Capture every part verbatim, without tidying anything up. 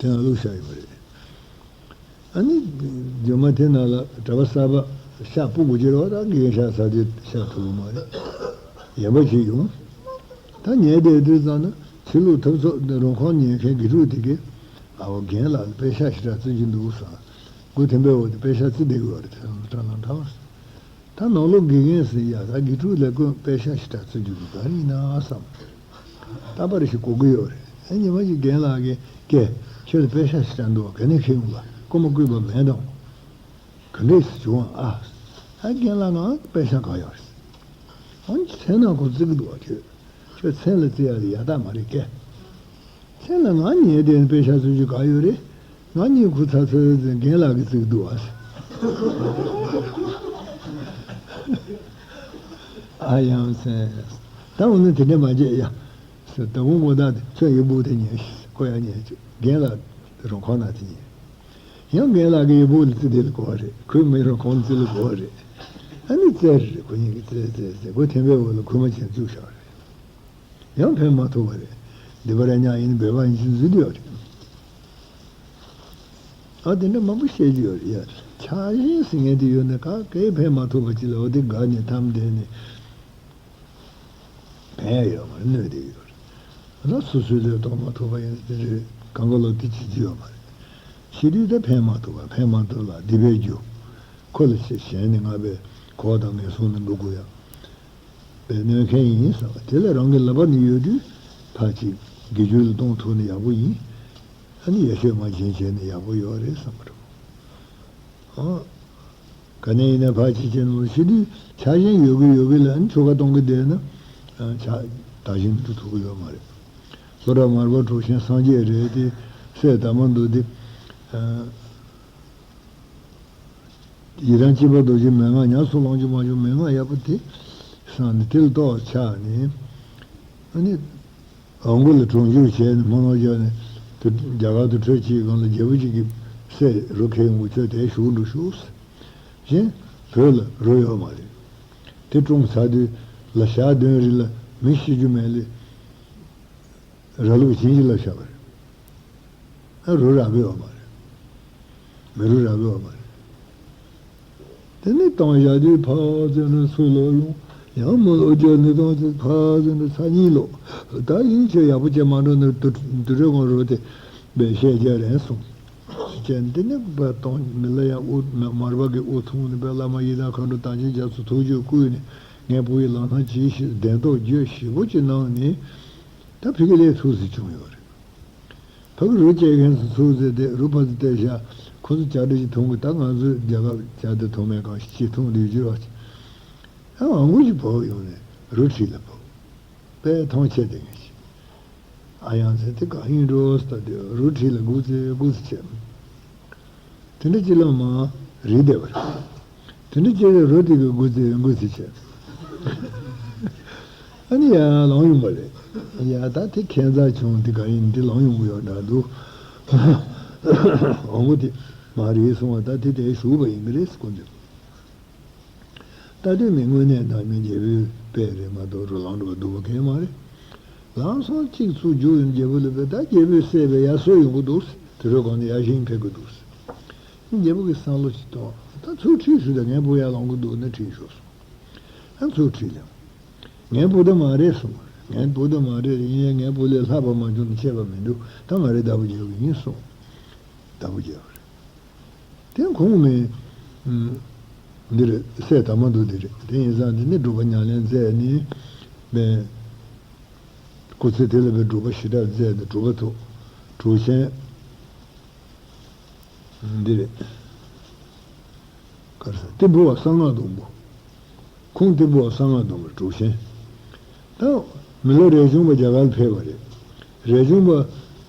དེ་ན་བླུགས་བཞག་ཡོད་པ་རེད། ཨ་ནི་རྒྱུ་མ་དེ་ནང་ལ་གྲྭ་པ་གསར་པ་ཤ་སྤུ་དགོས་ཀྱི་རེད་བ། ད་དགེ་རྒན་ཤ་ཟ་དུས་ཤ་ཐུབ་ཀྱི་མ་རེད། ཡན་པ་ཅིག་ཡོང་། ད་ཉལ་བསྡད་དུས་ཙམ་ན་ཕྱི་ལུགས་ཐབ་ཚོགས་འདི་རོང་ཁང་ཉན་མཁན་དགེ་ཕྲུག་དེ་གས། ཨ་བོ་རྒན་ལགས་ལ་པད་ཤག་ཞེ་དྲག་བཙུགས་ཀྱི་འདུག་ཟེར། སྒོ་ཐེམ་པའི་འོག་ཏུ་པད་ཤག་བཙུགས་བསྡད་ཀྱི་ཡོད་རེད། དེ་ལ་ཁྲ་ལམ་ཁྲ་བ། ད་ནང་ལོགས་དགེ་རྒན་ཟེར་ཡ། ད་དགེ་ཕྲུག་ལ་ཀུན་པད་ཤག་ཞེ་དྲག་བཙུགས་རྒྱུ་གི་ག་རེ་ཡིན་ན་བསམ། ད་པར་ཞིག་གོ་གི་ཡོད་རེད། ཨ་ཉི་མ་ཞིག་རྒན་ལགས་ཀྱིས་ཀྱེ། ཁྱོད་ལ་པད་ཤག་ཞེ་དྲག་འདུག་བ། ག་ནས་ཁྱེར་ཡོང་བ། རྐུན་མ་རྐུས་པ་མེད་དམ། ག་འདྲས་སེ་བྱུང་བ། ཨ། ཨ་རྒན་ལགས་ང་པད་ཤག་ག་ཡོད་རེད། ཨ་མཚན་ནང་ཁོ་བརྩི་གི་འདུག་བ། ཁྱོད། ཁྱོད་མཚན་ལ་བརྩི་ཡ་ལ་ཡག་རྟགས་མ་རེད་ཀྱེ། མཚན་ལ་ང་ཉལ་བསྡད་པད་ཤག་བཙུགས་རྒྱུ་ག་ཡོད་རེད། ང་གཉིད་ཁུག་ཚར་ཚར་ཙང་རྒན་ལགས་ཀྱིས་བརྩི་གི་འདུག་བ། ཨ་ཡ་མཚན། ད་འོ་ན་དེ་འདྲ་མ་བྱེད་ཡ། ཟེར། ད་འོ་དགོང་དག་དེ་ཁྱོད་ཡི་སྦུག་དེ་ཉལ་ཤིག་ཁོ་ཡང་ཉལ་ཅིག་རྒན་ལགས་རོང་ཁང་ནང་དེ་ཉལ། ཡང་རྒན་ལགས་ཀྱི་ཡི་སྦུག་ལ་བརྩི་དེ་ལ་གོ་བ་རེད། ཁོའི་མི་རོང་ཁང་བརྩི་ལ་གོ་བ་རེད། ཨ་ནི་བཙལ་རེད། ཁོ་གཉིས་ཀྱིས་བཙལ་བཙལ་བཙལ། སྒོ་ཐེམ་པའི་འོག་ལ་ཁུག་མ་ཅན་བཙུགས་བཞག་རེད། ཡང་ཕན་མ་ཐོགས་པ་རེད། འདི་པར་ཉག་ཡིན་འབད་པ་ཡིན་ཅིག་འཛུལ་དུ་ཡོད་རེད། ཨ་དེ་འདྲ་མང་པོ་བཤད་ཀྱི་ཡོད་རེད་ཡ། ཆགས་ཞེན་ཟེར་མཁན་དེ་ཡོད་ན་ག་གེ་ཕན་མ་ཐོགས་པ་ཅིག་ལ། འོ་དེ་དགའ་ནས་ཐམ་བསྡད་ནས། ཕན་ཡ་ཡོད་མ་རེད། གནོད་དེ་ཡོད་རེད། ད་སོ་སོའི་ལས་གཏོང་མ་ཐུབ་པ་ཡིན་དེ་རེད། གང་ག་ལོ་དེ་བྱེད་ཀྱི་ཡོད་མ་རེད། བྱེད་དུས་ད་ཕན་མ་ཐོགས་པ། ཕན་མ་ཐོགས་ལ་སྡིག་པའི་རྒྱུ། ཁོ་ལ་བྱས་གཞན་ནི་ང་པའི་གོ་བ་དང་ངན་སོང་ནི་འགྲོ་དགོས་ཡ། པའི་གནོད་མཁན་ཡིན་བསམ་པ་དེ་ལ་རང་གི་ལག་པ་ནས་ཡོད་དུས་ཕར་ཅིག་དགེ་སྦྱོར་ལ་གཏོང་ཐུབ་ན་ཡག་པོ་ཡིན། ཨ་ནི་ཡ་ཤོད་མ་བྱིན་བྱས་ན་ཡག་པོ་ཡོད་རེད་བསམ་པ་རེད། ཨ། ག་ནས་ཡིན་ན་ཕར་ཅིག་བྱས་ན་ཕྱི་དུས་ཆགས་ཞེན་ཡོད་གི་ཡོད་གི་ལ་ཨ་ནི་ཆོ་ག་གཏོང་གི་བསྡད་ན། ཨ། ཆགས་དག་ཞིང་དུ་ཐུག་གི་ཡོད་མ་རེད། ལྷོ་བྲག་མར་པ་གྲུ་ཆེན་སངས་རྒྱས་རེད་དེ། སྲས་དར་མ་མདོ་དེ། ཨ། ཡི་དམ་སྤྱི་དཔལ་རྡོ་རྗེ་མན་ངག་ཉམས་སུ་བླང་རྒྱུ་མ་བྱུང་། མན་ངག་ཡག་པོ་དེ་བསམ་ནས་དེ་ལ་ལྟོས་ཆགས་ནས། ཨ་ནི་འོང་མགོ་ལ་གྲོང་འཇུག་བྱས་ནས་སྨོན་ལམ་བརྒྱབ་ནས། དེ་རྒྱ་གར་དུ་བྲོས་ཅིག་སྒང་ལ་རྒྱལ་པོ་ཅིག་གིས་སྲས་རུ་ཁྱེར་ཡོང་གི། ཁྱོད་དེར་བཞུགས་འགྲོ་ཤོག་ཟེར། གཞན་བོད་ལ་རུ་ཡོད་མ་རེད། དེ་བཀྲོངས་ཚར་དུས་ལ་ཞག་བདུན་རིང་ལ་མི་ཤི་རྒྱུ་མེད་ལས། ར་ལུག་བྱིན་གྱིས་བརླབས་བཞག་པ་རེད། ཨ། རུ་རག་གི་ཡོད་མ་རེད། མི་རུ་རག་གི་ཡོད་མ་རེད། དེ་ནས་བཏང་བཞག་དུས་ཕར་ཙམ་ནས་ཚུར་ལོག་ཡོང་། ཡང་མི་ལོ་བརྒྱ་ནས་བཏང་ཚེ་ཕར་ཙམ་ནས་ཚར་གཉིས་ལོག་ད་ཡིན་ཆོས་ཡག་པོ་བྱས་མ་འགྲོ་ནས་དུ་དུ་རེ་དགོང་རུ་དེ་བས་བཤད་རྒྱ་རན་སོང་། ཅན་དེ་ནས་པ་གཏོང་མི་ལ་ཡང་དབུ་མ་མར་པ་གི་དབུ་ཐུང་ནས་པའི་བླ་མ་ཡི་དམ་མཁའ་འགྲོ་དམ་ཅན་རྒྱ་མཚོ་ཐུགས་རྒྱུད་བསྐུལ་ནས་ངས་བུ་ཡི་ལམ་སྣ་ཇི་བཞིན་བདེན་རྟོགས་བརྗོད་ཞིབ་པོ་ཅིག་གནང་ནས། ད་ཕ་གི་ལས་ཐུགས་སུ་བྱུང་ཡོད་རེད། ཕ་གི་རུ་སྐྱེལ་མཁན་ཚོ་ཚུར་ཟེར་ཏེ་རུ་ཕར་ཚུར་བལྟས་བཞག་ཁོ་ཚོ་ཇ་འདྲ་ཞིག་འཐུང་གི། ད་ང་ཚོའི་རྒྱལ་ཁབ་ཇ་འདི་འཐུང་མེད་གང་ཞིག་ཅིག་འཐུང་འདི་བརྗོད་པ་ཅིག་ཨ་ཨང་གུ་ཞིག་བབས་ཡོང་ནས་རུ་འཁྲིས་ལ་བབས། པས་མཐོང་ཆེ་དེ་ངས་ཤིག་ཨ་ཡང་ཚེ་དེ་གང་ཡིན་འགྲོ་ཟེར་ད་དེ་རུ་འཁྲིས་ལ་སྒུག་ཚེ་སྒུག་ཚེ་བྱས། དེ་འདྲ་ཅི་ལ་མ་རིག་བསྡད་པ་རེད། དེ་འདྲ་ཅི་ལ་རུ་དེ་གི་སྒུག་ཚེ་སྒུག་ཚེ་བྱས། ཨ་ནི་ཡ་ལངས་ཡོང་པ་རེད། ཡ་ད་དེ་ཁྱད་མཚར་བྱུང་། དེ་ག་ཡིན་དེ་ལངས་ཡོང་གི་ཡོད་འདྲ་འདུག་འོང་གི་དེ་མ་རེད་གསུང་བ། ད་དེ་དེ་ཞུགས་པ་ཡིན་གི་རེད་ཟེར་ཁོ་ཚོས། ད་དུས་མི་དངོས་གནས་དང་མི་རྒྱལ་པོའི་དཔེ་རེད་མ་གཏོགས་རུ་ལངས་འགྲོ་བ་སྡུག་པ་གང་མ་རེད། ལམ་སང་གཅིག་ཚུར་རྒྱུག་ཡོང་རྒྱལ་པོ་ལ་བས། ད་རྒྱལ་པོས་བསད་པའི་ཡར་སོ་ཡོང་གི་འདུག་དེ་རུ་གང་ནས་ཡར་བཞེངས་ཕེབས་ཀྱི་འདུག་རྒྱལ་པོ་གིས་བསམ་བློ་ཞིག་གཏོང་། ད་ཚུར་ཁྲིད་ཤོག་ད་ངའི་བུ་ཡར་ལངས་ཀྱི་འདུག་ན་ཁྲིད་ཤོག་གསུངས། ད་ཚུར་ཁྲིད་ལ། ངའི་བུ་དེ་མ་རེད་གསུངས། ངའི་བུ་དེ་མ་རེད། ཡིན་ཡང་ངའི་བུ་ལས་ལྷག་པ་མ་བྱུང་ན་ཆད་པ་མི་འདུག་ད་ང་རེ་བདག་པོ་རྒྱག་གི་ཡིན་གསུངས། བདག་པོ་རྒྱག་གི་རེད། དེ་ཁོང་མི། ཨུམ། འདི་རེད། སྲས་དར་མ་མདོ་འདི་རེད། དེ་ཡིན་ཙང་འདི་ནི་སྒྲུབ་པ་ཉམས་ལེན་མཛད་ནི་མེད། སྐུ་ཚེ་དེ་ལ་བའི་སྒྲུབ་པ་ཞེ་དྲག་མཛད་ནས་གྲུབ་པ་ཐོབ། གྲུབ་ཆེན་འདི་རེད། ག་རེ་ཟེར། ཏི་ཕུ་བ་གསང་སྔགས་སྡོང་པོ། ཁོང་ཏི་ཕུ་བ་གསང་སྔགས་སྡོང་པོ་གྲུབ་ཆེན། ད་མི་ལ་རས་ཆུང་པ་རྒྱ་གར་ལ་ཕེབས་པ་རེད། རས་ཆུང་པ།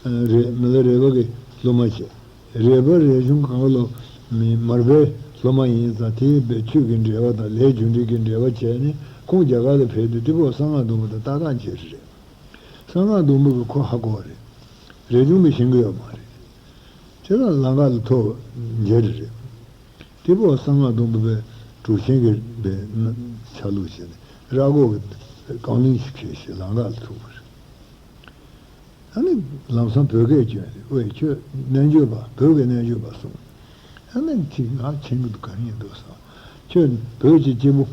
ཨ། རེད། མི་ལ་རས་པ་གི་སློབ་མ་བྱས། རས་པ་རས་ཆུང་གང་ག་ལོ་མི་མར་པའི་སློབ་མ་ཡིན་ཙང་དེའི་བའི་ཆོས་ཀྱི་འབྲེལ་བ་དང་ལས་རྒྱུ་འབྲས་ཀྱི་འབྲེལ་བ་བྱས་ནས་ཁོང་རྒྱ་གར་ལ་ཕེབས་དུས་ཏི་ཕུ་བ་གསང་སྔགས་སྡོང་པོ་དང་ཏག་ཏག་མཇལ་རེད། གསང་སྔགས་སྡོང་པོ་གིས་ཁོ་ཧ་གོ་བ་རེད། རས་ཆུང་པས་ཤེས་ཀྱི་ཡོད་མ་རེད། ཁྱེད་རང་ལམ་ཁ་ལ་ཐུག་མཇལ་རེ་རེད། ཏི་ཕུ་བ་གསང་སྔགས་སྡོང་པོ་བའི་གྲུབ་ཆེན་གྱི་བའི་ཆ་ལུགས་བྱས་ནས་ར་སྒོ་གི་རྐང་ལུང་ཞིག་ཁྱེར་ཞིག་ལམ་ཁ་ལ་ཐུག་པ་རེད། ཨ་ནི་ལམ་སང་བོད་སྐད་བསྐྱོན་ཏེ། ཨོའི་ཁྱོད་རྣལ་འབྱོར་པ། བོད་ཀྱི་རྣལ་འབྱོར་པ་གསུངས། ཨ་ནི་ཅིག་ང་མཁྱེན་གྱི་འདུག་ག་རེ་ཡིན་འདུག་བསམ། ཁྱོད་བོད་ཀྱི་སྐྱེས་བུ་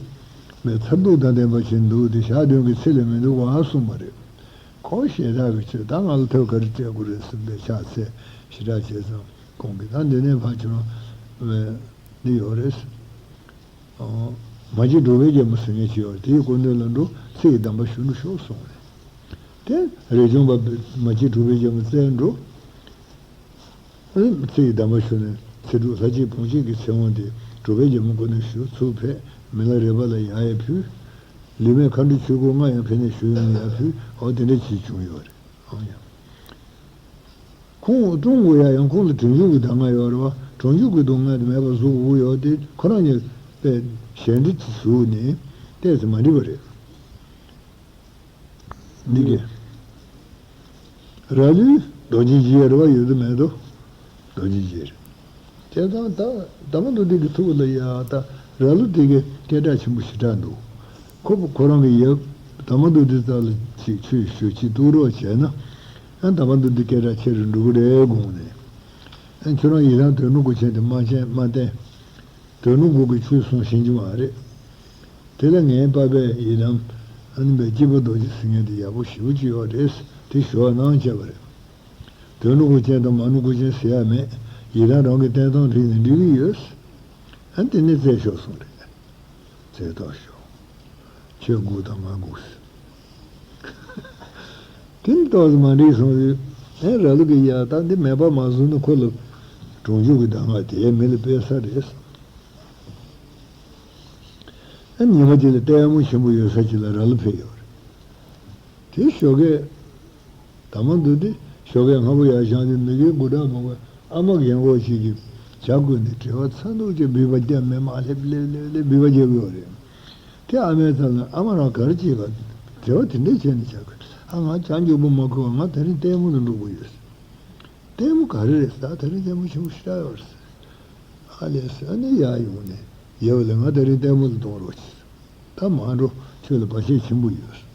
མའི་མཚར་སྡུག་དང་ལྡན་པ་ཞིག་འདུག་དེ་ཞག་བདུན་གྱི་ཚེ་ལས་མི་འདུག་ག་གསུངས་པ་རེད། ཁོ་ཞེ་དྲག་གི་ཆེད་ད་ང་ལ་ཐབས་ག་རེ་སྤྲད་དགོས་རེད་ཟེར་ཏེ་ཕྱག་འཚལ་ཞེ་དྲག་བྱས་ཙང་ཁོང་གིས་ད་འདི་ནས་ཕར་ཁྱོད་རང་འདི་ཡོད་རེད། མ་གཅིག་གྲུབ་པའི་རྒྱལ་མོ་ཟེར་མཁན་ཅིག་ཡོད་རེད། དེའི་སྐུ་མདུན་ལ་འགྲོ། ཚེ་ཡི་སྡོམ་པ་ཞུ་འགྲོ་ཤོག་གསུངས་ནས། དེ་རས་ཆུང་པ་མ་གཅིག་གྲུབ་པའི་རྒྱལ་མོ་བཙལ་འགྲོ། ཚེ་ཡི་སྡོམ་པ་ཞུ་ནས་ཚེ་སྒྲུབ་ལྷ་གཅིག་ཕུང་གཅིག་གི་ཚེ་དབང་དེ་གྲུབ་པའི་རྒྱལ་མོ་སྐུ་མདུན་ཞུ་ཚུར་ཕེབས། མི་ལ་རས་པ་ལ་ཡར་ཡང་ཕུལ། ལུས་མེད་མཁའ་འགྲོ་ཆོས་སྐུ་ལྔ་ཡང་ཕེབས་ནས་ཞུ་ཡང་ཡར་ཕུལ། འོ་དེ་འདྲ་ཅིག་བྱུང་ཡོད་རེད། ཨང་ཡང་། ཁོང་ཀྲུང་གོ་ཡ་ཡང་ཁོང་ལ་གྲོང་འཇུག་གི་གདམས་ངག་ཡོད་རེད་བ། གྲོང་འཇུག་གི་གདམས་ངག་དེ་མེད་པ་བཟོ་དགོས་ཀྱི་ཡོད་དེ། ཁོ་རང་གཉིས་དཔེ་ཞལ་འདྲིས་ཀྱི་ཟུག་ནས་ཏོག་ཙམ་མ་འགྲིག་པ་རེད། འདི་གས། ར་ལུས་རྡོ་རྗེ་འཇིགས་རེད་བ། ཡོད་དོ་མེད་དོ། རྡོ་རྗེ་འཇིགས་རེད། བྱས་ཙང་ད་དར་མ་མདོ་སྡེ་གི་ཐུགས་ལ་ཡ་ད་ར་ལུག་དེ་གའི་སྐད་གྲགས་ཆེན་པོ་ཞེ་དྲག་འདུག་ཁོ་ཁོ་རང་གི་ཡབ་དར་མ་མདོ་སྡེ་རྩ་ལ་ཅིག་ཆོས་ཞུ་ཅིག་གཏུག་རོགས་བྱས་ན། ཨ་དར་མ་མདོ་སྡེ་སྐད་གྲགས་ཆེ་རུ་འགྲོ་གི་རེད་དགོངས་ནས། ཨ་ཁྱོད་རང་ཡི་དམ་དོན་གྲུབ་སྐུ་ཆེན་དེ་མ་བྱས་མ་བསྟེན། དོན་གྲུབ་སྐུ་གི་ཆོས་གསུང་ཤེས་ཀྱི་མ་རེད། དེ་ལ་ངའི་པ་ཕས་ཡི་དམ་ཨ་ནི་པའི་སྐྱེས་བུ་རྡོ་རྗེ་ཟེར་མཁན་དེ་ཡག་པོ་ཞེ་པོ་ཅིག་ཡོད་རེད། དེ་ཞུ་བ་གནང་བྱས་པ་རེད། དོན་གྲུབ་སྐུ་ཆེན་དང་མ་ནུབ་སྐུ་ཆེན་ཟེར་ཡ་མེད། ཡི་དམ་རང་གི་བསྟན་སྟངས་བྲིས་ནས་འབྲི་གི་ཡོད། ཨ་དེ་ནས་བཙལ་ཤོག་གསུངས་རེད། བཙལ་ཐོག་ཤོག་ཁྱོད་སྒུག་དང་ང་སྒུག་ཟེར། དེ་ནི་ཏོག་ཙམ་མ་འགྲིག་སོང་ཟེར། ཨེ་ར་ལུག་གི་ཡ་ད་འདི་མེད་པ་མ་བཟོས་ན་ཁོ་ལ་གྲོང་འཇུག་གི་གདམས་ངག་དེ་མི་ལ་སྤེལ་ས་རེད། ཨ་ཉི་མ་དེ་ལ་ལྟད་མོ་ཆེན་པོ་ཡོད་ས་ཅིག་ལ་ར་ལུག་ཕེབས་ཡོད་རེད། དེ་ཞོགས་ཀས། དར་མ་མདོ་སྡེ་ཞོགས་ཀས་སྔ་པོ་ཡར་བཞེངས་ནས་མི་རྒན་དགུ་གྲངས་མང་པོ་ཨ་མ་རྒན་གོག་ཅིག་གིས་ཇ་བསྐོལ་ནས་བྲེལ་བ་ཚ་མདོག་ཅིག་འབུད་པ་རྒྱབ་ནས་མར་སླེབས་སླེབས་སླེབས་སླེབས་འབུད་པ་རྒྱག་གི་ཡོད་རེད། དེ་ཨ་མའི་རྩ་ལ་ཨ་མ་རང་ག་རེ་བྱེད་པ། བྲེལ་བ་དེ་འདྲས་བྱས་ནས་བྱ་དགོས། ཨ་ང་ཇ་མགྱོགས་པོ་མ་བསྐོལ་བ་ང་དེ་རིང་ལྟད་མོ་ལ་འགྲོ་དགོས་ཡོད། ལྟད་མོ་ག་རེ་རེད་ཟེར། ད་དེ་རིང་ལྟད་མོ་ཆེན་པོ་ཞེ་དྲག་ཡོད་རེད་ཟེར། ཨ་ལས་ཟེར། ཨ་ནི་ཡར་ཡོང་ནས་ཡབ་ལ་ང་དེ་རིང་ལྟད་མོ་ལ་གཏོང་རོགས་བྱེད། ད་མ་འགྲོ། ཁྱོད་ལ་བར་ཆད་ཆེན་པོ་ཡོད།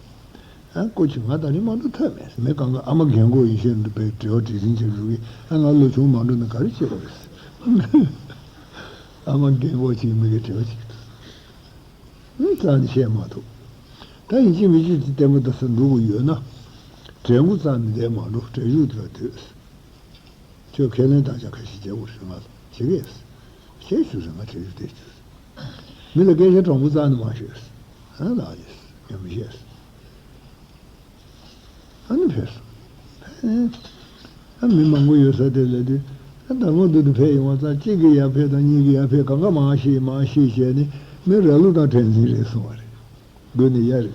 ཨ་ཀོ་ཆུ་ང་ད་རིང་མ་འགྲོ་ཐབས་མེད། མི་གང་ག་ཨ་མ་རྒན་གོག་ཡིན་ཤེས་འདུག་པས་བྲེལ་བ་བྲེལ་ཟིང་ཆེ་འགྲོ་གི། ཨ་ང་ལོ་ཆུང་མ་འགྲོ་ན་ག་རེ་བྱེད་དགོས་རེད། ཨ་མ་རྒན་གོག་ཅིག་མི་གི་བྲེལ་བ་ཅིག་འདུག་རྩ་ནས་བཤད་མ་ཐུབ། ད་ཡིན་གཅིག་མིན་གཅིག་དེ་ལྟད་མོ་ལྟ་ས་འགྲོ་དགོས་ཡོད་ན། བྲེལ་འགོ་རྩ་ནས་བསྡད་མ་འགྲོ། བྲེལ་ཞུགས་དེ་ལ་སྡོད། ཁྱོད་ཁས་ལེན་བཏང་བྱ་ཁ་ཤས་བྱེད་དགོས་རེད། ང་ལ་བྱེད་ཀྱི་ཡིན། བྱེད་ཞུ་ཟེར། ང་བྲེལ་ཞུགས་དེ་བྱུས། མི་ལ་སྐད་ཆ་དྲང་པོ་རྩ་ནས་མ་ཤོད། ཨ་ལགས་ལས་ངས་མི་བཤད། ཨ་ནི་ཕེབས་སོང་། ཨ་མི་མང་པོ་ཡོད་ས་དེ་ལ་དུས། ཨ་དར་མ་མདོ་སྡེ་ཕེབས་ཡོང་བ་ཙང་གཅིག་གིས་ཡར་ཕེབས་དང་གཉིས་ཀྱིས་ཡར་ཕེབས། གང་ག་མ་ཤེས་མ་ཤེས་བྱས་ནས་མི་ར་ལུག་དང་དྲན་འཛིན་རེད་སོང་བ་རེད། དགོས་ནས་ཡ་རེད།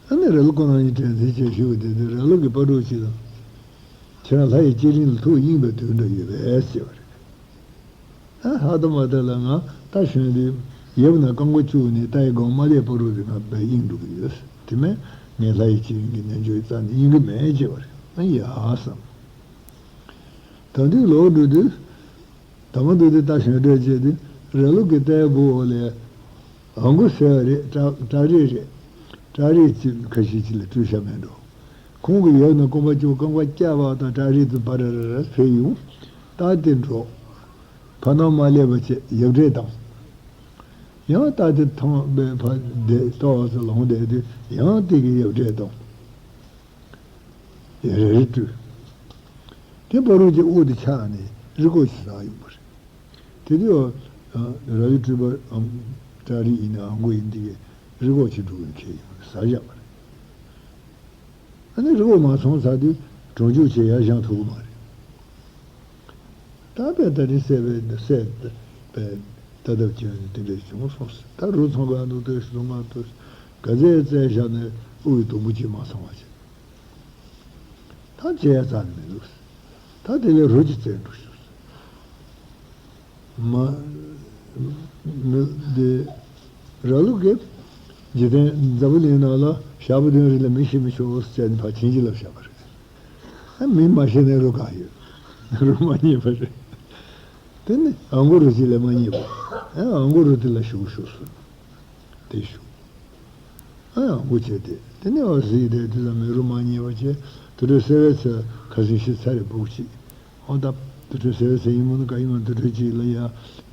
ཨ་ནི་ར་ལུག་ཁོ་རང་གཉིས་དྲན་འཛིན་བྱས་བཞུགས་པ་དེ་དུས་ར་ལུག་གི་སྤ་གྲོགས་ཅིག་དང་། ཁྱེད་རང་ལྷ་ཡི་སྐྱེས་རིམ་ལ་ཐུགས་གཡེང་བའི་དུས་འདྲ་ཡོད་པས་ཟེར་བ་རེད། ཨ་ཧ་ད་མ་ད་ལ་ང་རྟ་ཞོན་དུས་ཡབ་ན་རྐང་པ་བཅུག་ནས་རྟ་ཡི་སྒོ་མ་སླེབས་བར་དུ་དེ་ང་དཔེ་གཡེང་འགྲོ་གི་ཡོད། དེ་མིན་ངས་ལྷ་ཡི་སྐྱེས་རིམ་གྱི་རྣལ་འབྱོར་རྩ་ནས་གཡེང་གི་མེད་ཅེས་པ་རེད། ཨ་ཡ་བསམ། ད་དུས་ལོག་འགྲོ་དུས། དར་མ་མདོ་སྡེ་རྟ་ཞོན་བྲོས་བྱས་དུས་ར་ལུག་གི་རྟའི་སྒོ་འོག་ལས་ཨ་མགོ་ཟེར་བ་རེད། བྲག་བྲག་རི་རེད། བྲག་རི་ཅིག་ཁ་ཤས་ཅིག་ལ་སྤྲུལ་ཤ་མེད་འགྲོ། ཁོང་གི་ཡབ་ན་རྐང་པ་བཅུ་རྐང་པ་བརྐྱངས་པ་དང་བྲག་རི་དུ་པ་ར་ར་ར་ཕེབས་ཡོང་། རྟ་དེ་འགྲོ། ཕ་ནང་མ་སླེབས་པ་བྱས་ཡབ་འདྲེན་བཏང་། ཡང་རྟ་དེ་ཐང་པའི་ཕ་དེ་ལྟོགས་སུ་ལངས་བསྡད་དུས་ཡང་དེ་གི་ཡབ་འདྲེན་བཏང་། རེ་རེ་སྤྲུལ། དེ་བར་དུ་ཀྱི་དབུ་དེ་ཆག་ནས་རི་སྐོར་ཅིག་ཟག་ཡོང་བ་རེད། དེ་དུས་ར་ལུག་སྤྲུལ་པ་ཨམ་བྲག་རི་ཡིན་ན་ཨ་མགོ་ཡིན་དེ་གའི་རི་སྐོར་ཅིག་འགྲོ་གི་འཁེལ་ཡོང་བ་རེད། ཟག་བཞག་པ་རེད། ཨ་ནི་རི་སྐོར་མ་སོང་ཚར་དུས་གྲོང་འཇུག་བྱས་ཡར་བཞེངས་ཐུབ་ཀྱི་མ་རེད། ད་དཔེ་ད་རིང་སད་པའི་སད་པའི་ལྟ་ཐབས་ཀྱི་དེ་འདྲས་བྱུང་སོང་ཟེར། ད་རུ་ཚང་ག་འདུག་ལྟོས་ཤིག་འདུག་ང་ལྟོས་ཤིག་ག་ཚད་བཙལ་བཞག་ནས་དབུ་ཡི་དུམ་བུ་གཅིག་མ་ཚང་བ་བྱས། ད་བཙལ་ཡ་རྩ་ནས་མི་འདུག་ཟེར། ད་དེ་ལས་རུ་གཅིག་བཙལ་འགྲོ་ཤོག་ཟེར། མ་མི་དེ་ར་ལུག་གིས་འཇིག་རྟེན་འཛམ་བུ་གླིང་ནང་ལ་ཞག་པོ་བདུན་རིང་ལ་མི་ཤི་མི་ཆོག་ཟེར་ནས་ཕར་བྱིན་གྱིས་བརླབས་བཞག་པ་རེད། ཨ་མི་མ་ཤི་ནས་རུ་གང་ཡོད། རུ་མ་རྙེད་པ་རེད། དེ་ནི་ཨ་མགོ་རུ་གཅིག་ལས་མ་རྙེད་པ། ཨ་ཨ་མགོ་རུ་དེ་ལ་ཞུགས་ཤོག་ཟེར། དེ་ཞུགས། ཨ་ཨ་མགོ་བྱས་ཏེ་དེ་ནས་ཨ་གཟིགས་དེ་དེ་ལ་མི་རུ་མ་རྙེད་པ་བྱས། ད་ དུར་ཁྲོད་གསལ་བའི་ཚལ་ཁ་སང་ཤི་ཚར་རེ་སྦུག་གཅིག་ཨོ་ད་དུར་ཁྲོད་གསལ་བའི་ཚལ་ཡིན་མོ་ན་ག་ཡིན་མ་དུར་ཁྲོད་གཅིག་ལ་ཡ་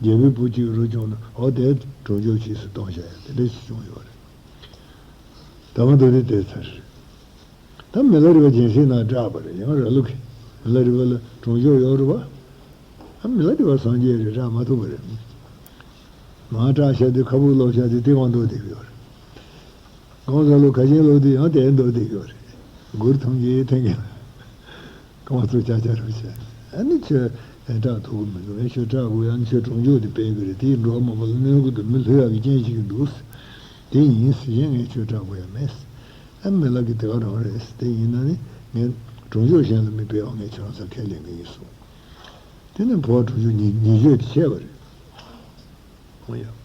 རྒྱལ་པོའི་བུ་གཅིག་རུ་བྱུང་ན་ཨོ་དེ་གྲོང་ཆོག་གཅིག་སུ་གཏོང་བྱ་ཡ་དེ་འདྲ་ཞིག་བྱུང་ཡོད་རེད། ད་མ་དུ་དེ་དེ་ཚར་རེད། ད་མི་ལ་རས་པ་སྦྱིན་སྲེག་ནང་བསྒྲགས་པ་རེད། ཡང་ར་ལུག་གི་མི་ལ་རས་པ་ལ་གྲོང་ཆོག་ཡོད་རེད་པ། ཨ་མི་ལ་རས་པ་སངས་རྒྱས་རེད་བསྒྲགས་མ་ཐུབ་པ་རེད། མར་བསྒྲགས་བཞག་དུས་ཁ་སྦུག་ལོག་བཞག་དུས་དེ་གང་འདུག་བསྡད་ཀྱི་ཡོད་རེད། གང་ཟག་ལོ་ཁ་ཆེན་ལོ་དེ་ཡང་དེ་འདུག་བསྡད་ཀྱི་ཡོད་རེད། མགུར་ཐང་གི་ཐེངས་གི་རྐང་བ་ཚུགས་ཅག་ཅག་རུ་བྱས། ཨ་ནི་ཁྱོད་ཨེ་བསྒྲགས་ཐུབ་ཀྱི་མི་འདུག་ཨེ་ཁྱོད་བསྒྲགས་དགོས་ཡ་ནི་ཁྱོད་གྲོང་ཆོག་དེ་སྤེལ་གི་རེད། དེ་འགྲོ་བ་མང་པོ་ལ་གནོད་གི་འདུག་མི་ལྷོད་ཡག་གི་རྐྱེན་ཞིག་གི་འདུག་དེ་ཡིན་ཟེར་གྱིན་ངས་ཁྱོད་བསྒྲགས་དགོས་ཡ་མེད། ཨ་མི་ལ་གི་དེ་ག་རང་རེད། དེ་ཡིན་ན་ནི་ངས་གྲོང་ཆོག་གཞན་ལ་མི་སྤེལ་བ་ངས་ཁྱོད་རང་ཚོ་ཁས་ལེན་གི་ཡིན་གསུངས། དེ་ནས་འཕོ་བ་གྲོང་ཆོག་ཉི་ཉི་ཤུ་དེ་བྱས་པ་རེད། འོ་ཡ།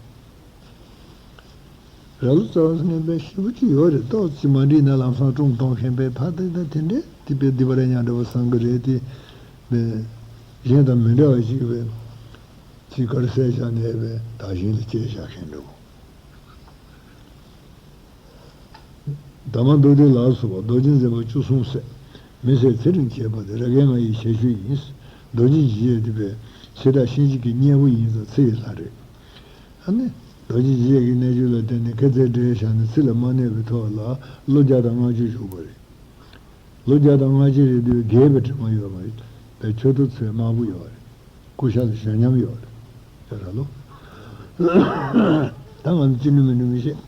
ར་ལུག་རྩ་བ་ངན་པའི་ཞེ་པོ་ཅིག་ཡོད་རེད། ཏོག་ཙམ་མ་འགྲིག་ན་ལམ་སང་སྲུང་གཏོང་མཁན་པའི་ཕ་དེ་དང་དེ་འདྲས་དེ་པའི་སྡིག་པ་རེ་ཉག་འདྲ་བོ་བསམ་གི་རེད་དེ། མེད། གཞན་དང་མི་འདྲ་བ་ཅིག་པའི་ཅིག་གར་གསལ་བཞག་ནས་པའི་བདག་གཞན་ལ་གཅེས་བཞག་མཁན་འདྲ་བོ། ད་མ་མདོ་སྡེ་ལ་སོགས་པ་རྡོ་རྗེ་འཛིན་པ་བཅུ་གསུམ་ཟད། མི་ཟད་ཚེ་རིང་བྱེད་པ་དེ་ར་གན་ང་ཡི་ཞལ་ཤུལ་ཡིན། རྡོ་རྗེ་འཇིགས་བྱེད་འདི་པའི་ཚེ་བདག་གཤིན་རྗེ་གི་གཉེན་པོ་ཡིན་ཙང་ཚེ་ཡི་ལྷ་རེད། ཨ་ནི། རྡོ་རྗེ་འཇིགས་བྱེད་ཀྱི་གནས་ཆུང་ལ་བརྟེན་ནས་སྐེ་ཚེ་སྒྲོལ་བཞག་ནས་ཚེ་ལ་མ་གནས་པའི་ཐོག་ལ་ལོ་བརྒྱ་དང་ལྔ་བཅུ་བཞུགས་པ་རེད། ལོ་བརྒྱ་དང་ལྔ་བཅུ་རེད་དུས་རྒས་པའི་དྲི་མ་ཡོད་མ་རེད། པའི་མཆོད་གཏོར་ཚོས་དམར་པོ་ཡོད་རེད། ཀུ་ཤ་ལ་ཞོན་ཉམས་ཡོད་རེད། དེ་ར་ལོ། ད་ང་ཚོ་ཅི་ནུས་མི་ནུས་མི་ཤེས།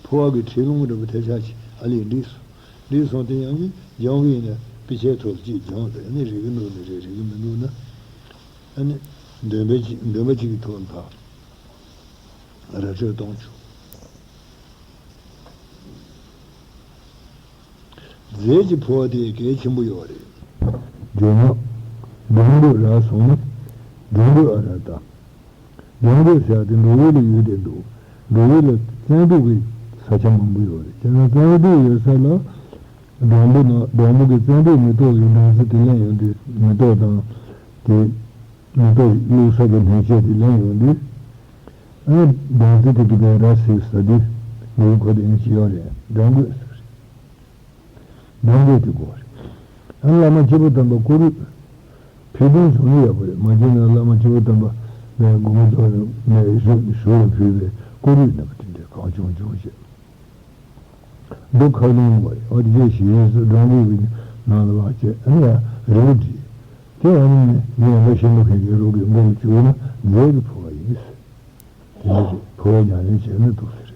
འཕོ་བ་གི་ཁྲིད་ལུང་འདྲ་པོ་དེ་ཆ་ཅིག་ཨ་ལས་འགྲིག་སོང་། འགྲིག་སོང་དེ་ཡང་ཅིག་སྦྱང་གི་ཡིན་ན་དཔེ་ཆའི་ཐོག་ལ་ཅིག་སྦྱང་དེ་ནི་རིག་གི་འདུག་ནི་རེད། རིག་གི་མི་འདུག་ན། ཨ་ནི། འདོན་པ་ཅིག་འདོན་པ་ཅིག་གི་ཐོག་ལ་ཕར། ར་སྤྲོད་གཏོང་ཆོག་རྫས་ཀྱི་འཕོ་བ་དེ་གལ་ཆེན་པོ་ཡོད་རེད། ཇོ་མོ། འབྲོང་རྒོད་ར་སོང་ན། འབྲོང་རྒོད་ཨ་ར་ད། འབྲོང་རྒོད་ཟེར་ཡ་དེ་འབྲོག་ཁུལ་ལ་ཡོད་དེ་འདུག་འབྲོག་ཁུལ་ལ་བཙན་དུག་གི་ས་ཆ་མང་པོ་ཡོད་རེད། བྱས་ན་བཙན་དུག་ཡོད་ས་ལ། སྦྲང་བུ་ན་སྦྲང་བུ་གི་བཙན་དུག་མེ་ཏོག་གི་སྦྲང་རྩི་དེ་ལེན་ཡོང་དུས་མེ་ཏོག་དང་། དེ། མེ་ཏོག་བླུགས་ས་གི་སྣོད་ཆས་དེ་ལེན་ཡོང་དུས། ཨ། སྦྲང་རྩི་དེ་གི་བའི་ར་ཟེར་ཟ་དུས་འབྲོག་ཁུལ་དེ་ནི་ཅི་ཡོད་རེད། སྦྲང་རྒོད་ཟེར། སྦྲང་རྒོད་དེ་དགོས་རེད། ཨ། བླ་མ་སྐྱེས་བུ་དམ་པ་སྐུ་རུས་ཕུལ་དོན་བྱུང་ནི་ཡག་པོ་རེད། མ་བྱུང་ན་བླ་མ་སྐྱེས་བུ་དམ་པ་ནས་དགོངས་པ་རྫོགས་ནས་བཞུགས་བཞུགས་ལ་ཕུལ་བའི་སྐུ་རུས་རྣམ་པ་དེ་འདྲ་གང་བྱུང་བྱུང་བྱས། རྡོ་ཁ་རླུང་བ་རེད། ཨ། དེ་ཞིག་ཡིན་ཟེར་སྦྲང་རྒོད་ཀྱི་ནང་ལ་བ་བྱས། ཨ་ནི་ཡང་རི་བོ་བྲིས། དེ་ཨ་ནི་ནི་ཡོན་ཏན་ཤེས་མཁན་གྱི་རོགས་ཀྱི་མགོ་ལ་བཅུག་ན་རྫས་ཀྱི་འཕོ་བ་ཡིན་ཟེར། དེ་འདྲ་རེད། འཕོ་བ་ཉམས་ལེན་བྱས་ན་འདུག་ཟེར།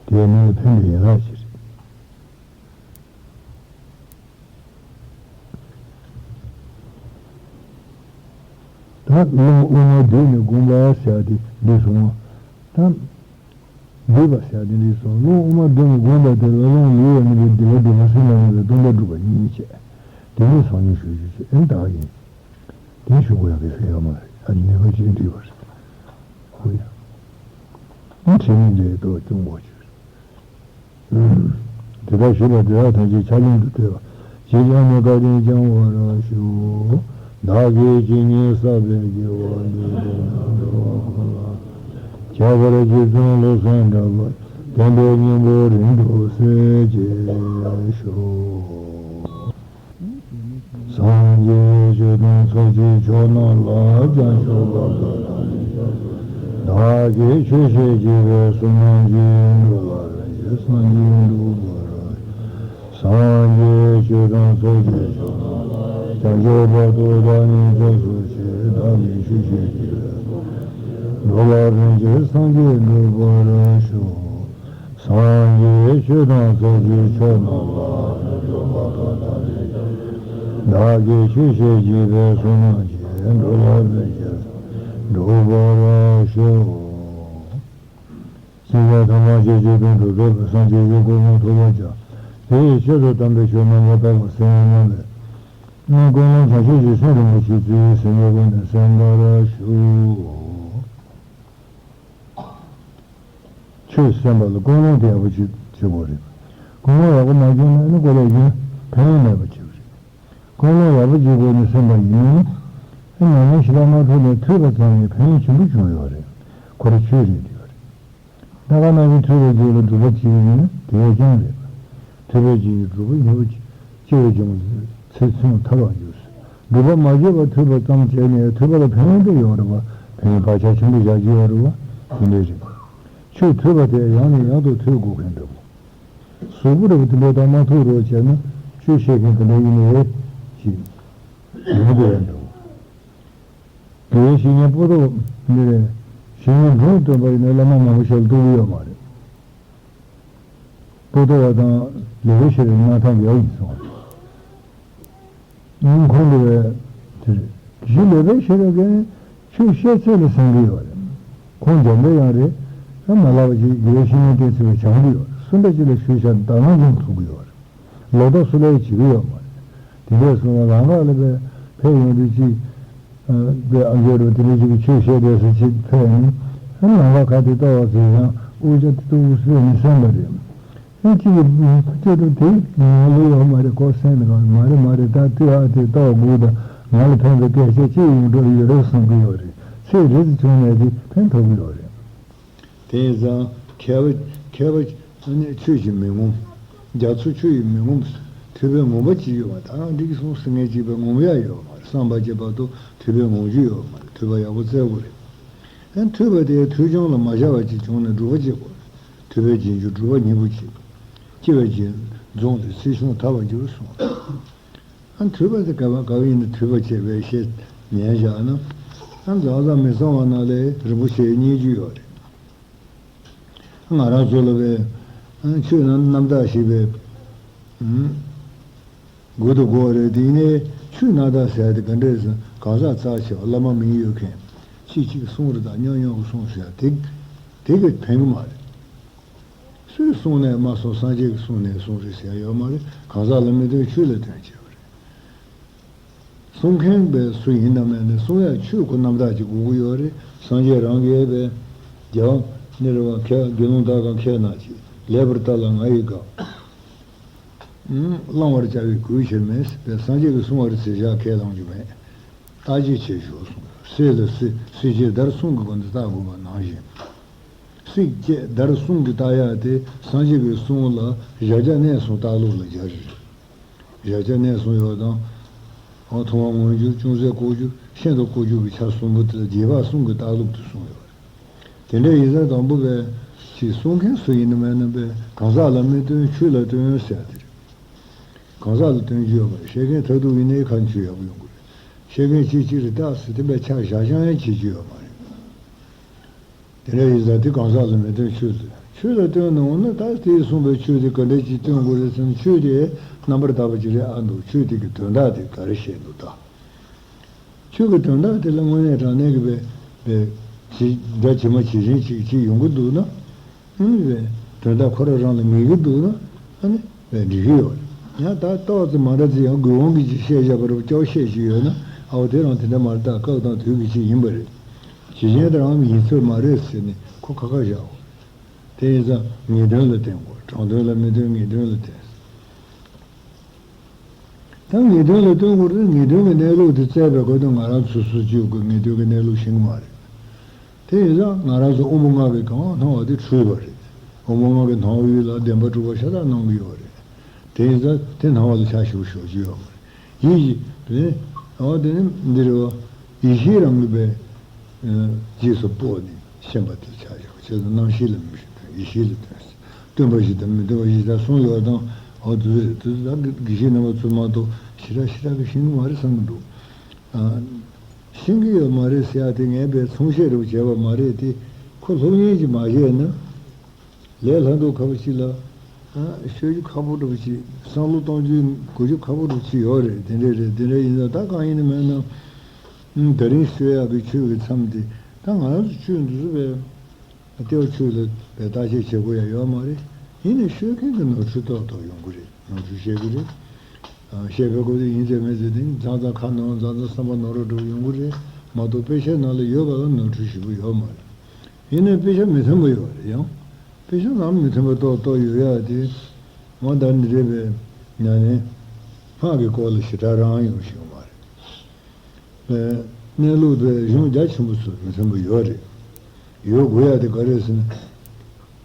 དེ་ཡང་མི་ལ་ཕན་པའི་ཡན་ལག་ཅིག་རེད། ད་རླུང་དབུ་མ་བསྡུས་ནས་བསྒོམ་པ་ཟེར་ཡ་དེ་འདི་སོང་བ། ད་བསྡུས་པ་ཟེར་ཡ་དེ་འདི་སོང་། རླུང་དབུ་མ་བསྡུས་ནས་བསྒོམ་པ་དེ་ལ་རླུང་ལུས་པ་ནི་བའི་བདེ་བ་བདེ་བ་སེམས་ལ་ཡོད་པའི་སྟོང་པ་སྒྲུབ་པ་ཉིད་བྱས། དེ་ནི་སང་ཉིན་ཞུ་རྒྱུ་བྱས། ཨེ་བདག་ཡིན། དེ་ཞུ་དགོས་ཡ་གི་ཟེར་ཡོད་མ་རེད། ཨ་ནི་ནུས་པ་ཅན་འདྲིས་པ་རེད། ཧུ་ཡ། ཨ་ཁྲིད་ནི་འདྲེ་ཏོ་ཅུང་གོ་ཆོད། དེ་ལྟར་ཞུས་པ་དེ་དག་ཐམས་ཅད་ཆ་ལུང་དུ་སྤྲོས་པ། ཇི་བཞིན་ནི་བཀའ་དྲིན་བསྐྱང་བར་ཞུ། བདག་གིས་ཇི་སྙེད་བསགས་པའི་དགེ་བ་འདི་དག་ནི་འགྲོ་བ་ཀུན་ལ་ཁྱབ་པར་རྗེ་བཙུན་བློ་བཟང་གྲགས་པ་བསྟན་པའི་སྙིང་པོ་རིང་དུ་གསལ་བྱེད་ཤོག། སངས་རྒྱས་ཆོས་དང་ཚོགས་ཀྱི་མཆོག་རྣམས་ལ་བྱང་ཆུབ་བར་དུ་བདག་ནི་སྐྱབས་སུ་མཆི། བདག་གིས་ཆོས་བཤད་ཅེས་པའི་གསུང་ནང་བཞིན་འགྲོ་ལ་རིན་ཆེན་སངས་རྒྱས་འགྲུབ་པར། སངས་རྒྱས་ཆོས་དང་ཚོགས་ཀྱི་མཆོག་རྣམས་ལ་བྱང་ཆུབ་བར་དུ་བདག་ནི་སྐྱབས་སུ་མཆི། བདག་གིས་ཆོས་བཤད་ཅེས་པའི་གསུང་ནང་བཞིན་འགྲོ་ལ་རིན་ཆེན་སངས་རྒྱས་འགྲུབ་པར་ཤོག། སངས་རྒྱས་ཆོས་དང་ཚོགས་ཀྱི་མཆོག་རྣམས་ལ། བདག་གིས་ཆོས་བཤད་ཅེས་པའི་གསུང་ནང་བཞིན། འགྲོ་ལ་རིན་ཆེན་སངས་རྒྱས་འགྲུབ་པར་ཤོག། སེམས་ཅན་ཐམས་ཅད་ཀྱི་དོན་དུ་རྫོགས་པའི་སངས་རྒྱས་ཀྱི་གོ་འཕང་ཐོབ་པར་བྱ། དེའི་ཆེད་དུ་དམ་པའི་ཆོས་རྣམ་པར་དག་པར་གསན་པའི་བླ་མའི་ཀུན་སློང་བྱང་ཆུབ་ཀྱི་སེམས་རིན་པོ་ཆེ་ཚུལ་བཞིན་སེམས་ཀྱི་སྒོ་ནས་གསན་པར་ཞུ། ཆོས་གསན་པ་ལ་ཀུན་སློང་དེ་ཡག་པོ་བྱེད་བྱེད་དགོས་རེད། ཀུན་སློང་ཡག་པོ་མ་བྱུང་ན་ནི་ཀོ་ལས་ཀྱང་ཕན་ཡོན་མེད་པ་བྱེད་ཀྱི་རེད། ཀུན་སློང་ཡག་པོ་བྱེད་དགོས་ནས་གསན་པ་ཡིན་ན་ནི། ཨེ་ནང་ནས་ཞི་ལ་མ་ཐུབ་ནས་ཐོས་པ་ཙམ་གྱིས་ཕན་ཡོན་ཆེན་པོ་བྱུང་ཡོད་རེད། ཁོ་རང་ཆོས་རེད་འདི་ཡོད་རེད། ད་ག་ནང་བཞིན་ཐོས་པའི་རྗེས་ལ་སྒྲུབ་པ་བྱེད་ཀྱི་ཡིན་ན་དེ་བས་ཀྱང་རེད། ཐོས་པའི་རྗེས་ཀྱི་སྒྲུབ་པ་ཡིན་པ་བྱེད། སྐྱེ་བའི་འབྱུང་ཚེ་ཚུན་ཐར་བར་འགྱུར། སྒྲུབ་པ་མ་བརྗོད་པར་ཐོས་པ་ཙམ་བྱས་ནས་ཐོས་པ་ལ་ཕན་ཡོན་དེ་ཡོད་རེད་པ། ཕན་ཡོན་བག་ཆགས་ཆེན་པོ་བཞག་རྒྱུ་ཡོད་རེད་པ། དེ་འདྲ་རེད། ཆོས་ཐོས་པ་དེ་ཡང་ནས་ཡང་དུ་ཐོས་དགོས་མཁན་འདྲ་པོ། གཟུགས་པོ་རེད་པ། དེ་འདྲ་དང་མ་ཐུག་རོགས་བྱས་ན་ཆོས་བཤད་མཁན་དེ་འདྲ་ཡིན་ནའི་ཅིག་ཡོང་དགོས་རེད་འདྲ་པོ། དགེ་བའི་བཤེས་གཉེན་པོ་ཏོ་འདི་རེད། བཤེས་གཉེན་འབྲོམ་སྟོན་པ་ཡིན་ན་བླ་མ་མང་པོ་ཞིག་ལ་གཏུག་གི་ཡོད་མ་རེད། པོ་ཏོ་བ་དང་ལེགས་པའི་ཤེས་རབ་མངའ་ཐང་རྒྱལ་བ་ཡིན་སོང་བ་རེད། ཁོང་གི་བས་དེ་རེད། གཞི་ལེགས་པའི་ཤེས་རབ་ཀྱིས་ཆོས་བཤད་ཚད་ལ་བསམ་གྱི་ཡོད་རེད། ཁོང་འཇམ་པའི་དབྱངས་རེད། ཡང་མ་ལབ་པ་ཅིག་དགེ་བའི་བཤེས་གཉེན་བསྟེན་ཚུལ་བས་བྱང་གི་ཡོད་རེད། སུ་འདྲ་ཅིག་ལ་ཞུས་བྱ་བདག་ནང་སྦྱོང་ཐུབ་ཀྱི་ཡོད་རེད། ལོག་རྟོག་སུ་ལ་ཡང་བྱེད་ཀྱི་ཡོད་མ་རེད། དེ་འདྲས་སོང་བ་ལམ་ཁ་ལ་བས་ཕེབས་ཡོང་དུས་ཅིག་པའི་ཨ་མཆོག་རུ་དེ་འདྲ་ཅིག་གིས་ཆོས་བཤད་བསྡད་ཟེར་ཅིག་ཕེབས་ནས་ལམ་ཁ་ཁ་དེ་ལྟ་བ་ཟེར་ཡང་དབུ་ཅག་དེ་ཏུ་སེ་ནས་སེམས་པ་རེད། ཨེ་ཅིག་གིས་ཁྱོད་དང་དེ་ངོ་ལོ་ཡོད་མ་རེད། ཁོ་སེམས་ནང་མ་རེད་མ་རེད། ད་དུས་ཨ་དེ་ལྟ་བ་དགོས། ད་ང་ལ་ཕན་པའི་སྐད་ཆ་ཅིག་ཡོང་འགྲོ་ཡོད་རེད་བསམ་གྱི་ཡོད་རེད། ཚེ་རེ་ཙམ་བྱུང་ནས་ཅིག་ཕན་ཐོགས་ཀྱི་ཡོད་རེད། དེ་ཡིན་ཙང་མཁས་པ་མཁས་པ་ནི་ཆོས་ཀྱིས་མི་ངོམས། རྒྱ་མཚོ་ཆུ་ཡིས་མི་ངོམས། ཐོས་པས་ངོམས་པ་ཅིག་ཡོད་པ། ད་འགྲིག་སོང་ཟེར་མཁན་ཅིག་པས་ངོམས་ཡ་ཡོད་མ་རེད། བསམ་པ་ཅིག་བར་དུ་ཐོས་པས་ངོམས་རྒྱུ་ཡོད་མ་རེད། ཐོས་པ་ཡག་པོ་བཙལ་དགོས་རེད། ཡང་ཐོས་པ་དེ་ཐོས་བྱུང་ལ་མ་བཞག་པ་ཅིག་བྱུང་ན་སྒྲུབ་པ་བྱེད་དགོས་རེད། ཐོས་པས་རྗེས་འཇུག་སྒྲུབ་པ་གཉིས་པོ་བྱེད་དགོས། སྐྱེ་བའི་རྗེས་འཛོམས་ཏེ་ཚེ་ཆུང་ཐར་བར་འགྱུར་གསུངས། ཨ་ཐོས་པ་དེ་ག་བ་ག་བ་ཡིན་ན་ཐོས་པ་བྱས་པའི་ཤེས་ཉན་བཞག་ན། ཨ་མཛངས་བཟང་མི་གཙང་བ་ནང་ལས་རིན་པོ་ཆེ་རྙེད་རྒྱུ་ཡོད་རེད། ང་རང་ཚོ་ལ་བས་ཨ་ཆོས་རྣམ་རྣམ་དག་ཞེས་པའི་ཨ་དགོས་དུ་དགོས་རེད། དེ་ནས་ཆོས་རྣམ་དག་ཟེར་དེ་ག་འདྲས་ཟེར་གང་ཟག་རྩ་ཆེ་བ་བླ་མ་མིང་ཡོད་མཁན་གཅིག་གཅིག་གསུང་རེད། ད་སྙོག་སྙོག་གི་གསུང་ཟེར་དེ་དེ་གི་ཕན་གི་མ་རེད། སུས་གསུངས་ནས་མ་གསུངས། སངས་རྒྱས་ཀྱིས་གསུངས་ནས་གསུངས་རེད་ཟེར་ཡ་ཡོད་མ་རེད། གང་ཟག་ལ་མི་སྟོན་ཆོས་ལ་སྟོན་བྱས་པ་རེད། གསུང་མཁན་པས་སུ་ཡིན་ནམ་ཡང་ནས་གསུང་ཡ་ཆོས་ཁོ་རྣམ་དག་ཅིག་དགོས་ཀྱི་ཡོད་རེད། སངས་རྒྱས་རང་གིས་པས་རྒྱལ་བ་ནི་རེད་བ། མཁས་དགེ་སློང་དག་གམ་མཁས་ན་ཅིག་ལེགས་པར་བལྟ་ལ་ང་ཡི་བཀའ་བླང་བར་བྱ་བའི་གུས་ཕྱིར་མིན་པས། སངས་རྒྱས་ཀྱིས་གསུང་བར་ཚེ་ཞག་ཁས་བླང་རྒྱུ་མེད། བརྟག་དཔྱད་བྱེད་ཤོག་གསུངས། སྲས་ལ་སྲས་སྲས་བཅས་བརྡར་གསུམ་གྱི་སྒོ་ནས་བརྟག་དགོས་པ་ནང་བཞིན། སྲས་བཅས་བརྡར་གསུམ་གྱིས་བརྟག་ཡག་དེ་སངས་རྒྱས་ཀྱི་གསུང་ལ་བཞག་བྱ་གནས་གསུམ་བརྟག་ལུགས་ལ་སྦྱར་རེད། བཞག་བྱ་གནས་གསུམ་ཡོད་དང་། ཨ་མཐོང་བ་མངོན་གྱུར་ཅུང་ཟད་ལྐོག་གྱུར་ཤིན་ཏུ་ལྐོག་གྱུར་གྱི་ཆ་གསུམ་པོ་དེ་ལ་རྗེས་དཔག་གསུམ་གྱི་བརྟག་ལུགས་དེ་གསུངས་ཡོད་རེད། དེ་འདྲ་ཡིན་ཙང་དང་པོ་བས་ཅིག་གསུང་མཁན་སུ་ཡིན་ནམ་ཡང་ན་བས་གང་ཟག་ལ་མི་སྟོན་ཆོས་ལ་སྟོན་ཟེར་དེ་རེད། གང་ཟག་ལ་སྟོན་རྒྱུ་ཡོད་པ་རེད། བཤད་མཁན་མཐར་ཐུག་ཡིན་ནའི་ཁ་མཆུ་ཡག་པོ་ཡོང་གི་རེད། བཤད་མཁན་གཅིག་གཅིག་རེད་ད་ཟེར་དེ་བས་ཆ་བཞག་བཞག་ཡང་བྱེད་རྒྱུ་ཡོད་མ་རེད། དེ་འདྲ་ཡིན་ཙང་དེ་གང་ཟག་ལ་མི་སྟོན་ཆོས་ལ་སྟོན། ཆོས་ལ་སྟོན་ནི་འོ་ན་ད་དེས་གསུངས་པའི་ཆོས་དེ་ག་འདྲ་ཅིག་སྟོན་དགོས་རེད་ཟེར་ན། ཆོས་དེ་རྣམ་པར་དག་པ་ཅིག་རེད་ཨ་འདུག་ཆོས་དེ་གི་དོན་དག་དེ་ག་རེ་བཤད་འདུག་ད། ཆོས་ཀྱི་དོན་དག་དེ་ལ་དངོས་གནས་དྲང་གནས་ཀྱི་བའི་བའི་ཇི་འདྲ་ཇི་མ་ཇི་བཞིན་ཅིག་ཅིག་ཡོང་གི་འདུག་ན། ཨ་ནི་བའི་དོན་དག་ཁོ་རང་རང་ལ་ངེས་ཀྱི་འདུག་ན། ཨ་ནི་བའི་འགྲིག་གི་ཡོད་རེད། ཡང་ད་ཏོག་ཙམ་མ་འདྲ་ཙམ་ཡང་དགོས་དབང་གིས་ཅིག་བཤད་བཞག་པ་རེད་པ། སྐྱོ་བཤད་ཅིག་ཡོད་ན་ཨའོ་དེ་རང་དེ་འདྲ་མ་རེད། ད་སྐབས་དང་དུས་ཀྱི་ཅིག་ཡིན་པ་རེད། ཇི་བཞིན་དུ་རང་ཡིན་ཚོད་མ་རེད་ཟེར་ནས་ཁོ་ཁ་ཁ་བཞག་འོ། དེ་ཡིན་ཙང་ངེས་དོན་ལ་བརྟེན་དགོས། དྲང་དོན་ལ་མི་བརྟེན་ངེས་དོན་ལ་བརྟེན། ད་ངེས་དོན་ལ་བརྟེན་དགོས་རེད། ངེས་དོན་གྱི་གནས་ལུགས་དེ་བཙལ་བའི་སྐབས་དུ་ང་རང་ཚོ་སོ་སོ་སྐྱེ་བོ་གི་ངེས་དོན་གྱི་གནས་ལུགས་ཤེས་ཀྱི་མ་རེད། དེ་ཡིན་ཙང་ང་རང་ཚོ་དབང་པོ་ལྔ་གིས་གང་སྣང་བ་དེ་འཁྲུལ་བ་རེད། དབང་པོ་ལྔ་གི་སྣང་བ་ཡུལ་ལ་བདེན་པར་གྲུབ་པ་ཤ་སྟག་སྣང་གི་ཡོད་རེད། དེ་ཡིན་ཙང་དེ་སྣང་བ་ལ་ཆ་ཞིག་ཞོག་རྒྱུ་ཡོད་མ་རེད། ཡིད་ཀྱི་དེ་ནི་འོ་དེ་ནི་འདི་རེད་བ། ཡིད་ཤེས་རང་གི་བས་རྗེས་སུ་དཔོག་ནས་ཤེས་པ་དེ་ཆ་བཞག་བྱས་ཙང་རྣམ་ཤེས་ལ་མི་ཞིག་དང་ཡིད་ཤེས་ལ་དོན། སྟོན་པ་བཞི་དང་མི་སྟོན་པ་བཞི་དང་གསུམ་ཡོད་དང་། འོ་དེ་རེད། དེ་ད་དགེ་བཤེས་རྣམ་པ་ཚོ་མ་གཏོགས་ཞེ་དྲག་ཞེ་དྲག་གི་ཤེས་ཀྱི་མ་རེད་བསམ་གྱི་འདུག་ཨ། ཤེས་ཀྱི་ཡོད་མ་རེད་ཟེར་ཡ་དེ་ངས་བས་མཚུངས་བཤད་རེ་བྱས་པ་མ་རེད་དེ། ཁོ་སློབ་གཉེར་གྱིས་མ་བཤད་ན། ལས་སླ་མདོག་ཁ་པོ་ཅིག་ལ། ཨ། ཤོད་རྒྱུ་ཁག་པོ་འདྲ་པོ་ཅིག་བསམ་བློ་གཏོང་རྒྱུ་དགོས་རྒྱུ་ཁག་པོ་འདྲ་པོ་ཅིག་ཡོད་རེད། དེ་འདྲས་རེད། དེ་འདྲ་ཡིན་ན་ད་གང་ཡིན་ནི་མེད་ན། ཨ། ད་རིང་ཤོད་ཡག་གི་ཆོས་ཀྱི་མཚམས་དེ་ད་ང་རང་ཚོ་ཆོས་འདི་ཚོ་བས་ལྟེ་བ་ཆོས་ལ་བས་བརྟག་དཔྱད་བྱེད་དགོས་ཡ་ཡོད་མ་རེད། ཡིན་ནའི་ཤོད་མཁན་གྱི་ནོར་འཁྲུལ་ཏོག་ཏོག་ཡོང་གི་རེད། ནོར་འཁྲུལ་བཤད་གི་རེད། ཨ། བཤད་པའི་སྐོར་དེ་ཡིན་ཚད་མིན་ཚད་དེ་མཚམས་མཚམས་ཁ་ནོར་མཚམས་མཚམས་བསམ་པ་ནོར་འགྲོ་ཡོང་གི་རེད་མ་གཏོགས་དཔེ་ཆ་ནང་ལ་ཡོད་པ་ལ་ནོར་འཁྲུལ་ཞེ་པོ་ཡོད་མ་རེད། ཡིན་ནའི་དཔེ་ཆ་མི་མཐུན་པ་ཡོད་རེད། ཡང་དཔེ་ཆ་ནང་མི་མཐུན་པ་ཏོག་ཏོག་ཡོད་ཡ་དེ་ང་ད་འདི་རེད་པས་ན་ནི་སྔགས་ཀྱི་སྐོར་ལ་ཞེ་དྲག་རང་ཡོང་ཞིག་ཡོད་མ་རེད། པས་གནས་ལུགས་པས་གཞུང་རྒྱ་ཆེན་པོ་ཚོ་མི་མཐུན་པ་ཡོད་རེད། ཡོད་དགོས་ཡ་དེ་ག་རེ་ཟེར་ན།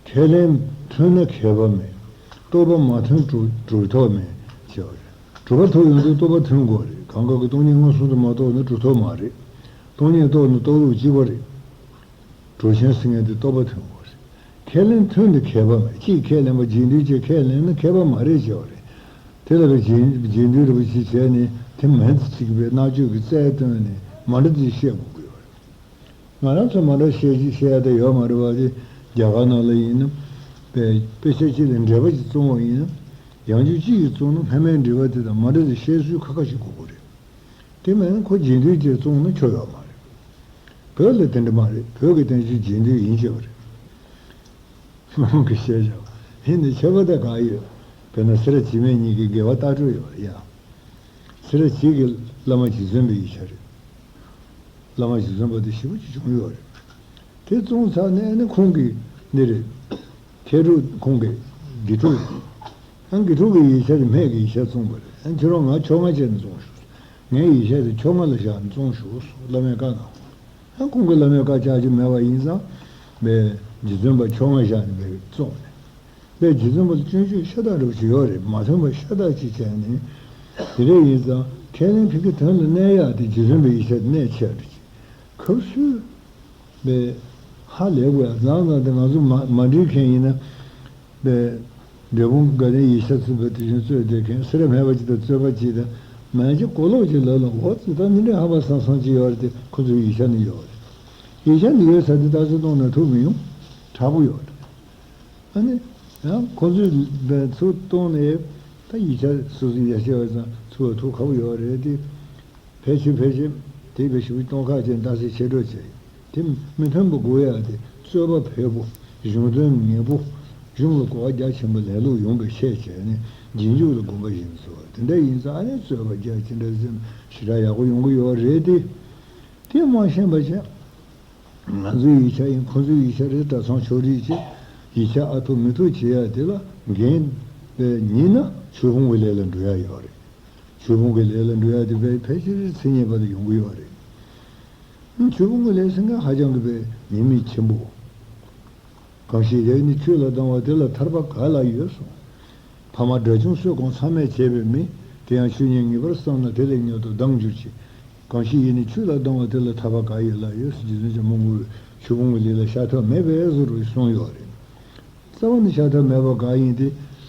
ཁས་ལེན་མཐུན་ན་མཁས་པ་མེད། རྟོགས་པ་མ་མཐུན་གྲུབ་གྲུབ་ཐོབ་མེད་ཅེས་པ་རེད། གྲུབ་པ་ཐོབ་ཡོང་དུས་རྟོགས་པ་ཐོན་དགོས་རེད། གང་ག་གི་སྟོང་ཉིད་མངོན་སུམ་དུ་མ་རྟོགས་ན་གྲུབ་ཐོབ་མ་རེད། སྟོང་ཉིད་རྟོགས་ན་རྟོགས་ལུགས་གཅིག་པ་རེད། གྲུབ་ཆེན་ཟེར་མཁན་དེ་རྟོགས་པ་ཐོན་དགོས་རེད། ཁས་ལེན་ཐོན་དུས་ཁས་པ་མེད། གཅིག་ཁས་ལེན་པ་རྗེས་ཟློས་ཀྱིས་ཁས་ལེན་ན་ཁས་པ་མ་རེད་ཅེས་པ་རེད། དེ་ལ་བའི་རྗེས་རྗེས་ཟློས་རེ་བ་ཅིག་བྱས་ནས་དེ་མིན་ཙི་གཅིག་པའི་མནར་གཅོད་ཀྱི་རྩལ་བཏོན་ནས་མ་འདྲ་ཅིག་བཤད་དགོས་ཀྱི་ཡོད་རེད། ང་རང་ཚོ་མ་འདྲ་བཤད་ཅིག་བཤད་ཡ་དེ་ཡོད་མ་རེད་བ། དེ་རྒྱ་གར་ནང་ལ་ཡིན་ན་དཔེ་དཔེ་ཆ་གཅིག་ལ་འགྲེལ་པ་ཅིག་བཙོང་བ་ཡིན་ན། ཡང་ཅུང་གཅིག་གིས་བཙོང་ན་སྔ་མའི་འགྲེལ་པ་དེ་དང་མ་འདྲ་ཅིག་བཤད་ཚུལ་ཁ་ཁ་ཞིག་དགོས་ཀྱི་རེད། དེ་མིན་ཁོ་རྗེས་ཟློས་ཅིག་བཙོང་ན་ཆོ་ཡོད་མ་རེད། བོད་ལ་དེ་འདྲ་མ་རེད། བོད་ཀྱི་བསྟན་བཅོས་རྗེས་ཟློས་ཡིན་གཅིག་པ་རེད། མ་འོངས་ཀྱི་ཤེས་བྱ་ཡིན་ནི་ཁྱད་པར་དེ་གང་ཡོད། དཔེར་ན་སེ་ར་བྱེས་སྨད་གཉིས་ཀྱི་དགེ་བ་ལྟ་གྲུབ་ཡོད་རེད་ཡ། སེ་ར་བྱེས་ཀྱི་བླ་མ་རྗེ་བཙུན་པའི་ཡིག་ཆ་རེད། བླ་མ་རྗེ་བཙུན་པ་དེ་ཞེ་པོ་ཅིག་བྱུང་ཡོད་རེད། དེ་བཙོང་ཚར་ནས་ཨ་ནི་ཁོང་གིས་འདི་རེད། མཁས་གྲུབ་ཁོང་གིས་དགེ་ཕྲུག་ཨ་དགེ་ཕྲུག་གི་ཡིག་ཆ་དེ་སྨད་ཀྱི་ཡིག་ཆ་བཙོང་པ་རེད། ཨ་ཁྱོད་རང་ང་ཕྱོགས་སྔ་བྱས་ནས་བཙོང་ཤོག་ངའི་ཡིག་ཆ་དེ་ཕྱོགས་སྔ་ལ་བཞག་ནས་བཙོང་ཤོག་བླ་མས་བཀའ་གནང་། ཨ་ཁོང་གིས་བླ་མའི་བཀའ་བཅག་རྒྱུ་མེད་པ་ཡིན་ཙང་། པའི་རྗེ་བཙུན་པ་ཕྱོགས་སྔ་བཞག་ནས་པའི་བཙོང་ནས། པའི་རྗེ་བཙུན་པ་ལ་སྐྱོན་བརྗོད་ཤ་སྟག་རེ་བ་ཅིག་ཡོད་རེད། མ་ཐོན་པ་ཤ་སྟག་ཅིག་བྱས་ནས། དེ་འདྲ་ཡིན་ཙང་ཁས་ལེན་ཕ་གི་དོན་ལ་གནས་ཡག་དེ་རྗེ་བཙུན་པའི་ཡིག་ཆ་དེ་གནད་ཆེ་རེད། ཁབ་སུ། པའི་ཧ་ལས་དགོས་ཡ་ཙང་ཙང་དེ་ང་ཚོ་མ་མ་འགྲིག་མཁན་ཡིན་ན། པའི་འབྲས་སྤུངས་དགའ་ལྡན་ཡིག་ཆ་ཚུད་པའི་དེ་བཞིན་རྩོད་བསྡད་མཁན་སེ་ར་སྨད་པ་ཅིག་དང་རྩོད་པ་ཅིག་དང་། མན་ཆད་གོ་ལོག་ཅིག་ལབ་ལ་འོ་ཙི་ད་འདི་འདྲའི་ཧ་པ་སང་སང་ཅིག་ཡོད་རེད་དེ་ཁོ་ཚོའི་ཡིག་ཆ་ནི་ཡོད་རེད། ཡིག་ཆ་འདི་ཡོད་ས་དེ་ལྟ་ཚུལ་གཏོང་ན་ཐུབ་མི་ཡོང་། དྲག་པོ་ཡོད་རེད། ཨ་ནི། ཡང་ཁོ་ཚོས་འབད་ཚུལ་གཏོང་ནས་ད་ཡིག་ཆ་སོ་སོའི་ཡ་ཆེ་བ་ཙང་ཚུར་བ་ཐུག་ཁག་པོ་ཡོད་རེད་དེ། ཕལ་ཆེར་ཕལ་ཆེར་དེ་བས་ཞིབ་གཏོང་ཁག་ཅན་ལྟ་ཚེ་ཆེ་སྤྲོད་བྱས། དེ་མི་མཐུན་པ་དགོས་ཡ་དེ་རྩོད་པ་འཕེལ་པོ། གཞུང་དོན་ངེས་པོ། གཞུང་ལ་གོ་བ་རྒྱ་ཆེན་པོ་ལས་སློབ་ཡོང་བའི་ཤས་བྱས་ནས་རྗེས་འཇུག་ལ་དགོངས་པ་བཞེས་ཚུལ་དེ་འདྲ་ཡིན་ཙང་ཨ་ནི་རྩོད་པ་རྒྱ་ཅི་འདྲ་ཟིན་ཞེ་དྲག་ཡག་པོ་ཡོང་གི་ཡོད་རེད་དེ། དེ་མ་ཤེས་པ་བྱས། ང་ཚོའི་ཡིག་ཆ་ཡིན་ཁོ་ཚོའི་ཡིག་ཆ་རེད། གྲྭ་ཚང་ཕྱོགས་སྒྲིག་བྱས། ཡིག་ཆ་ཨ་ཐུག་མི་ཐུག་བྱེད་ཡ་དེ་ལ་འགན་པས་ཉིད་ན་ཆོས་ཕུང་གི་ལས་ལ་འགྲོ་ཡ་ཡོད་རེད། ཆོས་ཕུང་གི་ལས་ལ་འགྲོ་ཡ་དེ་བས་ཕལ་ཆེར་མཚན་ཉིད་པ་དེ་ཡོང་གི་ཡོད་རེད། ཆོས་ཕུང་གི་ལས་ཟེར་མཁན་ཧ་ཅང་གི་བས་ཉེས་དམིགས་ཆེན་པོ། གང་ཞིག་ཡིད་ནི་ཆོས་ལ་སྡང་བ་དེ་ལ་ཐར་པ་ག་ལ་ཡོད་གསུངས། ཕ་མ་དགྲ་བཅོམ་གསོད་གོང་ཚང་མས་བྱས་པའི་མི། དེ་ཡང་ཆོས་ཉིད་ངེས་པར་བསམས་ན་དེ་ལས་མྱུར་དུ་ལྡང་འགྱུར་ཅིག་གང་ཞིག་ཡིད་ནི་ཆོས་ལ་སྡང་བ་དེ་ལ་ཐར་པ་ག་ཡི་ལ་ཡོད་ཟེར་རྗེ་བཙུན་བྱམས་པ་མགོན་པོས་ཆོས་ཕུང་གི་ལས་ལ་བྱ་ཐབས་མེད་པས་བཟོ་རུ་གསུངས་ཡོད་རེད། རྩ་བ་ནི་བྱ་ཐབས་མེད་པ་ག་ཡིན་ཏེ།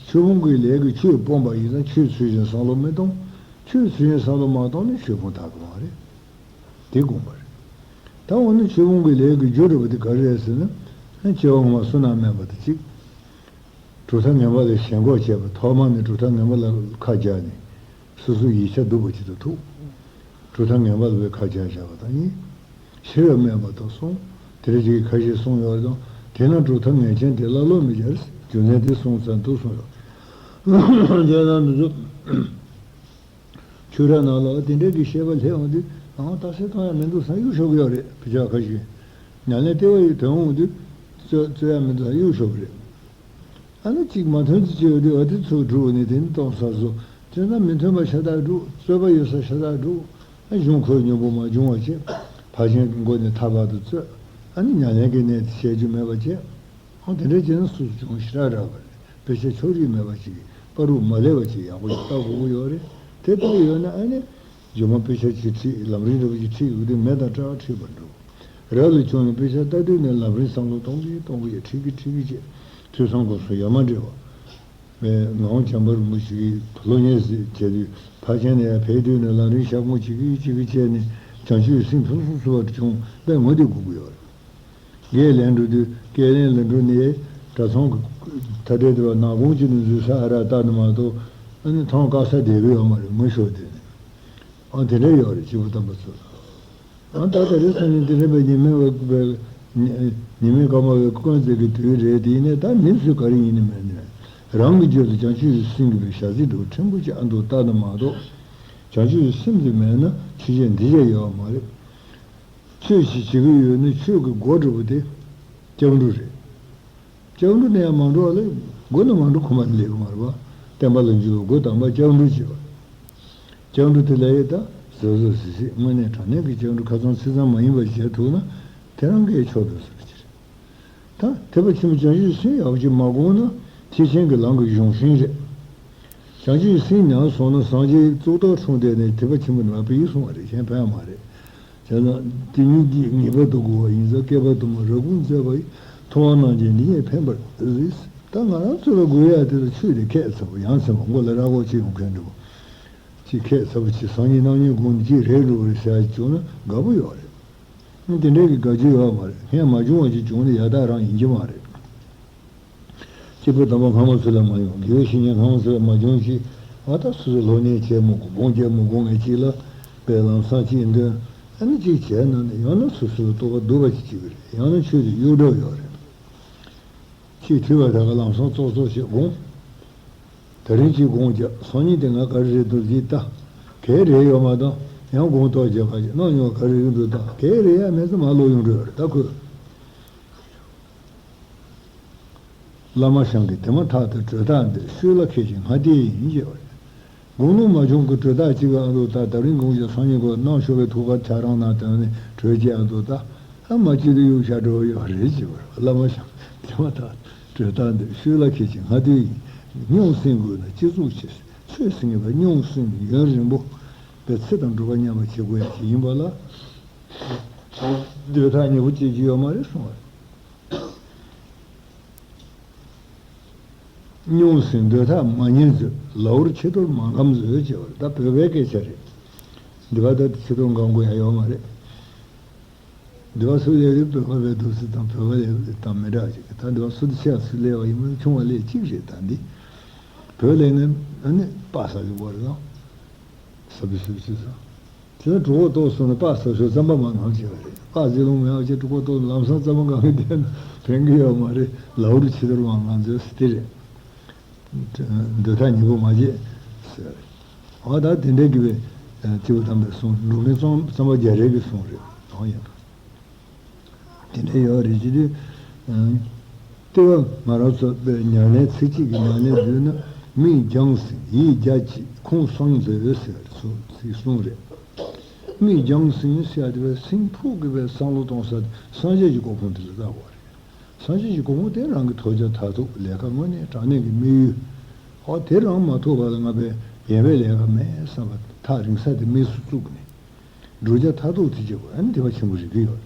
ཆོས་ཕུང་གི་ལས་ཀྱིས་ཆོས་སྤོང་བ་ཡིན་ཙང་ཆོས་ཚུལ་བཞིན་བསམ་བློ་མི་གཏོང་། ཆོས་ཚུལ་བཞིན་བསམ་བློ་མ་གཏོང་ན་ཆོས་ཕུང་དག་གི་མ་རེད། དེ་དགོངས་པ་རེད། ད་འོ་ན་ཆོས་ཕུང་གི་ལས་ཀྱི་རྒྱུ་འགྲུབ་པ་དེ་ག་རེ་རེད་ཟེར་ན། སྐྱེ་བ་སྔོན་མ་བསོད་ནམས་དམན་པ་དང་གཅིག་གྲུབ་མཐའ་ངན་པ་ལ་ཞེན་ཁོག་བྱས་པ་ཐོག་མ་ནས་གྲུབ་མཐའ་ངན་པ་ལ་ཁ་རྒྱག་ནས་སོ་སོའི་ཡིག་ཆ་སྡུག་པ་ཅིག་ཏུ་ཐུག་གྲུབ་མཐའ་ངན་པ་ལ་བའི་ཁ་རྒྱག་བཞག་པ་དང་གཉིས། ཤེས་རབ་དམན་པ་དང་གསུམ། དེ་རེ་ཅིག་གིས་ཁ་ཤས་གསུངས་ཡོད་རེད་དང་། དེས་ན་གྲུབ་མཐའ་ངན་ཅན་དེ་ཀླ་ཀློ་མི་སྦྱར། རྒྱུ་མཚན་དེ་གསུངས་ཚར་འདུག་གསུངས་ཡོད། དེས་ན་མི་ཚོ། ཆོས་ར་ནང་ལ་དེ་འདྲའི་གི་བཤད་པ་སླེབས་འོང་དུས་ཨང་རྟགས་གསལ་གཏོང་ཡ་མི་འདུག་བསམ་གཡུག་ཤོར་གི་ཡོད་རེད། བུ་ཆགས་ཁ་ཤས་ཉམས་ལེན་ལྟེ་བ་ཡི་དོན་འོང་དུས་རྩོད་རྩོད་ཡ་མི་འདུག་བསམ་གཡུག་ཤོར་གི་རེད། ཨ་ནི་གཅིག་མ་ཐོན་ཚུལ་བྱས་ཡོད་དུས་ཨ་དེ་ཚུར་སྒྲུག་ནས་དེ་ནི་གཏོང་ས་བཟོ་བྱས་ན་མི་མཐུན་པ་ཤ་སྟག་སྒྲུག་རྩོད་པ་ཡོད་ས་ཤ་སྟག་སྒྲུག་ཨ་གཞུང་ཁོག་སྙོམས་པོ་མ་བྱུང་བ་བྱས། ཕར་ཕྱིན་གྱི་སྒོ་ནས་ཐར་པ་དང་རྩོད། ཨ་ནི་ཉམས་ལེན་གྱི་གནས་དེ་བཤད་རྒྱུ་མེད་པ་བྱས། ཨང་དེ་འདྲ་བྱས་ན་སུ་བྱུང་ཞེ་དྲག་རག་པ་རེད། དཔེ་ཆ་ཕྱོགས་རིས་མེད་པ་ཅིག་པ་རུ་མ་ལས་པ་ཅིག་ཡག་པོ་ཞིག་ལྟ་དགོས་ཀྱི་ཡོད་རེད། དེ་ལྟ་ཡོད་ན་ཨ་ནི། རྗེས་མ་དཔེ་ཆ་ཅིག་ཁྲིད་ལམ་རིམ་འདྲ་པོ་ཅིག་ཁྲིད་དགོས་དུས་མེ་དང་སྤྲེའུ་ཁྲིད་པ་འདྲ་བོ། རབ་ལ་བྱུང་ནས་དཔེ་ཆ་ལྟ་དུས་ནས་ལམ་རིམ་བསམ་བློ་གཏོང་གི་གཏོང་གི་ཁྲིད་ཀྱི་ཁྲིད་ཀྱི་བྱས། ཐོས་བསམ་སྒོམ་གསུམ་ཡ་མ་འདྲེས་པ། ངག་དབང་བྱམས་པ་རིན་པོ་ཆེ་གིས་ལོ་ཉེར་ཟིན་བྱས་དུས་ཕར་ཕྱིན་ནས་ཡར་ཕེབས་དུས་ནས་ལམ་རིམ་ཞབས་ངོ་བྱེད་ཀྱི་བྱེད་ཀྱི་བྱས་ནས་བྱང་ཆུབ་སེམས་ཕུན་སུམ་ཚོགས་པར་བྱུང་བས་ངོ་དེ་དགོས་ཀྱི་ཡོད་རེད། དགེ་ལས་འགྲོ་དུས་དགེ་ལས་ལ་འགྲོ་ནས་གྲྭ་ཚང་གི་ཐ་དད་དུ་ནག་ཁུང་གཅིག་ནས་འཛུལ་ས་ཨ་རག་ལྟ་ནི་མ་གཏོགས་ཨ་ནི་ཐང་དཀའ་ས་བསྡད་ཀྱི་ཡོད་མ་རེད། ངུ་ཤོར་དེ་ནས་ཨ་དེ་འདྲ་ཡོད་རེད། སྐྱེས་བུ་དམ་པ་ཚོ་ལ། ཨ་ད་ད་རེས་སང་ཉིན་དེ་རིང་པའི་ཉི་མའི་འོད་པའི་ཉི་མའི་སྐར་མ་བའི་སྐོར་འཛེག་གི་དུས་རེད། དེ་ཡིན་ནའི་ད་མི་ཚོས་ག་རེ་ཡིན་ནི་མེད་ནས་རང་གི་རྒྱུད་ལ་བྱང་ཆུབ་ཀྱི་སེམས་ཀྱི་བའི་ཞག་ཚི་འགྲོ་ཕྲན་བུ་ཅིག་ཨ་མདོ་ལྟ་ནི་མ་གཏོགས་བྱང་ཆུབ་ཀྱི་སེམས་དེ་མེད་ན་ཆོས་བྱེད་འདི་བྱེད་ཡོད་མ་རེད། ཆོས་ཤིག་བྱེད་ཀྱི་ཡོད་ན་ཆོས་ཀྱི་སྒོ་འགྲོ་བ་དེ་སྐྱབས་འགྲོ་རེད། སྐྱབས་འགྲོ་ནས་ཡང་མ་འགྲོ་བ་ལ་སྒོ་ནས་མ་འགྲོ་ཁོ་མ་ནི་ལེགས་མ་རེད་པ། བསྟན་པ་ལ་འཇུག་པའི་སྒོ་དམ་པ་སྐྱབས་འགྲོ་བྱེད་པ། སྐྱབས་འགྲོ་དེ་ལ་ཡི་ད་གཟབ་གཟབ་ཟིག་ཟིག་དངོས་གནས་དྲང་གནས་ཀྱི་སྐྱབས་འགྲོ་ཁ་ཚང་ཚིག་ཚང་མ་ཡིན་པ་བྱེད་ཐུབ་ན་དེ་རང་གིས་ཆོག་འདུག་ཟེར་གྱི་རེད། ད་ཐེག་པ་ཆེན་པོ་བྱང་ཆུབ་སེམས་ཡག་པོ་ཅིག་མ་བསྒོམས་ན་ཐེག་ཆེན་གྱི་ལམ་གྱི་གཞུང་ཤིང་རེད། བྱང་ཆུབ་སེམས་ཉམས་སོང་ན་སངས་རྒྱས་གཙུག་ཏོར་འཁྲུངས་ཏེ་ནས་ཐེག་པ་ཆེན་པོ་ནང་ཕེབས་སོང་བ་རེད། གཞན་ཕན་མ་རེད། བྱས་ན་དེ་ཉིད་ཀྱིས་ངེས་པར་དུ་དགོས་པ་ཡིན་ཙང་བསྐལ་པ་དུ་མར་རབ་དགོངས་མཛད་པ་ཡི་ཐུབ་དབང་རྣམ་རྒྱལ་འདི་ཉིད་ཕན་པར་གཟིགས། ད་ང་རང་ཚོ་ལ་དགོས་ཡ་དེ་ལ་ཆོས་དེ་ཁྱད་མཚར་པོ་ཡ་མཚན་པོ་མགོ་ལ་ར་གོ་ཅིག་ཡོང་མཁན་འདུག་ཅིག་ཁྱད་མཚར་པོ་ཅིག་སང་ཉིན་གནངས་ཉིན་དགོངས་ནས་ཅིག་རེད་འགྲོ་བ་རེད་ཟེར་ཡ་ཅིག་བྱུང་ན་དགའ་པོ་ཡོད་རེད། དེ་འདྲའི་གི་དགའ་རྒྱུ་ཡོད་མ་རེད། སྔན་མ་བྱུང་བ་ཅིག་བྱུང་ན་ཡག་རྟགས་རང་ཡིན་གྱི་མ་རེད། སྐྱེས་བུ་དམ་པ་སྔ་མ་ཚོ་ལ་མ་ཡོང་། དགེ་བའི་བཤེས་གཉེན་སྔ་མ་ཚོ་ལ་མ་བྱུང་ཞིག་ཨ་ད་སོ་སོའི་སློབ་གཉེར་བྱས་མི་དགོས། སྒོམ་བྱས་མི་དགོས་ངེས་ཅིག་ལ་དཔེ་ལམ་སང་ཅིག་འདོན། ཨ་ནི་ཅིག་བྱས་ན་ནི་ཡང་ན་སོ་སོ་ལ་རྟོགས་པ་སྡུག་པ་ཅིག་སྐྱེ་གི་རེད། ཡང་ན་ཆོས་དེ་གཡོ་འདྲ་ཡོད་རེད། ཅིག་ཐོས་པ་དག་གི་ལམ་སང་ཙོག་ཙོག་བྱས་དགོངས། དེ་རིང་ཅིག་དགོངས་བྱས་སང་ཉིན་དེ་ང་ག་རེ་རེད་འདུག་ཅིག་ལྟ། གལ་རེད་ཡོད་མ་གཏོགས་ཡང་དགོངས་ཐོག་བྱས་ཁ་ཅིག་གནང་མྱོང་བ་ག་རེ་རེད་འདུག་ལྟ། གལ་རེད་ཡ་མེད་ཚེ་མ་ལོག་ཡོང་འགྲོ་ཡོད་རེད། ད་ཁོས། བླ་མ་ཞང་གིས་དེ་མ་ཐག་ཏུ་གྲོས་ཐག་འདི་ཤོད་ལ་ཁད་ཅིང་སྔ་ལྟས་ཡིན་ཞེས་པ་རེད། དགུང་ལོ་མ་ཆུང་གི་གྲོས་ཐག་གཅིག་ཨ་མདོ་ད་ད་རིང་དགོངས་བྱས་སང་ཉིན་གོ་གནང་ཆོག་པའི་ཐུགས་ཁར་ཆ་རང་ན་དོན་ནི་གྲོས་ཀྱི་ཨ་མདོ་ད་ཨ་མ་གཅིག་ཏུ་གཡུག་བཞག་འགྲོ་ཡོད་རེད་ཅེས་པར་བླ་མ་ཞང་དེ་མ་ཐག་གྲོས་ཐག་འདི་ཤོད་ལ་ཁད་ཅིང་སྔ་ལྟས་ཡིན། སྙུང་སེམས་དགོས་ན་སྤྱི་གཙུག་ཆེ། ཆོས་ཟེར་ངེས་པ་སྙུང་སེམས་ཡུན་རིང་པོ་པའི་ཚེ་དང་སྒྲུབ་པ་མཉམ་པ་བྱེད་དགོས་ཡ་ཅིག་ཡིན་པ་ལ། འདོད་ཐག་ཉེ་པོ་བྱེད་རྒྱུ་ཡོད་མ་རེད་གསུངས་པ་རེད། སྙུང་སེམས་འདོད་ཐག་མ་ཉེ་མཛོད། ལའུར་ཕྱི་དོར་མ་འགམ་མཛོད་ཅེས་པ་རེད། ད་བོད་པའི་སྐད་ཆ་རེད། འདི་པ་ད་ཕྱི་དོར་འགམ་དགོས་ཡ་ཡོད་མ་རེད། འདི་པ་སུ་ལས་རེད། བོད་པ་བས་འདུག་སེ་དང་བོད་པ་ལས་དང་མི་འདྲ་ཞིག་ད་འདི་པ་སུ་དེ་ཆེ་སུ་ལས་བ་ཡིན་མིན་ཆུང་བ་ལས་གཅིག་རེད། ད་འདི་བོད་ལས་ནི་ཨ་ནི་པ་ས་ལུག་པ་རེད་དང་། ས་བི་སུ་སུ་ས། དེ་ལ་གྲོད་ཁོག་ལྟོགས་སོང་ན་པ་ས་ཞོ་རྩམ་པ་མ་འགམ་བྱས་པ་རེད། པ་ཟི་ལོང་མེད་པ་བྱས་གྲོད་ཁོག་ལྟོགས་ལམ་སང་རྩམ་པ་འགམ་གི་བསྡད་ན་ཕན་གི་ཡོད་མ་རེད། ལའུར་ཕྱི་དོར་མ་འགམ་མཛོད་ཟེར་དེ་རེད། འདོད་ཐག་ཉེ་པོ་མ་བྱེད་ཟེར། འོ་ད་དེ་འདྲའི་གི་བའི་སྐྱེས་བུ་དམ་པའི་གསུང་འགྲོ་མཁན་རྩོམ་རྩོམ་པ་རྒྱ་རས་ཀྱི་གསུང་རེད། འོ་ཡིན། དེ་འདྲ་ཡོད་རེད་ཅེས་དུས། ལྟེ་བ་ང་རང་ཚོ་པའི་ཉམས་ལེན་ཚིག་གཅིག་གི་ཉམས་ལེན་བརྗོད་ན་མིག་རྒྱང་སིང་ཡིད་རྒྱ་ཆེ་ཁོང་སང་མཛོད་ཟེར་ཚུལ་ཚིག་གསུང་རེད། མིག་རྒྱང་སིང་ཟེར་ཡ་དེ་བས་སིང་ཕུག་གི་བས་བསམ་བློ་གཏོང་ས་དེ་སངས་རྒྱས་ཀྱི་གོ་འཕང་དེ་ལ་ལྟ་བ་རེད། སངས་རྒྱས་ཀྱི་གོ་འཕང་དེ་རང་གི་ཐོབ་བྱ་མཐར་ཐུག་ལས་ཀ་དངོས་གནས་དྲང་གནས་ཀྱི་དམིགས་ཡུལ། ཨོ་དེ་རང་མ་ཐོབ་པ་ལ་ང་པའི་ཡན་པའི་ལས་ཀ་མེད་བསམ་པ་ཐག་རིང་ས་དེ་དམིགས་སུ་བཙུགས་ནས། བསྒྲུབ་བྱ་མཐར་ཐུག་དེ་བྱེད་དགོས། ཨ་ནི་དེ་བ་ཆེན་པོ་རིག་གི་ཡོད།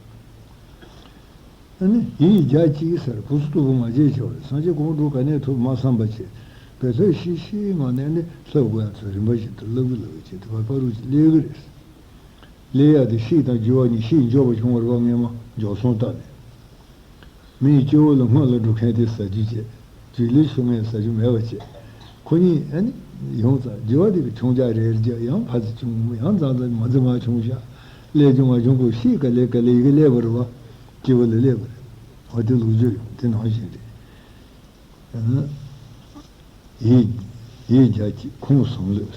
ཨ་ནི་ཡིད་རྒྱ་ཆེ་ཟེར་ཕུ་སུ་སྟུ་བུ་མ་བྱེད་བྱ་བ་རེད། སངས་རྒྱས་གོ་འཕང་འགྲོ་ག་ནས་ཐུབ་མ་བསམ་པ་བྱེད། བེད་ཐོད་ཤི་ཤི་ངང་ནས་ནི་ལྷབ་དགོས་ཡ་ཚོ་རིམ་པ་བཞིན་དུ་ལྷབ་གི་ལྷབ་གི་བྱེད་དེ་བ་པ་རུ་ཅིག་ལས་གི་རེད། ལས་ཡ་དེ་ཤི་དང་འགྱུར་བ་གཉིས། ཤི་འགྱོ་བ་བྱུང་བ་རེད་བ། སྔས་མ་འགྱོ་སོང་ལྟ་ནས། མིའི་སྐྱེ་བོ་ལ་སྔོན་ལ་འགྲོ་མཁན་དེ་ཟ་རྒྱུ་བྱེད། རྒྱུད་ལས་ཆུང་ངས་ཟ་རྒྱུ་མེད་པ་བྱེད། ཁོ་གཉིས་ཨ་ནི་ཡོང་ཙང་རྒྱུ་བ་དེ་གི་ཆུང་ཆ་རེ་རེ་རྒྱག་ཡང་ཕ་ཚི་ཆུང་ཡང་ཙང་ཙང་མ་ཚི་མ་ཆུང་ཤག་ལས་ཆུང་མ་ཆུང་ཁོ་ཤེས་ག་ལས་ག་ལས་ཡི་གེ་ལས་པར་བ་སྐྱེ་བོ་ལ་ལས་པར་འོ་དེ་ལུགས་སྦྱོར་ཡོང་དེ་ནང་བཞིན་རེད། ཡིད་ཡིད་རྒྱ་ཆེ་ཁོང་སང་མཛོད།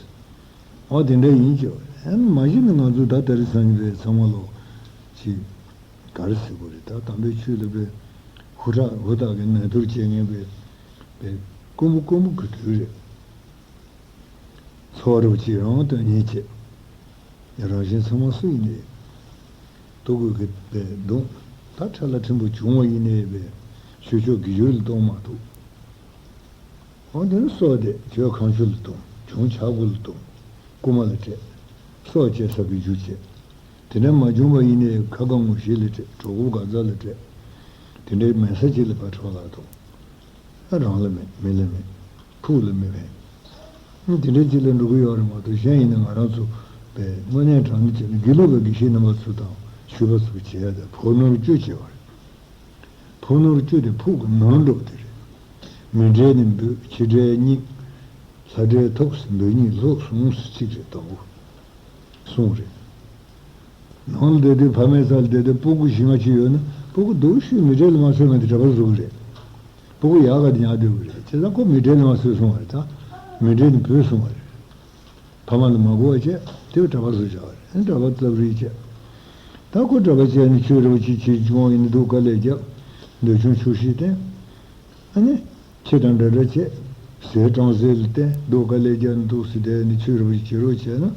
འོ་དེ་འདྲ་ཡིན་ཅེས་པ་ཨ་ནི་མ་གཞི་ནས་ང་ཚོ་ད་ལྟ་རེ་སང་ཉིན་པའི་ཚང་མ་ལོ་ཅིག་ག་རེ་ཟེར་དགོས་རེད། ད་དམ་པའི་ཆོས་ལ་པའི་ཧུར་ཐག་ཧུར་ཐག་གི་ནན་ཐུར་བྱེད་མཁན་པའི་པའི་དཀོན་པོ་དཀོན་པོ་གི་དུས་རེད། འཚོ་བ་རོགས་གཅིག་རང་དོན་གཉེར་བྱེད། རང་གཞན་ཚང་མ་སུ་ཡིན་ནའི་ལྟོ་གོས་གི་པའི་གདུང་ད་ཁྲ་ལ་ཕྲན་བུ་བྱུང་བ་ཡིན་ནའི་པའི་ཆོས་ཕྱོགས་ཀྱི་ཡུལ་ལ་གཏོང་མ་ཐུབ། འོ་དེ་ནི་སྲོག་དེ་ཁྱོད་གང་ཆུ་ལ་གཏོང་། བྱུང་ཆག་སྒོ་ལ་གཏོང་། རྐུ་མ་ལ་སྤྲད། སྲོག་བཅད་ས་གི་རྒྱུ་བྱེད། དེ་འདྲ་མ་བྱུང་བ་ཡིན་ནའི་ཁ་གང་ངོ་ཤེས་ལ་སྤྲད། གྲོགས་པོ་གང་ཟག་ལ་སྤྲད། དེ་འདྲའི་མེད་ས་ཅིག་ལ་ཕར་འཕྲོ་བརླག་གཏོང་། རང་ལ་མེད། མི་ལ་མེད། ཕུགས་ལ་མི་ཕན། དེ་འདྲའི་ཅིག་ལ་འགྲོ་གི་ཡོད་རེད་མ་གཏོགས་གཞན་ཡིན་ན་ང་རང་ཚོ་པའི་དངོས་གནས་དྲང་གནས་བྱས་ན་དགེ་ལུགས་པའི་དགེ་བཤེས་རྣམ་པ་ཚོ་དང་ཞུས་པ་ཚོ་བྱེད་ཡ་དེ་ཕོ་ནོར་བཅུ་བྱེད་པ་རེད། ཕོ་ནོར་བཅུ་དེ་ཕུགས་ཀྱི་ནོར་འགྲོ་དེ་རེད། མི་འབྲལ་ནི་འབུལ། ཕྱི་འབྲལ་སྙིང་། ལྷ་འབྲལ་ཐོབ། འབུལ་སྙིང་ལྷོག་གསུམ་གཅིག་རེད་དང་པོ། གསུང་རེད། ནང་ལ་བསྡད་དུས་ཕ་མའི་རྩ་ལ་བསྡད་དུས་སྤུ་གུ་བཞི་ལྔ་ཅིག་ཡོད་ན་སྤུ་གུ་སྡུག་ཤོས་མི་འབྲལ་མ་སོས་མ་དེ་གྲྭ་པ་བཟོ་གི་རེད། སྤུ་གུ་ཡག་ག་དེ་ཉར་སྡོད་གི་རེད། བྱས་ཙང་ཁོ་མི་འབྲལ་མ་སོས་སོང་བ་རེད་ད། མི་འབྲལ་ནི་བུད་སོང་བ་རེད། ཕ་མ་ལ་མ་གོ་བ་བྱས་དེ་གྲྭ་པ་བཟོ་བྱ་བ་རེད། གྲྭ་པ་རྩབ་རིལ་བྱས། ད་ཁོ་གྲྭ་པ་བྱས་ནས་ཆོས་རེ་བ་ཅིག་བྱེད་བྱུང་བ་ཡིན་ན་སྡུག་དཀའ་ལས་རྒྱབ། འདོད་ཆུང་ཆོག་ཤེས་བསྟེན། ཨ་ནི། ཁྱི་དང་འདྲ་འདྲ་བྱས། ཟས་སྤྲང་ཟས་ལ་བརྟེན་སྡུག་དཀའ་ལས་རྒྱག་ནས་འདུག་སེ་བསྡད་ནས་ཆོས་རེ་བ་ཞིག་བྱེད་རོགས་བྱས་ན།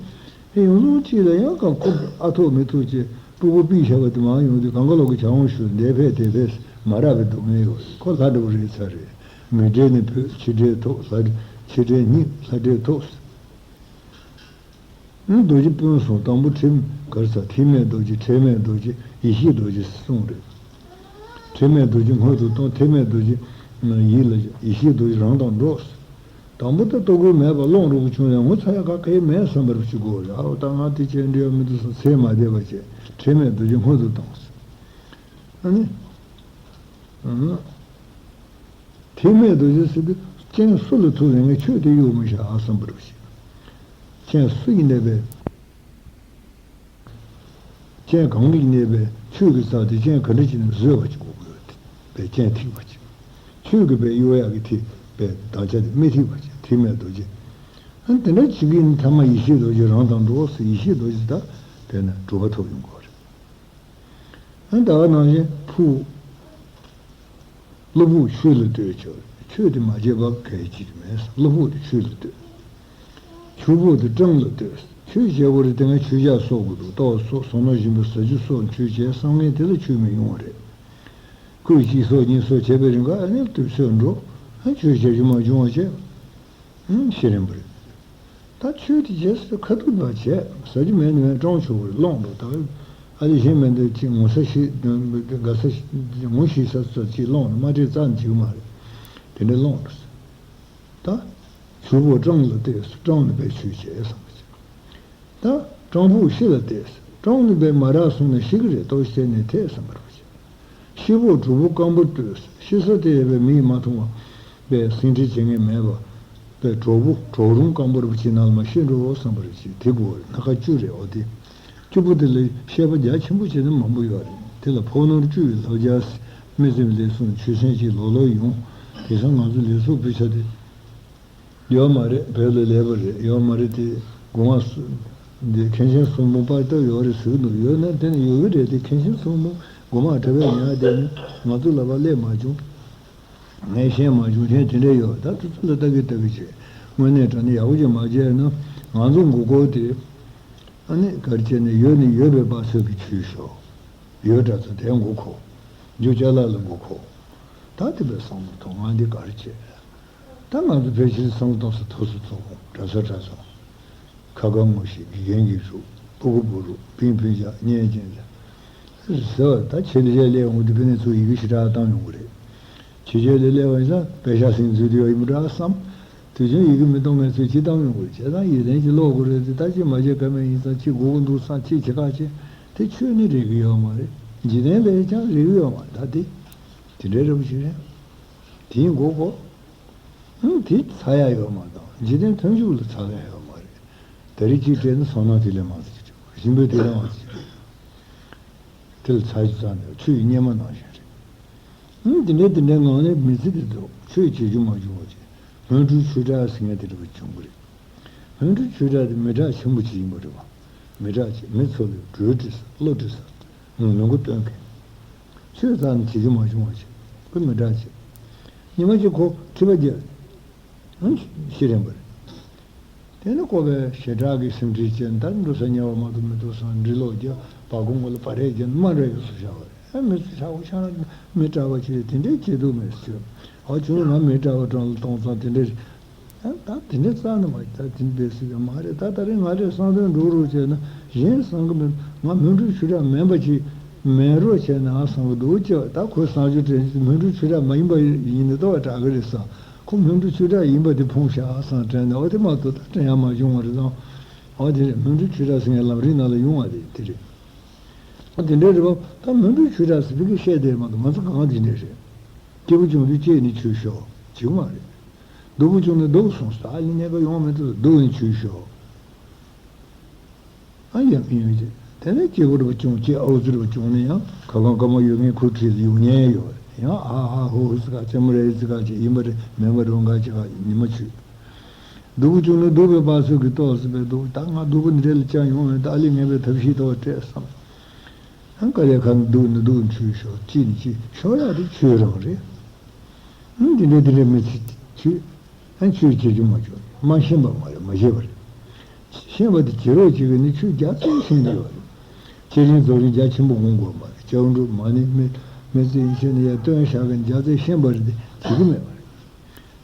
ཨེ་ཡོང་ལོང་གཅིག་ལ་ཡང་གང་ཁོ་ཨ་ཐུག་མི་ཐུག་བྱས་སྤུ་གུ་པིག་བཞག་པ་དེ་མར་ཡོང་དུས་གང་ག་ལོག་གི་བྱ་འོང་ཞུ་འདས་ཕེབས་དེ་ཕེབས་མ་རག་པའི་སྡུག་བསྔལ་ཡོད། ཁོ་ལྷ་འདྲ་བོ་རེད་ཚར་རེད། མི་འབྲལ་ནི་བུད། ཕྱི་འབྲལ་ཐོབ། ལྷ་འབྲལ་ ཆེ་ཕྲད་སྙིང་ལྷ་ཕྲད་ཐོག་ཨ་རྡོ་རྗེ་སྤུན་གསུམ་དང་པོ་ཁྲིམས་གར་ས་ཐེག་དམན་རྡོ་རྗེ། ཁྲེལ་མེད་རྡོ་རྗེ། ཡེ་ཤེས་རྡོ་རྗེ་གསུམ་རེད། ཁྲེལ་མེད་རྡོ་རྗེ་སྔོན་དུ་བཏང་། ཐེག་དམན་རྡོ་རྗེ་ཡིད་ལ། ཡེ་ཤེས་རྡོ་རྗེ་རང་དང་འགྲོགས། དང་པོ་ད་ལྟོ་གོས་མེད་པ་སློང་རོགས་བྱུང་ཡང་ངོ་ཚ་ཡ་ག་གེ་མེད་བསམ་པར་བྱེད་དགོས་རེད། ཨའོ་ད་ང་དེ་བྱས་འདྲི་ཡ་མི་འདུག་བསམ་ཚེ་མ་བསྡད་པ་བྱས་ཁྲེལ་མེད་རྡོ་རྗེ་སྔོན་དུ་བཏང་། ཨ་ནི། ཨང་། ཐེག་དམན་རྡོ་རྗེ་ཟེར་དུས་སྤྱན་སུ་ལ་ཐུག་ཡང་ངས་ཆོས་དེ་གཡུག་མི་བཞག་ཨ་བསམ་པར་བྱེད། སྤྱན་སུ་ཡིན་ནའི་བས། སྤྱན་གང་གི་གནས་པའི་ཆོས་ཀྱི་རྩ་དེ་སྤྱན་ག་འདྲ་བྱས་ནས་བཟོད་པ་ཅིག་དགོས་ཀྱི་ཡོད་དེ། པའི་སྤྱན་ཐིག་པ་ཅིག་ཆོས་ཀྱི་པའི་གཡོ་ཡག་གི་ཐིག་པའི་དམ་བཅའ་དེ་མི་ཐིག་པ་ཅིག་ཐེག་དམན་རྡོ་རྗེ། ཨ་དེ་འདྲ་བྱེད་ཀྱི་ཡིན་ཐ་མ་ཡེ་ཤེས་རྡོ་རྗེ་རང་དང་འགྲོགས་སོ། ཡེ་ཤེས་རྡོ་རྗེ་ད་དེ་ནས་གྲུབ་པ་ཐོབ་ཡོང་གི་རེད། ཨ་ད་ག་ནང་བཞིན་ཕུག་བློ་ཕུགས་ཆོས་ལ་ལྟོས་ཆོག་ཆོས་དེ་མ་བྱས་པ་གལ་ཆེ་གི་མེད། བློ་ཕུགས་དེ་ཆོས་ལ་ལྟོས། ཆུ་བོ་དེ་སྤྲང་ལ་ལྟོས། ཆོས་བྱེད་དགོས་རེད་དེ་ངས་ཆོས་ཇ་གསོག་དགོས་འདུག་ལྟོ་གསོག་བཟོ་ན་བཞིན་པའི་ཟ་རྒྱུ་གསོག་ཆོས་བྱས་བསམ་ངན་དེ་ལ་ཆོས་མི་ཡོང་བ་རེད། ཁོས་གཅིག་གསོག་གཉིས་གསོག་བྱས་པའི་རིང་ག་ཨ་ནི་དུས་ཚོད་འགྲོ། ཨ་ཆོས་བྱ་རྒྱུ་མ་བྱུང་བ་བྱས། ཨང་ཤེས་རན་པ་རེད། ད་ཆོས་དེ་བྱས་སུ་ཁ་ཐུག་མ་བྱས་ཟ་རྒྱུ་མེད་ནི་མེད་སྤྲང་ཆོག་གི་རེད་སློང་འགྲོ་ད། ཨ་ལི་གཞན་མེད་འདོད་ཅིག་ངོ་ཚ་ཤི་དགའ་ས་ཤི་ངོ་ཤི་ས་ཚོ་ཅིག་སློང་ནས་མ་སྤྲད་རྩ་ནས་བྱེད་གི་མ་རེད། དེ་འདྲ་སློང་འགྲོ་ས། ད། ཆུ་བོ་སྤྲང་ལ་ལྟོས་སོ། སྤྲང་ནས་པའི་ཆོས་བྱས་བསམ་པ་བྱས། ད། སྤྲང་ཕུག་ཤི་ལ་ལྟོས་སོ། སྤྲང་ནས་པའི་མ་རག་སོང་ན་ཤི་གི་རེད་ལྟོ་ཤི་ནས་ཐད་བསམ་པར་བྱས། ཤི་བོ་གྲོག་པོ་སྐམ་པོ་ལྟོས་སོ། ཤི་ས་དེ་ཡོད་པའི་མིས་མ་མཐོང་བ། པའི་ཟིན་བྲིས་བྱེད་ངེས་མེད་པ། པའི་གྲོག་པོ་གྲོག་རོང་སྐམ་པོར་བྱེད་ན་ལ་མ་ཤི་འགྲོ་བསམ་པར་བྱས་དེ་དགོས་རེད་སྣ་ཁ་བཅུ་རེད་འོ་དེ། བཅུ་པོ་དེ་ལ་བཤད་པ་རྒྱ་ཆེན་པོ་བྱས་ན་མང་པོ་ཡོད་རེད་དེ་ལ་ཕོ་ནོར་བཅུ་ཡི་ལྷ་བརྒྱ། མི་ཚེ་ལས་སོང་ཆོས་སེམས་ཀྱི་ལོ་ལོ་ཡོང་། དེང་སང་ང་ཚོ་ལས་ཚོགས་སྤུས་ཆ་དེ། ཡོད་མ་རེད་བོད་ལ་ལས་པ་རེད་ཡོད་མ་རེད་དེ། སྒོ་ང་སུ། འདི་མཁན་ཆེན་གསུམ་པོ་པར་སྟབས་ཡོད་རེད་ཟེར་གི་འདུག་ཡོད་ན་དེ་ནི་ཡོད་གི་རེད་དེ་མཁན་ཆེན་གསུམ་པོ་སྒོ་མ་གྲྭ་པས་ཉར་བསྡད་ནི་ང་ཚོ་ལ་བ་སླེབས་མ་བྱུང་། ངས་ཤེས་མ་བྱུང་མཁན་དེ་འདྲ་ཡོད་ད་དུ་ཚོད་ལ་ལྟ་གི་ལྟ་གི་བྱས་དངོས་གནས་དྲང་གནས་ཡག་པོ་ཅིག་མ་བྱས་ན་ང་ཚོ་མགོ་སྐོར་དེ། ཨ་ནི་གར་བྱས་ནས་ཡོད་ནི་ཡོད་པའི་བ་ཚོད་ཀྱི་ཆུད་ཤོག་ཡོད་འདྲ་ཚོ་དེ་མགོ་འཁོར། རྒྱུ་ཅ་ལག་ལ་མགོ་འཁོར། ད་དེ་བས་བསམ་བློ་ཐོངས་ང་འདི་གར་བྱས། ད་ང་ཚོ་ཕལ་ཆེར་བསམ་བློ་གཏོང་ས་ཐོ་སོ་ཚོ་ཁོང་གྲྭ་ས་གྲྭ་ས། ཁ་ཁ་ངོ་ཤེས་དགེ་རྒན་གྱི་རུ་སྤུ་གུ་སྤུ་རུ་པིན་ཕུན་བྱ་གཉན་ཅན་ལ། ཟེར་བ་ད་ཆེ་ལི་ཞལ་ལས་འོང་དུས་ཕི་ནས་ཚུར་ཡི་གེ་ཞེ་དྲག་བཏང་ཡོང་གི་རེད། ཆེ་ལི་ཞལ་ལས་སླེབས་པ་ཡིན་ཙང་དཔེ་ཤག་སེང་འཛུལ་དུ་ཡོད་ཡིན་པ་འདྲ་བསམ། དུས་ཆུང་ཡི་གེ་མི་གཏོང་མཁན་ཚོས་ཅི་བཏང་ཡོང་གི་རེད་བྱས་ཙང་ཡིད་བརྟན་གྱིས་ཀློག་དགོས་རེད་དེ་ད་ཅི་མ་བྱས་ཀ་མེད་ཡིན་ཙང་ཅི་དགོས་ཀྱི་འདུག་བསམ་ཅི་བྱེད་ཁག་ཅི། དེ་ཆོས་ནི་རེག་གི་ཡོད་མ་རེད། འཇིག་རྟེན་ལས་ཀྱང་རེག་གི་ཡོད་མ་རེད་ད་དེ། དེ་འདྲའི་རེ་བ་ཞིག་རེད། དེའི་མགོ་སྐོར། ཨང་དེ་ཚ་ཡ་ཡོད་མ་དང་འཇིག་རྟེན་མཐུན་འཇུག་ལ་ཚ་ཡ་ཡོད་མ་རེད། ད་རེས་གཅིག་སྤྲད་ན་སོང་ན་དེ་ལས་མང་ཙམ་ཅིག་རེད་ཞིམ་པོའི་དེ་ལས་མང་ཙམ་ཅིག་རེད། དེ་ལ་ཚ་རྒྱུ་ཙམ་ནས་ཆུ་ཡི་གཉེར་མ་ནང་བཞིན་རེད། ཨང་དེ་འདྲའི་དེ་འདྲའི་ངང་ནས་མི་ཚེ་འདི་ཚོ་ཆོས་བྱེད་རྒྱུ་མ་བྱུང་བ་ཅིག་སྔོན་འགྲོའི་ཆོས་གྲྭ་ཟེར་མཁན་དེ་འདྲ་བ་བྱུང་གི་རེད། སྔོན་འགྲོའི་ཆོས་གྲྭ་དེ་མི་གྲགས་ཆེན་པོ་ཅིག་ཡིན་པ་རེད་བ། མི་གྲགས་ཅིག་མི་ཚོ་ལ་གྲོས་འདྲི་ས་བློ་འདྲི་ས། ངོ་མི་མགོ་སྟོན་མཁན། ཆོས་རྩ་ནས་བྱེད་རྒྱུ་མ་བྱུང་བ་ཞིག་ཁོ་མི་འདྲ་ཅིག་ཉི་མ་གཅིག་ཁོ་ཁྲི་པ་རྒྱལ། ཤེས་རན་པ་རེད། དེ་ནི་ཁོ་པའི་ཞེ་དྲག་གི་སེམས་ཁྲལ་བྱས་ནས་ད་འགྲོ་ས་ཉེ་བ་མ་གཏོགས་མི་འདུག་བསམ་འདྲི་ཀློག་རྒྱབ་བ་གོང་གོ་ལ་པར་རེ་རྒྱབ་མ་འདྲ་ཡོད་སུ་བཞག་པ་རེད། ཨ་མི་ཚོ་ཆག་སྒོ་ཆག་ན་མི་གྲྭ་བ་ཅིག་དེ་འདྲའི་བྱེད་འདུག་མེད་ཟེར། ཨ་ཆུང་ང་མི་གྲྭ་བ་གྲངས་ལ་གཏོང་ཙང་དེ་འདྲའི། ད་ད་དེ་འདྲའི་རྩ་ནས་མ་ད་དེ་འདྲ་སྲིད་ཀྱི་མ་རེད། ད་ད་རེས་ང་རེ་བསམ་དོན་འགྲུབ་རོགས་བྱས་ན་གཞན་བསམ་གི་མེད། ང་སྔོན་འགྲོའི་ཆོས་གྲྭ་མིན་པ་ཅིག་མེད་རོགས་བྱས་ན་ཨ་བསམ་གི་འདུག་ཅེས་ད་ཁོས་བསམ་ཚུལ་དྲན་སྔོན་འགྲོའི་ཆོས་གྲྭ་མ་ཡིན་པ་ཡིན་ནི་ལྟ་བ་དྲག་གི་རེད་བསམ། ཁོ་སྔོན་འགྲོའི་ཆོས་གྲྭ་ཡིན་པ་དེ་ཕུང་ཤག་ཨ་བསམ་དྲན་ནས་འོ་དེ་མ་གཏོགས་ད་དྲན་ཡ་མ་བྱུང་བ་རེད་དང་། འོ་དེ་རེད། སྔོན་འགྲོའི་ཆོས་གྲྭ་ཟེར་མཁན་ལམ་རིམ་ནང་ལ་ཡོང་བ་དེ་དེ་རེད། འོ་དེ་འདྲའི་རེད་པ། ད་སྔོན་འགྲོའི་ཆོས་གྲྭ་ཟེར་བི་གི་བཤད་དེ་མ་གཏོགས་ང་ཚོ་གང་དེ་འདྲ་རེད། སྐྱིད་པོ་བྱུང་དུས་སྐྱིད་ནས་ཆོས་ཞུ་བྱེད་གི་མ་རེད། སྡུག་པོ་བྱུང་ན་སྡུག་སོང་ས་ཨ་ལི་གནས་སྐབས་ཡོང་མི་ཐུབ་སྡུག་ནས་ཆོས་ཞུ། ཨ་ཡང་ཡང་ཅི། དེ་ནས་སྐྱིད་པོ་རེ་བ་བྱུང་སྐྱིད་ཨའུ་ཙི་རེ་བ་བྱུང་ནས་ཡང་ག་གང་སྐར་མ་ཡོད་མཁན་ཁོའི་འཁྲིས་ལ་ཡོང་ཉན་ཡོད་རེད། ཡང་ཨ་ཧ་ཧོ་ཧུ་ཙི་ག་ཙེ་མོ་རེ་ཙི་ག་ཅིག་ཡིན་པ་རེད་མིན་པ་རེད་འོང་ག་ཅིག་ག་ཉི་མ་ཆུད། སྡུག་པོ་བྱུང་ན་སྡུག་པའི་བར་སྲོལ་གྱི་ཏོག་ཙམ་པའི་སྡུག་ད་ང་སྡུག་པོ་འདི་འདྲ་ལ་བཅར་ཡོང་བས་ད་ཨ་ལི་ངན་པའི་ཐབས་ཤེས་ལྟ་བ་སྤྲད་བསམ། ཨང་དཀའ་ལས་ཁག་འདུག་ནི་འདུག་འཁྲུལ་ཤོག་ཅི་ནི་ཅི་ཤོག་ཡག་དེ་ཆོས་རང་རེད། ཨང་འདི་འདྲ་འདི་འདྲ་མི་ཚེ་ཆོས། ཨང་ཆོས་བྱེད་རྒྱུ་མ་བྱུང་མ་ཤེས་པ་མ་རེད་མ་ཤེས་པ་རེད། ཤེས་པ་དེ་བྱེད་རོགས་བྱེད་གི་ནི་ཆོས་རྒྱ་ཚོས་ཤེས་ཀྱི་ཡོད་རེད། ཁྱེད་རིང་རྫོགས་རིང་རྒྱ་ཆེན་པོ་འོང་དགོས་མ་རེད་སྐྱབས་འགྲོ་མ་ཎི་མི་མི་ཚེ་ཡིན་ཤེས་ནི་ཡ་སྟོན་བཞག་གི་རྒྱ་ཚོས་ཤེས་པ་རེད་དེ་བྱེད་གི་མེད་པ་རེད།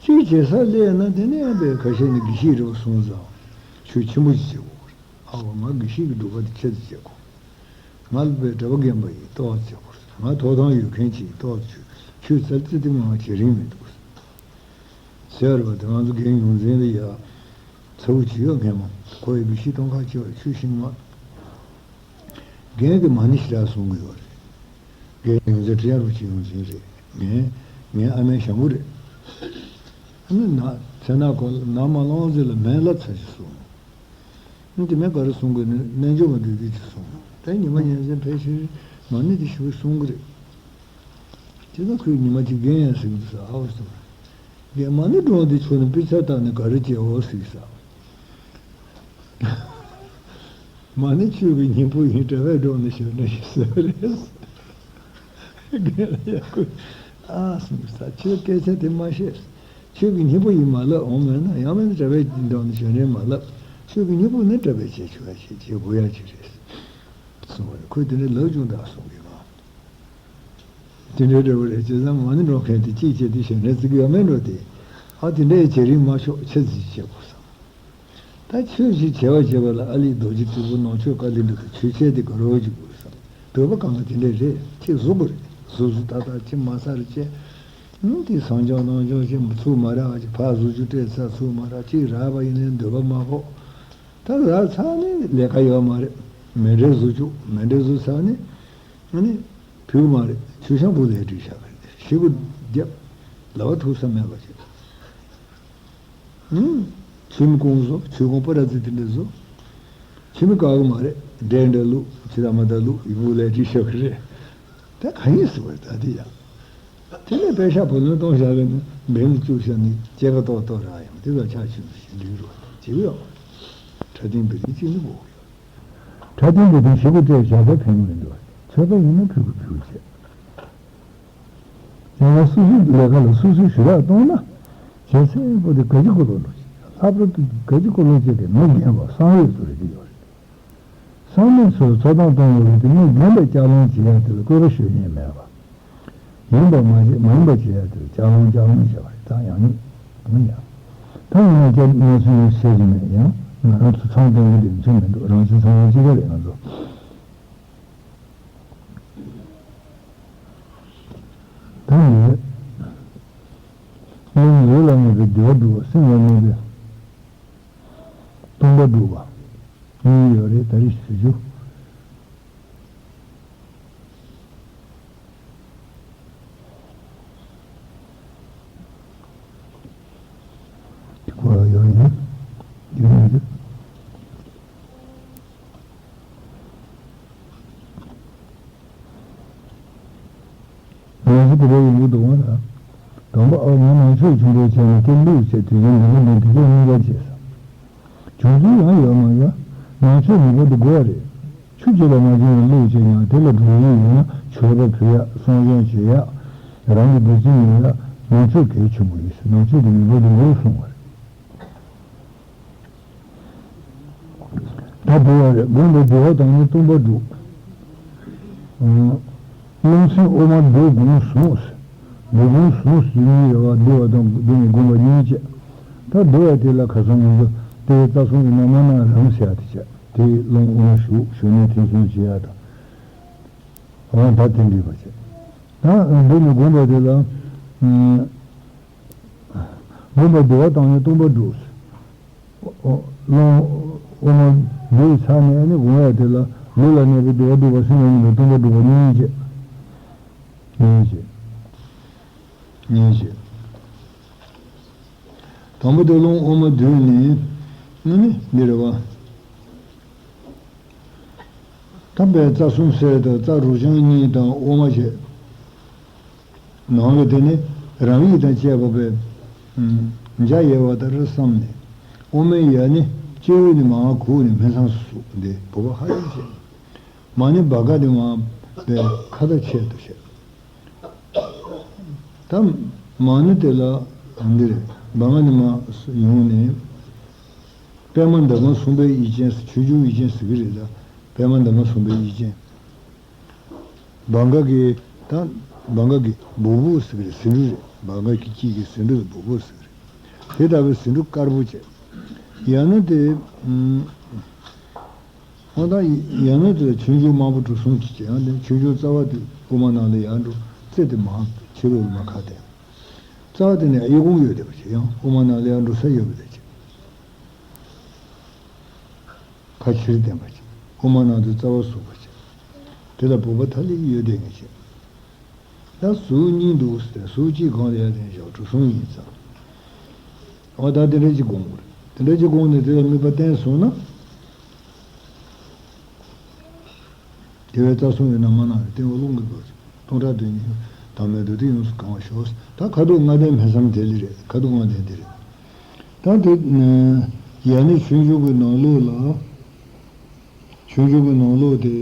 དེ་བྱེད་ས་སླེབས་ན་དེ་ནས་ཡང་པའི་ཁ་ཤས་ནི་དགེ་བཤེས་རེད་པ་སོང་ཙང་ཆོས་ཆེན་པོ་ཞིག་བྱེད་དགོས་རེད། ཨ་བ་ང་དགེ་བཤེས་ཀྱི་སྒྲུབ་པ་དེ་ཆེད་དུ་བྱེད་དགོས། ང་ལ་པའི་གྲྭ་པ་རྒན་པ་ཡིན་ཏོག་ཙམ་བྱེད་དགོས། ང་ཐོབ་ཐང་ཡོད་མཁན་ཅིག་ཡིན་ཏོག་ཙམ་བྱེད། ཆོས་རྩ་རྩི་སྟེང་མ་བྱེད་རིན་མི་འདུག་ཟེར་བ་དེ་ང་ཚོ་རྒན་ཡོངས་འཛིན་ལ་ཡ་ཚ་བོ་ཅིག་ཡོད་མཁན་མ་ཁོ་ཡི་དགེ་བཤེས་སྟོན་ཁ་ཆེ་བ་ཆོས་ཤེས་མ། རྒན་གྱི་མ་ཎི་ཞེ་དྲག་གསུང་གི་ཡོད་རེད། རྒན་ཡོངས་འཛིན་ཁྲི་ཡ་རུ་ཆེ་ཡོངས་འཛིན་རེད། ངའི་ངའི་ཨ་མའི་ཞང་བོ་རེད། ཨ་ནི་ན་ཚེ་ན་ཁོ་ན་མ་ལོང་ཟེར་ལ་མེད་ལབ་ཚར་ཞིག་གསུང་། ཨ་ནི་དེ་མེད་ག་རེ་གསུང་གི་ནི་རྣལ་འབྱོར་མ་འདུས་རྒྱུད་ཅིག་གསུང་། དེ་ཉི་མ་ཉིན་མཚན་ཕལ་ཆེར་མ་ཎི་དེ་ཞེ་པོ་གསུང་གི་རེད། དེ་ན་ཁོས་ཉི་མ་གཅིག་རྒན་ཡང་ཟིག་འདུག་ས་ཨ་བ་ཟེར། རྒན་མ་ཎི་སྒྲོན་དེ་ཆོག་ནི་དཔེ་ཆ་བལྟས་ནས་ག་རེ་བྱེད་འོ་ཟིག་ས། མ་ཎི་ཆོས་ཀྱི་སྙིང་པོ་ཡིན། གྲྭ་པས་སྒྲོན་ནས་ཞོན་ནས་ཞིག་ཟེར་རེད། རྒན་ལ་ཡག་པོ། ཨ་སུ་ས་ཁྱོད་སྐད་ཆ་དེ་མ་བཤད། ཆོས་ཀྱི་སྙིང་པོ་ཡིན་མ་ལབ་འོང་མེད་ན་ཡང་མིན་ན་གྲྭ་པས་སྒྲོན་ནས་ཞོན་རེད་མ་ལབ། ཆོས་ཀྱི་སྙིང་པོ་ནི་གྲྭ་པས་བྱེད་ཆོག་ཡ་བྱེད་བྱེད་དགོས་ཡ་ཅིག་རེད། གསུངས་པ་རེད། ཁོས་དེ་འདྲའི་ལབ་བྱུང་དག་གསུང་གི་ང་། དེ་འདྲའི་འདྲ་བོ་རེད། བྱས་ཙང་མ་ཎི་སྒྲོན་མཁན་དེ་གཅིག་བྱས་ཏེ་ཞལ་འདྲེན་བརྩི་གི་ཡོད་མེད་འགྲོ་དེ། ཨ་དེ་འདྲའི་བྱེད་རིན་མ་ཆོག་ཆེ་ཙིག་བྱེད་དགོས་བསམ། ད་ཆོས་ཤིག་བྱེད་པ་བྱེད་པ་ལ་ཨ་ལི་རྡོ་རྗེ་དྲིལ་བུ་ནང་མཆོད་ཀ་ལི་འདྲ་དང་ཆོས་འཆད་དེ་ག་རོ་ཅིག་དགོས་བསམ། བོད་པ་གང་ག་དེ་འདྲ་རེད། ཁྱེད་གཟུགས་པོ་རེད། གཟུགས་གཟུགས་ཏག་ཏག་ཅིག་མ་ས་རེ་བྱས། ཨུམ་དེ་སང་ཅང་ནང་ཅང་ཅིག་ཚུགས་མ་རག་ཅིག་ཕར་གཟུགས་ཅིག་སྤྲད་ཚར་ཚུགས་མ་རག་ཅིག་རག་པ་ཡིན་ནའི་འདོད་པ་མ་ཕོག་ད་རག་ཚར་ནས་ལས་ཀ་ཡོད་མ་རེད། མེ་འདྲའི་གཟུགས་ཅིག་མེ་འདྲའི་གཟུགས་ཚར་ནས་ཨ་ནི་བུ་མ་རེད། ཆུ་ཤང་བུ་ལས་བྲིས་བཞག་གི་རེད། ཞེ་པོ་རྒྱབ་ལ་བ་ཐུག་ས་མེད་པ་ཅིག་ཨུམ། ཆོས་མི་ཀུང་བཟོ། ཆོས་ཀུང་པ་ར་ཙི་དེ་འདྲ་བཟོ། ཆོས་མི་དཀའ་གི་མ་རེད། འདྲེ་འདྲ་བླུག་ཇི་ལྟར་མ་ལྟར་བླུག་ཡི་བུ་ལས་བྲིས་ཤོག་གི་རེད། དེ་ག་ཡིན་ཟེར་བ་ད་དེ་ཡ། དེ་ནས་པད་ཤག་བུ་ལོན་གཏོང་བཞག་གི་ནི་འབེན་ལ་བཅུག་བཞག་ནི་སྐྱེ་ཀ་ཏོག་ཏོག་རག་ཡང་དེ་ལ་ཆ་ཆུ་ཞིག་འདུས་རོགས་བྱེད་ཀྱི་ཡོད། ཁྲ་ཐིང་བི་རིང་གཅིག་ནི་འོ་ཡོད། ཁྲ་ཐིང་བི་རིང་ཞེ་པོ་སྤྲད་བཞག་པ་ཕན་གི་མི་འདུག་ཆོས་པ་ཡིན་ན་ཕུལ་གི་ཕུལ་བྱས། ཡང་ན་སོ་སོའི་ལས་ཀ་ལ་སོ་སོའི་ཞུ་དག་གཏོང་ན། བྱས་ཚད་པོ་དེ་ག་གི་ཀོ་ལོ་ལོ་ཞིག་ལྷག་པར་དུ་ག་གི་ཀོ་ལོ་ཅིག་གི་མི་རྒན་པ་བསམ་ཡས་བཟོ་རེ་གི་ཡོད་རེད། བསམ་ཡས་ཚོས་འཚོ་སྟངས་གཏོང་བ་རེད་དེ་མི་རྒན་པའི་ལྕགས་ལམ་བྱེད་ཡ་དེ་ལ་བཀོད་པ་ཞུ་མཁན་མེད་པ། ཡིན་པ་མ་བྱེད་མ་ཡིན་པ་བྱེད་ཡ་དེ་ལ་ལྕགས་ལམ་ལྕགས་ལམ་བྱེད་པ་རེད། ད་ཡང་ནི་གང་ཡང་། ད་ང་ང་སྐྱབས་གནས་ཚུལ་ཡོད་བཤད་ཀྱི་མེད། ཡང་ང་རང་ཚོ་ཚང་སྟོན་གྱི་དེ་ཚོ་མི་འདུག་རང་བཞིན་ཚང་མ་གཅིག་པ་རེད་ང་ཚོ། ད་ནི། སྔོན་ལུས་ལ་གནས་པའི་བདེ་བ་སྒྲུབ་པ། སེམས་ལ་གནས་པའི་སྟོང་པ་སྒྲུབ་པ། གཉིས་ཡོད་རེད། ད་རེས་ཞུ་རྒྱུ། དེ་ཁོ་ཡོད་ཡིན། ཡོད་ཡིན། ང་ཚོ་དེ་འདྲ་ཡོང་གི་འདུག་བ་ལ། དང་པོ་ཨ་ང་ནང་ཆོས་ཆེན་པོ་བྱས་ནས་དེ་བླུགས་བྱས་དུས་ཆེན་འདི་འདྲ་འདི་འདི་སྐད་གཉིས་ཀ་བྱས་ས། བྱུང་ཚུལ་ཡང་ཡོད་མ་རེད། ནང་ཆོས་ངེས་པར་དུ་དགོས་པ་རེད། ཆུ་རྒྱུད་ལ་མ་བྱུང་བའི་བླུགས་བྱས་ཀྱང་དེ་ལ་འགྲོ་ཡི་ཡོད་ན་མཆོད་པ་ཕུལ་ཡག་གསང་སྦྱོང་བྱེད་ཡག་རང་གི་བདེ་སྐྱིད་ཡོང་ཡག་ནང་ཆོས་གལ་ཆེན་པོ་ཡིན། ནང་ཆོས་དེ་ངེས་པར་དུ་དགོས་གསུངས་པ་རེད། ད་བསྡུ་བ་རེད། བསྒོམས་པའི་བདེ་བ་དང་ནི་སྟོང་པ་སྒྲུབ། རླུང་སེམས་དབུ་མ་འདུ་བསྒོམ་ཟུངས། འདུ་བསྒོམ་ཟུངས་ཟེར་གཉིས་ཡོད་པ། བསྡུ་བ་དང་བསྡུ་ནས་བསྒོམ་པ་གཉིས་བྱས། ད་བསྡུ་བ་དེ་ལ་ཁ་སང་ང་ཚོ་དེ་རྩ་གསུམ་གྱི་ནང་མ་ན་རམ་ཟེར་ཡ་དེ་བྱས། དེ་རླུང་དབུ་མ་ཞུགས་ཞུགས་ནས་འཐེན་སོང་བྱེད་ཡ་དང་། འོ་ད་དེ་འདྲ་བ་བྱས། ད་འདུ་ནས་བསྒོམ་པ་དེ་ལ། བསྒོམས་པའི་བདེ་བ་དང་ནི་སྟོང་པ་སྒྲུབ། རླུང་དབུ་མ་འདུས་ཚར་ནས་ནི་བསྒོམ་ཡ་དེ་ལ་ལུས་ལ་གནས་པའི་བདེ་བ་སྒྲུབ་པ། སེམས་ལ་གནས་པའི་སྟོང་པ་སྒྲུབ་པ་གཉིས་བྱས། གཉིས་བྱས། གཉིས་བྱས། དང་པོ་དེ་རླུང་དབུ་མ་འདུས་ནས་ནི་ནི་འདི་རེད་བ། དམ་པའི་རྩ་གསུམ་གསལ་དང་རྩ་དྲུག་བྱང་གཉིས་དང་དབུ་མ་བྱས། ནང་གི་དེ་ནི་རང་ཡིད་དང་བཅས་པ་པའི་འཇའ་ཡལ་བ་ལྟར་བསམ་ནས། དབུ་མའི་ཡ་ནི་སྤྱི་བོ་ནས་མར་ཁུག་ནས་སྨིན་མཚམས་སུ་ཟུག་འདི་བུ་ག་ཧ་ཡང་བྱས། མ་ནི་བྷ་ག་ནས་མར་པའི་ཁ་ཏ་ཆད་དུ་བྱས། ད་མ་ནི་དེ་ལ་འདིར་བྷ་ག་ནི་མ་ཡོང་ནས་པདྨ་འདབ་མ་གསུམ་པའི་དབྱིག་ཅན། ཆོས་འབྱུང་དབྱིག་ཅན་ཟེར་གི་རེད་ལ། པདྨ་འདབ་མ་གསུམ་པའི་དབྱིག་ཅན། བྷ་ག་གི་ད་བྷ་ག་གི་སྦུ་བུ་ཟེར་གི་རེད། ཟེའུ་འབྲུ་རེད། བྷ་ག་གི་དཀྱིལ་གི་ཟེའུ་འབྲུ་ལ་སྦུ་བུ་ཟེར་གི་རེད། དེ་ལྟ་བུའི་ཟེའུ་འབྲུ་དཀར་པོ་བྱས། ཡང་ན་དེ། ཨང་། ད་ཡང་ན་དེ་ཆོས་འབྱུང་དམར་པོ་གྲུ་གསུམ་གྱིས་བྱས། ཡང་དེ་ཆོས་འབྱུང་རྩ་བ་དེ་དབུ་མ་ནང་ལ་ཡར་འགྲོ་རྩེ་དེ་མར་ཕྱི་ལོགས་ལ་མར་ཁ་བསྟན། རྩ་བ་དེ་ནས་གཡས་བསྐུམ་ཡོད་བསྡད་པ་བྱས། ཡང་དབུ་མ་ནང་ལ་ཡར་འགྲོ་ས་ཡོད་པ་བསྡད་བྱས། ཁ་ཕྱིར་བསྟན་པ་བྱས། དབུ་མ་ནང་དུ་རྩ་བ་ཟུག་པ་བྱས། དེ་ལ་བུམ་པ་ཐ་ལི་ཡོད་བསྡད་ངེས་བྱས། ད་ཟུག་གཉིས་འདུག་ཟེར། ཟུག་གཅིག་གང་ལ་ཡར་ལེན་བཞག་གྲུ་གསུམ་ཡིན་ཙང་། འོ་ད་དེ་འདྲ་ཅིག་དགོངས་པ་རེད། དེ་འདྲ་ཅིག་དགོངས་ནས་དེ་ལ་དམིགས་པ་བསྟན་སོང་ན། དེ་བས་རྩ་གསུམ་ཡོད་ན་མ་ན་རེ་སྟེང་འོག་རླུང་གི་སྒོ་སྟོང་ཕྲག་བདུན་ཉིད་དྭངས་མའི་རྡུལ་དུ་ཡོངས་སུ་གང་བར་ཤོག། ད་ཁ་དོག་ལྔ་ལྡན་སྨིན་མཚམས་དེ་ལ་རེད། ཁ་དོག་ལྔ་ལྡན་དེ་རེད། ད་དེ་ཡང་ནི་ཆོས་འབྱུང་གི་ནང་ལོགས་ལ། ཆོས་འབྱུང་གི་ནང་ལོགས་དེ།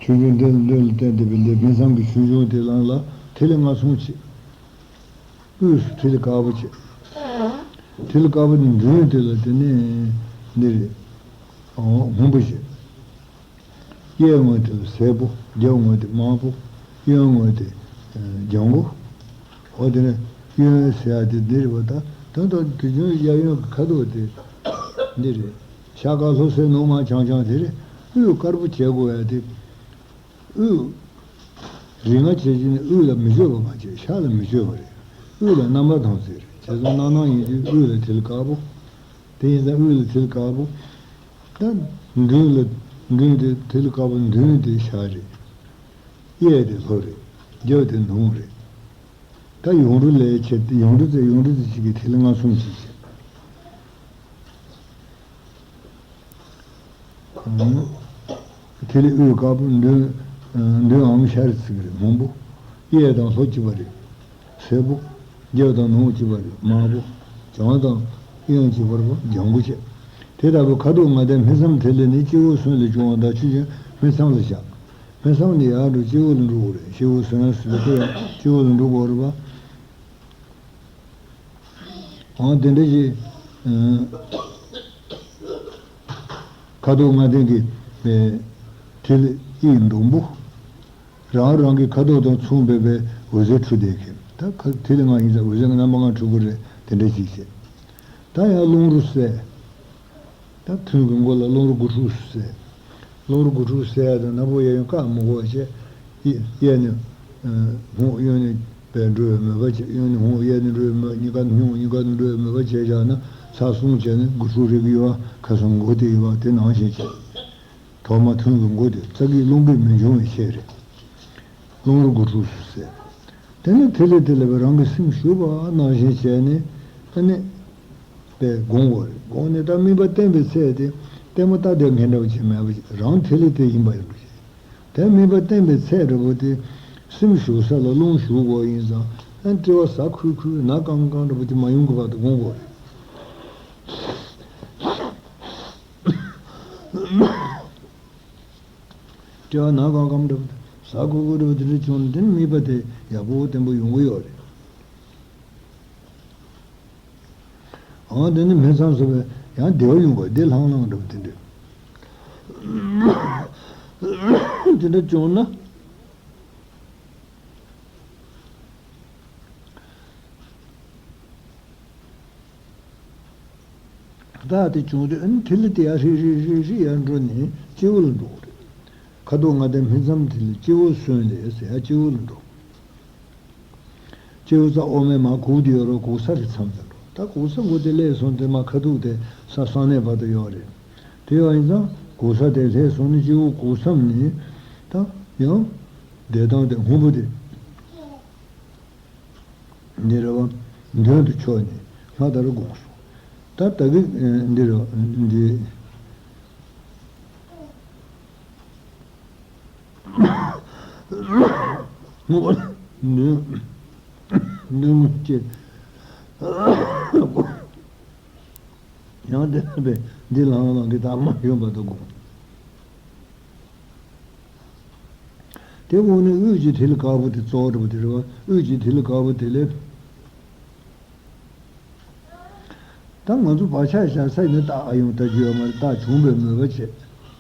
ཆོས་འབྱུང་འདི་ལ་འདི་ལ་བརྟེན་ཏེ་སྦས་ལས་སྨིན་མཚམས་ཀྱི་ཆོས་འབྱུང་དེ་ལ་ལ་ཐིག་ལེ་ལྔ་ཚང་བྱས། དབུས་སུ་ཐིག་ལེ་དཀར་པོ་བྱས། ཐིག་ལེ་དཀར་པོ་དེ་མདུན་དེ་ལ་དེ་ནས་འདི་རེད། སྔོན་པོ་བྱས། གཡས་ངོས་དེ་ལ་སེར་པོ། རྒྱབ་ངོས་དེ་དམར་པོ། གཡོན་ངོས་དེ་ལྗང་གུ། འོ་དེ་ནས་གཡོན་ཟེར་ཡ་དེ་འདི་རེད་པ། ད་དོན་དུ་དུས་རྒྱུན་གཡས་གཡོན་གྱི་ཁ་དོག་དེ་འདི་རེད། ཤར་དཀར་ལྷོ་སེར་ནུབ་དམར་ལྗང་ལྗང་དེ་རེད། དབུས་དཀར་པོ་བྱེད་དགོས་ཡ་དེ། དབུས། རིགས་ལྔ་བྱེད་ཀྱི་ནི་དབུས་ལ་མི་བརྗོད་པ་མ་བྱས། ཤར་ལ་མི་བརྗོད་པ་རེད། དབུས་ལ་རྣམ་པར་དག་ཚིག་རེད། བྱས་ཙང་སྣང་སྣང་ཡིན་དུས་དབུས་ལ་ཐིག་ལེ་དཀར་པོ། དེ་ཡིན་ཙང་དབུས་ལ་ཐིག་ལེ་དཀར་པོ། ད་མདུན་ལ། མདུན་དེ་ཐིག་ལེ་དཀར་པོ་མདུན་དེ་ཤར་རེད། གཡས་དེ་ལྷོ་རེད། རྒྱབ་དེ་ནུབ་རེད། ད་ཡུངས་འབྲུ་ལས་བྱས་ཏེ་ཡུངས་འབྲུ་ཙམ་ཡུངས་འབྲུ་ཙམ་ཅིག་གིས་ཐིག་ལེ་ལྔ་གསུམ་ཅིག་བྱས། ཐིག་ལེ་དབུས་དཀར་པོ། མདུན། མདུན་འམ་ཤར་ཚིག་རེད། སྔོན་པོ། གཡས་དང་ལྷོ་གཅིག་པ་རེད། སེར་པོ། རྒྱབ་དང་ནུབ་གཅིག་པ་རེད། དམར་པོ། བྱང་དང་གཡོན་གཅིག་པ་རེད་པ། ལྗང་གུ་བྱས། དེ་ལྟ་བུའི་ཁ་དོག་ལྔ་ལྡན་སྨིན་མཚམས་ཐིག་ལེ་ནི་སྤྱི་བོ་གསུམ་ལས་བྱུང་བ་དང་ཆོས་ཅན། སྨིན་མཚམས་ལ་བཞག། སྨིན་མཚམས་ནས་ཡར་འགྲོ་སྤྱི་བོ་ལ་འགྲོ་དགོས་རེད། སྤྱི་བོ་གསུམ་ཟེར་དུས་སྤྱི་བོ་ལ་འགྲོ་དགོས་རེད་པ། འོ་དེ་འདྲ་ཞིག་ཁ་དོག་ལྔ་ལྡན་གྱི་ཐིག་ལེ་དབྱིབས་ཟླུམ་པོ། རང་རང་གི་ཁ་དོག་དང་མཚུངས་པའི་པའི་འོད་ཟེར་འཕྲོས་བསྡད་མཁན། ད་ཁ་ཐིག་ལེ་ལྔ་ཡིན་ཙང་འོད་ཟེར་གྱི་རྣམ་པ་ལྔ་འཕྲོ་གི་རེད། དེ་འདྲ་ཞིག་བྱས། ད་ཡང་རླུང་རོ་བསལ། ད་ཐུན་གྱི་མགོ་ལ་རླུང་རོ་དགུ་ཕྲུགས་སུ་བསལ། རླུང་རོ་དགུ་ཕྲུགས་སུ་བསལ་ཡ་དང་། སྣ་བུག་གཡས་གཡོན་བཀག་མི་དགོས་པ་བྱས། གཡས་ནས་སྔོ། གཡོན་ནས་པས་འགྲོ་བའི་མོས་པ་བྱས། གཡོན་ནས་སྔོ། གཡས་ནས་འགྲོ་བའི་མོས། གཉིས་ཀ་ནས་སྔོ། གཉིས་ཀ་ནས་འགྲོ་བའི་མོས་པ་བྱས་བཞག་ན། ཚར་གསུམ་བྱས་ནས་དགུ་ཕྲུགས་རེ་གི་ཡོད་པ། ཁ་སང་མགོ་དེ་ཡོད་པ་དེ་ནང་བཞིན་བྱས། ཐོག་མ་ཐུན་གྱི་མགོ་དེ་རྩ་གི་རླུང་གིས་མི་འབྱུང་བའི་ཆེད་རེད། རླུང་རོ་དགུ་ཕྲུགས་སུ་བསལ། དེ་ནས་ཐིག་ལེ་དེ་ལ་པའི་རང་གི་སེམས་ཞུགས་པ་ནང་བཞིན་བྱས་ནས། ཨ་ནི་པས་དགོངས་པ་རེད། དགོངས་ནས་ད་དམིགས་པ་བསྟན་པའི་ཚད་དེ་ལྟད་མོ་ལྟ་བསྡད་མཁན་འདྲ་བོ་ཅིག་མེད་པ་ཅིག་རང་ཐིག་ལེ་དེ་ཡིན་པ་ཡིན་པ་ཅིག་དེ་དམིགས་པ་བསྟན་པའི་ཚད་འདྲ་བོ་དེ་སེམས་ཞུགས་ས་ལ་རླུང་ཞུགས་དགོས་ཡིན་ཙང་། ཨ་ནི་དཔྲལ་བ་གཟའ་ཁུག་ཁུག་ནག་ཀང་ཀང་འདྲ་བོ་དེ་མ་ཡོང་གི་བར་དུ་དགོངས་དགོས་རེད། དཔྲལ་བ་ནག་ཀང་ཀང་འདྲ་བོ་དང་། གཟའ་ཁུག་ཁུག་འདྲ་བོ་དེ་འདྲ་བྱུང་ན། དེ་ནི་དམིགས་པ་དེ་ཡག་པོ་བརྟན་པོ་ཡོང་གི་ཡོད་རེད། འོ་དེ་ནི་སྨིན་མཚམས་སུ་བས་ཡང་བདེ་བ་ཡོང་དགོས། བདེ་ལྷང་ལྷང་འདྲ་བོ་དེ་འདྲ། དེ་འདྲ་བྱུང་ན། བདག་དེ་བྱུང་དུས། ཨ་ནི་ཐིག་ལེ་དེ་ཡར་ཧྲིལ་ཧྲིལ་ཧྲིལ་ཧྲིལ་ཡར་འགྲོ་ནས་སྤྱི་བོ་ལ་འགྲོ་གི་རེད། ཁ་དོག་ལྔ་ལྡན་སྨིན་མཚམས་ཐིག་ལེ་སྤྱི་བོ་གསུམ་ལས་ཟེར་ཡ་སྤྱི་བོ་ལ་འགྲོ། སྤྱི་བོ་རྩ་དབུ་མའི་མར་གུག་དེ་ཡོད་རེད། གུག་ས་དེ་མཚམས་དེ་འགྲོ། ད་གུག་ས་མགོ་དེ་སླེབས་སོང་དེ་མར་ཁ་ཐུག་དེ་ས་གསང་གནས་བར་དུ་ཡོད་རེད། དེ་ཡོད་ཡིན་ཙང་གུག་ས་དེ་སླེབས་སོང་ནས་སྤྱི་བོ་གུག་མཚམས་ནས་ད་ཡང་བདེ་ཐང་དེ་སྔོན་པོ་དེ། འདི་རེད་བ། མདུན་དུ་ཕྱོགས་ནས་སྔར་ལྟར་དགོངས་སོ། ད་ད་གི་འདི་རེད་བ། འདི། མདུན། མདུན་སྐྱེ། ཡང་དེ་ལ་བས་འདི་ལྷང་ལྷང་གི་དྭངས་མ་ཡོང་བར་དུ་དགོངས། དེ་འོག་ནས་དབུས་ཀྱི་ཐིག་ལེ་དཀར་པོ་དེ་གཙོ་བོ་འདྲ་པོ་དེ་རེད་བ། དབུས་ཀྱི་ཐིག་ལེ་དཀར་པོ་དེ་ལས། ད་ང་ཚོ་བག་ཆགས་བཞག་ས་ཡིན་ན་རྟགས་ཨ་ཡོང་ལྟ་རྒྱུ་ཡོད་མ་རེད། རྟགས་བྱུང་བའི་མོས་པ་བྱས།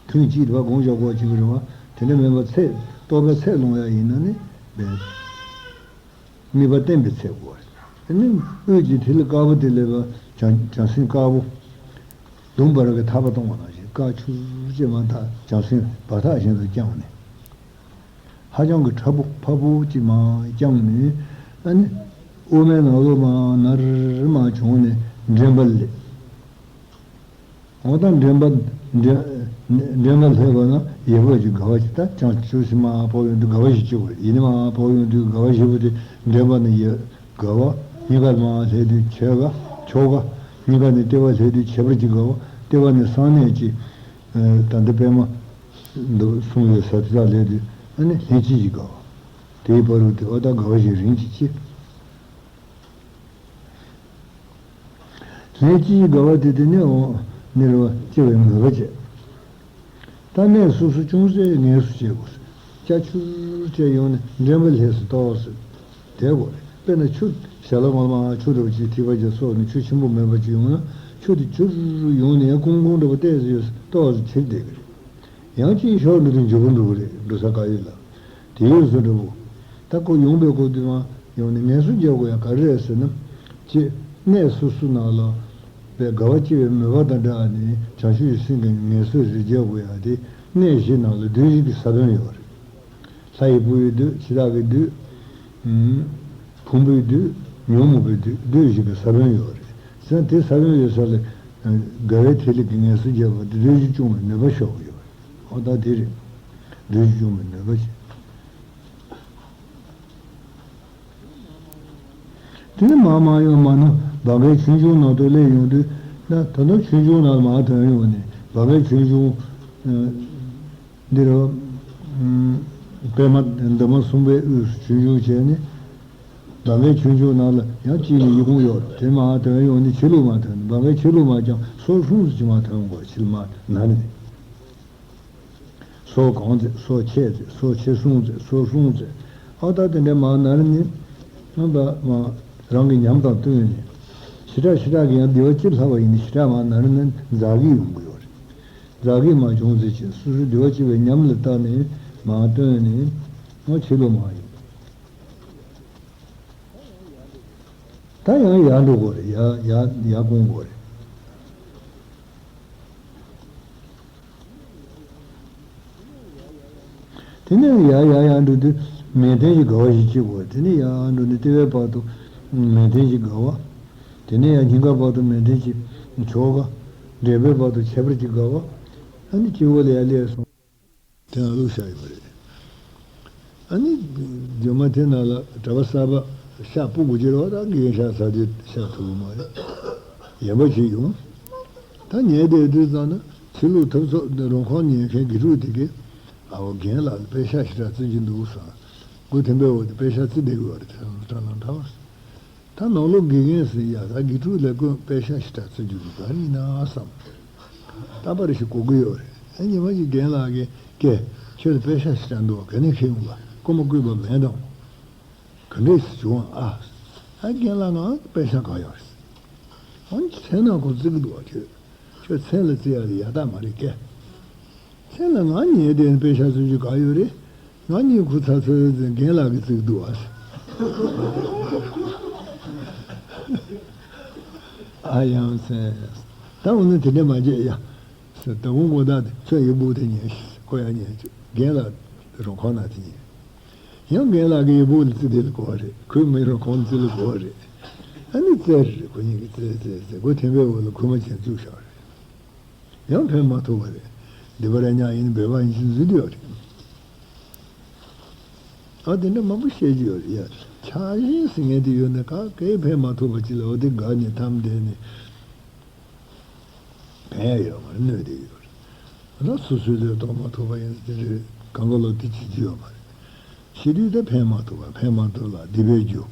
ཐུན་གཅིག་དེ་བ་དགོངས་བཞག་དགོས་བྱེད་ཀྱི་རེད་བ། དེ་འདྲ་མིན་པ་ཚད། རྟོགས་པའི་ཚད་ལོངས་ཡ་ཡིན་ན་ནི་བས། དམིགས་པ་བསྟན་པའི་ཚད་དགོས་པ་རེད། ནི་དབུས་ཀྱི་ཐིག་ལེ་དཀར་པོ་དེ་ལས་བྱང་བྱང་སེམས་དཀར་པོ། ལྡུམ་བར་གྱི་ཐག་པ་གཏོང་བ་ནང་བཞིན་དཀར་ཆུ་ཅེས་མ་ཐག་བྱང་སེམས་བར་ཐག་བཞིན་དུ་བརྐྱངས་ནས། ཧ་ཅང་གི་ཕྲ་པོ་ཕྲ་པོ་ཅིག་མར་བརྐྱངས་ནས། ཨ་ནི་དབུ་མའི་ནང་ལོགས་མར་ནར་མར་བྱུང་ནས་འདྲེན་པ་ལས། འོ་ད་འདྲེན་པ་འདྲེན་འདྲེན་པ་སླེབས་པ་ན་ཡོད་པ་ཅིག་དགའ་བ་ཅིག་ད་བྱང་ཆུབ་སེམས་མར་ཕོག་ཡོང་དུས་དགའ་བ་བཞི་ཅིག་དགོས་རེད། ཡིན་ནའི་མར་ཕོག་ཡོང་དུས་དགའ་བ་བཞི་པོ་དེ་འདྲེན་པ་ན་ཡོད་དགའ་བ། སྙིང་ག་མར་སླེབས་དུས་ཆོ་ག་ཆོ་ག་སྙིང་ག་ནས་ལྟེ་བ་སླེབས་དུས་ཁྱད་པར་གྱི་དགའ་བ། ལྟེ་བ་ནས་གསང་གནས་ཀྱི་ད་ལྟ་པདྨ་འདི་གསུང་བའི་ས་དེ་དག་སླེབས་དུས་ཨ་ནི་ལྷན་སྐྱེས་ཀྱི་དགའ་བ། དེའི་བར་དུ་དེ་འོ་ད་དགའ་བ་བཞི་རིམ་གྱིས་སྐྱེ། ལྷན་སྐྱེས་ཀྱི་དགའ་བ་དེ་དེ་ནས་འོང་ནས་རེ་བ་སྐྱེ་བའི་མོས་པ་བྱེད། ད་གནས་སོ་སོ་ཅུང་ཟད་ངལ་གསོ་བྱེད་དགོས། ཅ་ཆུར་བྱས་ཡོང་ནས་འདྲེན་པ་ལྷས་སུ་གཏོགས་སུ་དེ་དགོས་རེད། དཔེར་ན་ཆུ་ཞལ་ལག་ངོ་མ་ཆུ་འདྲ་བོ་ཅིག་ཐིགས་པ་ཅིག་སོགས་ནས་ཆུ་ཆེན་པོ་མེད་པ་ཅིག་ཡོང་ན་ཆུ་དེ་ཆུར་ཡོང་ནས་ཡང་ཀུང་ཀུང་འདྲ་བོ་བལྟས་སུ་ཡོད་སུ་གཏོགས་སུ་ཁྱེར་བསྡད་ཀྱི་རེད། ཡང་གཅིག་ཤོག་འགྲོ་དུས་འཇུ་བོ་འགྲོ་གི་རེད། འགྲོ་ས་ག་ཡོད་ལ། དེ་ཡོད་བཟོ་འགྲོ་བོ། ད་ཁོ་ཡོང་པའི་སྐབས་དུས་མ་ཡོང་ནས་ངལ་གསོ་རྒྱག་དགོས་ཡ་ག་རེ་རེད་ཟེར་ན། ཅེས་གནས་སོ་སོ་ནང་ལ་པའི་དགའ་བ་སྐྱེ་བའི་མོས་པ་དང་འདྲ་ནས་བྱང་ཆུབ་ཀྱི་སེམས་ཀྱི་ངལ་གསོ་རེ་རྒྱག་དགོས་ཡ་དེ་གནས་བཞི་ནང་ལ་བདུད་བཞི་གི་ས་བོན་ཡོད་རེད། ལྷ་ཡི་བུ་ཡི་བདུད་འཆི་བདག་གི་བདུད། ཕུང་པོའི་བདུད། ཉོན་མོངས་པའི་བདུད་བདུད་བཞི་གི་ས་བོན་ཡོད་རེད། ཟེར་ན་དེ་ས་བོན་ཡོད་ས་ལ་དགའ་བའི་ཐིག་ལེ་གི་ངལ་གསོ་བརྒྱབ་པ་དེ་བདུད་བཞི་བཅོམ་པའི་ནུས་པ་ཤོར་གི་ཡོད་རེད། ཨོ་ད་དེ་རེད། བདུད་བཞི་བཅོམ་པའི་ནུས་པ་ཞིག་དེ་ནི་མར་མར་ཡང་མར་ནུབ་བར་བརྒལ་ཆོས་འབྱུང་ནང་དུ་སླེབས་ཡོང་དུས་ན་ད་དུང་ཆོས་འབྱུང་ནང་མར་ཐོན་ཡོང་ནས་བར་བརྒལ་ཆོས་འབྱུང་འདིར་པདྨ་འདབ་མ་གསུམ་པའི་དབུས་སུ་ཆོས་འབྱུང་བྱས་ནས་བར་བརྒལ་ཆོས་འབྱུང་ནང་ལ་ཡང་གཅིག་ནས་ཡི་གུང་ཡོད་དེ་མར་ཐོན་ཡོང་ནས་ཕྱི་ལུགས་མར་ཐོན་ནས་བར་བརྒལ་ཕྱི་ལུགས་མར་ཀྱང་སོ་གསུམ་དུ་ཅི་མར་ཐོན་དགོས་ཕྱི་ལུགས་མར་ན་ནི། སོ་གང་ཚེ་སོ་ཆེ་ཚེ་སོ་ཆེ་སོང་ཚེ་སོ་སོང་ཚེ་ཨ་ད་དེ་འདྲའི་མར་ན་རེ་ནི་རྣམ་པ་མ་རང་གི་ཉམས་དང་བསྟུན་ནས་ཞི་དྲག་ཞི་དྲག་གི་ཡང་བདེ་བ་ཅི་ལྷག་པ་ཡིན་ཞི་དྲག་མར་ན་རེ་ནི་འཛག་གི་ཡོང་གི་ཡོད་རེད། འཛག་གི་མ་བྱུང་ཚེ་ཅི་སོ་སོའི་བདེ་བ་ཅི་བའི་ཉམས་ལ་བལྟས་ནས་མར་བཏོན་ནས་ཨ་ཕྱི་ལོགས་མར་ཡོང་། ད་ཡང་ཡར་འགྲོ་དགོས་རེད། ཡར་ཡར་ཡར་སྐོང་དགོས་རེད། དེ་ནས་ཡར་ཡར་ཡར་འགྲོ་དུས་མལ་སྟན་གྱི་དགའ་བ་ཞིག་སྐྱེ་དགོས་རེད། དེ་ནས་ཡར་འགྲོ་ནས་ལྟེ་བའི་བར་དུ་མལ་སྟན་གྱི་དགའ་བ། དེ་ནས་ཡར་སྙིང་གའི་བར་དུ་མལ་སྟན་གྱི་ཆོ་ག་འདྲེན་པའི་བར་དུ་ཁྱད་པར་གྱི་དགའ་བ། ཨ་ནི་སྤྱི་བོ་ལ་ཡར་སླེབས་སོང་། དེ་ནང་བླུགས་བཞག་ཡོད་པ་རེད། ཨ་ནི་རྒྱུ་མ་དེ་ནང་ལ་གྲྭ་པ་གསར་པ་ཤ་སྤུ་དགུ་ཅིག་རེད་བ། ད་དགེ་རྒན་ཤ་ཟ་དུས་ཤ་ཐུབ་ཀྱི་མ་རེད། ཡན་པ་ཅིག་ཡོང་། ད་ཉལ་བསྡད་དུས་ཙམ་ན་ཕྱི་ལུགས་ཐབ་ཚོགས་འདི་རོང་ཁོག་ཉན་མཁན་དགེ་ཕྲུག་དེ་གས་ཨ་བོ་རྒན་ལགས་ལ་པད་ཤག་ཞེ་དྲག་བརྩི་གི་འདུག་བསམ། སྒོ་ཐེམ་པའི་འོག་ཏུ་པད་ཤག་བརྩི་བསྡད་ཀྱི་ཡོད་རེད། དེ་ལ་ཁྲ་ལམ་ཁྲ་བ། ད་ནང་ལོགས་དགེ་རྒན་ཟེར་ཡ་ད་དགེ་ཕྲུག་ལ་ཀུན་པད་ཤག་ཞེ་དྲག་བརྩི་རྒྱུ་ག་རེ་ཡིན་ན་བསམ། ད་པར་ཞིག་གོ་གི་ཡོད་རེད། ཨ་ཉི་མ་ཞིག་རྒན་ལགས་ཀྱིས་ཀྱེ། ཁྱོད་ལ་པད་ཤག་ཞེ་དྲག་འདུག་ག་ནས་ཁྱེར་ཡོང་བ་རྐུན་མ་བརྐུས་པ་མེད་དམ། ག་འདྲས་སེ་བྱུང་ཨ། ཨ་རྒན་ལགས་ང་པད་ཤག་ག་ཡོད་རེད། ཨ་མཚན་ནང་ཁོ་བརྩི་གི་འདུག་ག་ཁྱོད། ཁྱོད་མཚན་ལ་བརྩི་ཡ་དེ་ཡག་རྟགས་མ་རེད་ཀྱེ། མཚན་ལ་ང་ཉལ་བསྡད་ནས་པད་ཤག་བརྩི་རྒྱུ་ག་ཡོད་རེད། ང་གཉིད་ཁུག་ཚར་ཚར་རེད་ཟེར་རྒན་ལགས་ཀྱིས་བརྩི་གི་འདུག་ཨ། ཨ་ཡ་མཚན། ད་འོ་ན་དེ་འདྲ་མ་བྱེད་ཡ། ཟེར་ད་དགོང་དགོང་དག་དེ་ཁྱོད་ཡི་བུ་དེ་ཉལ་ཤིག་ཁོ་ཡང་ཉལ་བཅུག་རྒན་ལགས་རོང་ཁོག་ན་དེ་ཉལ། ཡང་རྒན་ལགས་ཀྱི་ཡི་བུ་ལ་བརྩི་དེ་ལ་གོ་བ་རེད། ཁོའི་མི་རོང་ཁོང་བརྩི་ལ་གོ་བ་རེད། ཨ་ནི་བཙལ་རེད། ཁོ་གཉིས་ཀྱིས་བཙལ་བཙལ་བཙལ་སྒོ་ཐེམ་པའི་འོག་ལ་ཁུག་མ་བྱས་བཅུག་བཞག་རེད། ཡང་ཕན་མ་ཐོགས་པ་རེད། འདི་པར་ཉག་ཡིན་སྦལ་པ་ཡིན་ཞིག་འཛུལ་དུ་ཡོད་རེད། ཨ་དེ་འདྲ་མང་པོ་བཤད་ཀྱི་ཡོད་རེད་ཡ། ཆགས་ཞེན་ཟེར་མཁན་དེ་ཡོད་ན་ག་གེ་ཕན་མ་ཐོགས་པ་ཅིག་ལ་འོ་དེ་དགའ་ནས་ཐམ་བསྡད་ནས། ཕན་ཡོད་མ་རེད། གནོད་དེ་ཡོད་རེད། ད་སོ་སོའི་ལས་རྟོགས་མ་ཐུབ་པ་ཡིན་ན་དེ་རེད། གང་ག་ལོ་དེ་བྱེད་རྒྱུ་ཡོད་མ་རེད། བྱེད་དུས་ད་ཕན་མ་ཐོགས་པ་ཕན་མ་ཐོགས་ལ་སྡིག་པའི་རྒྱུ།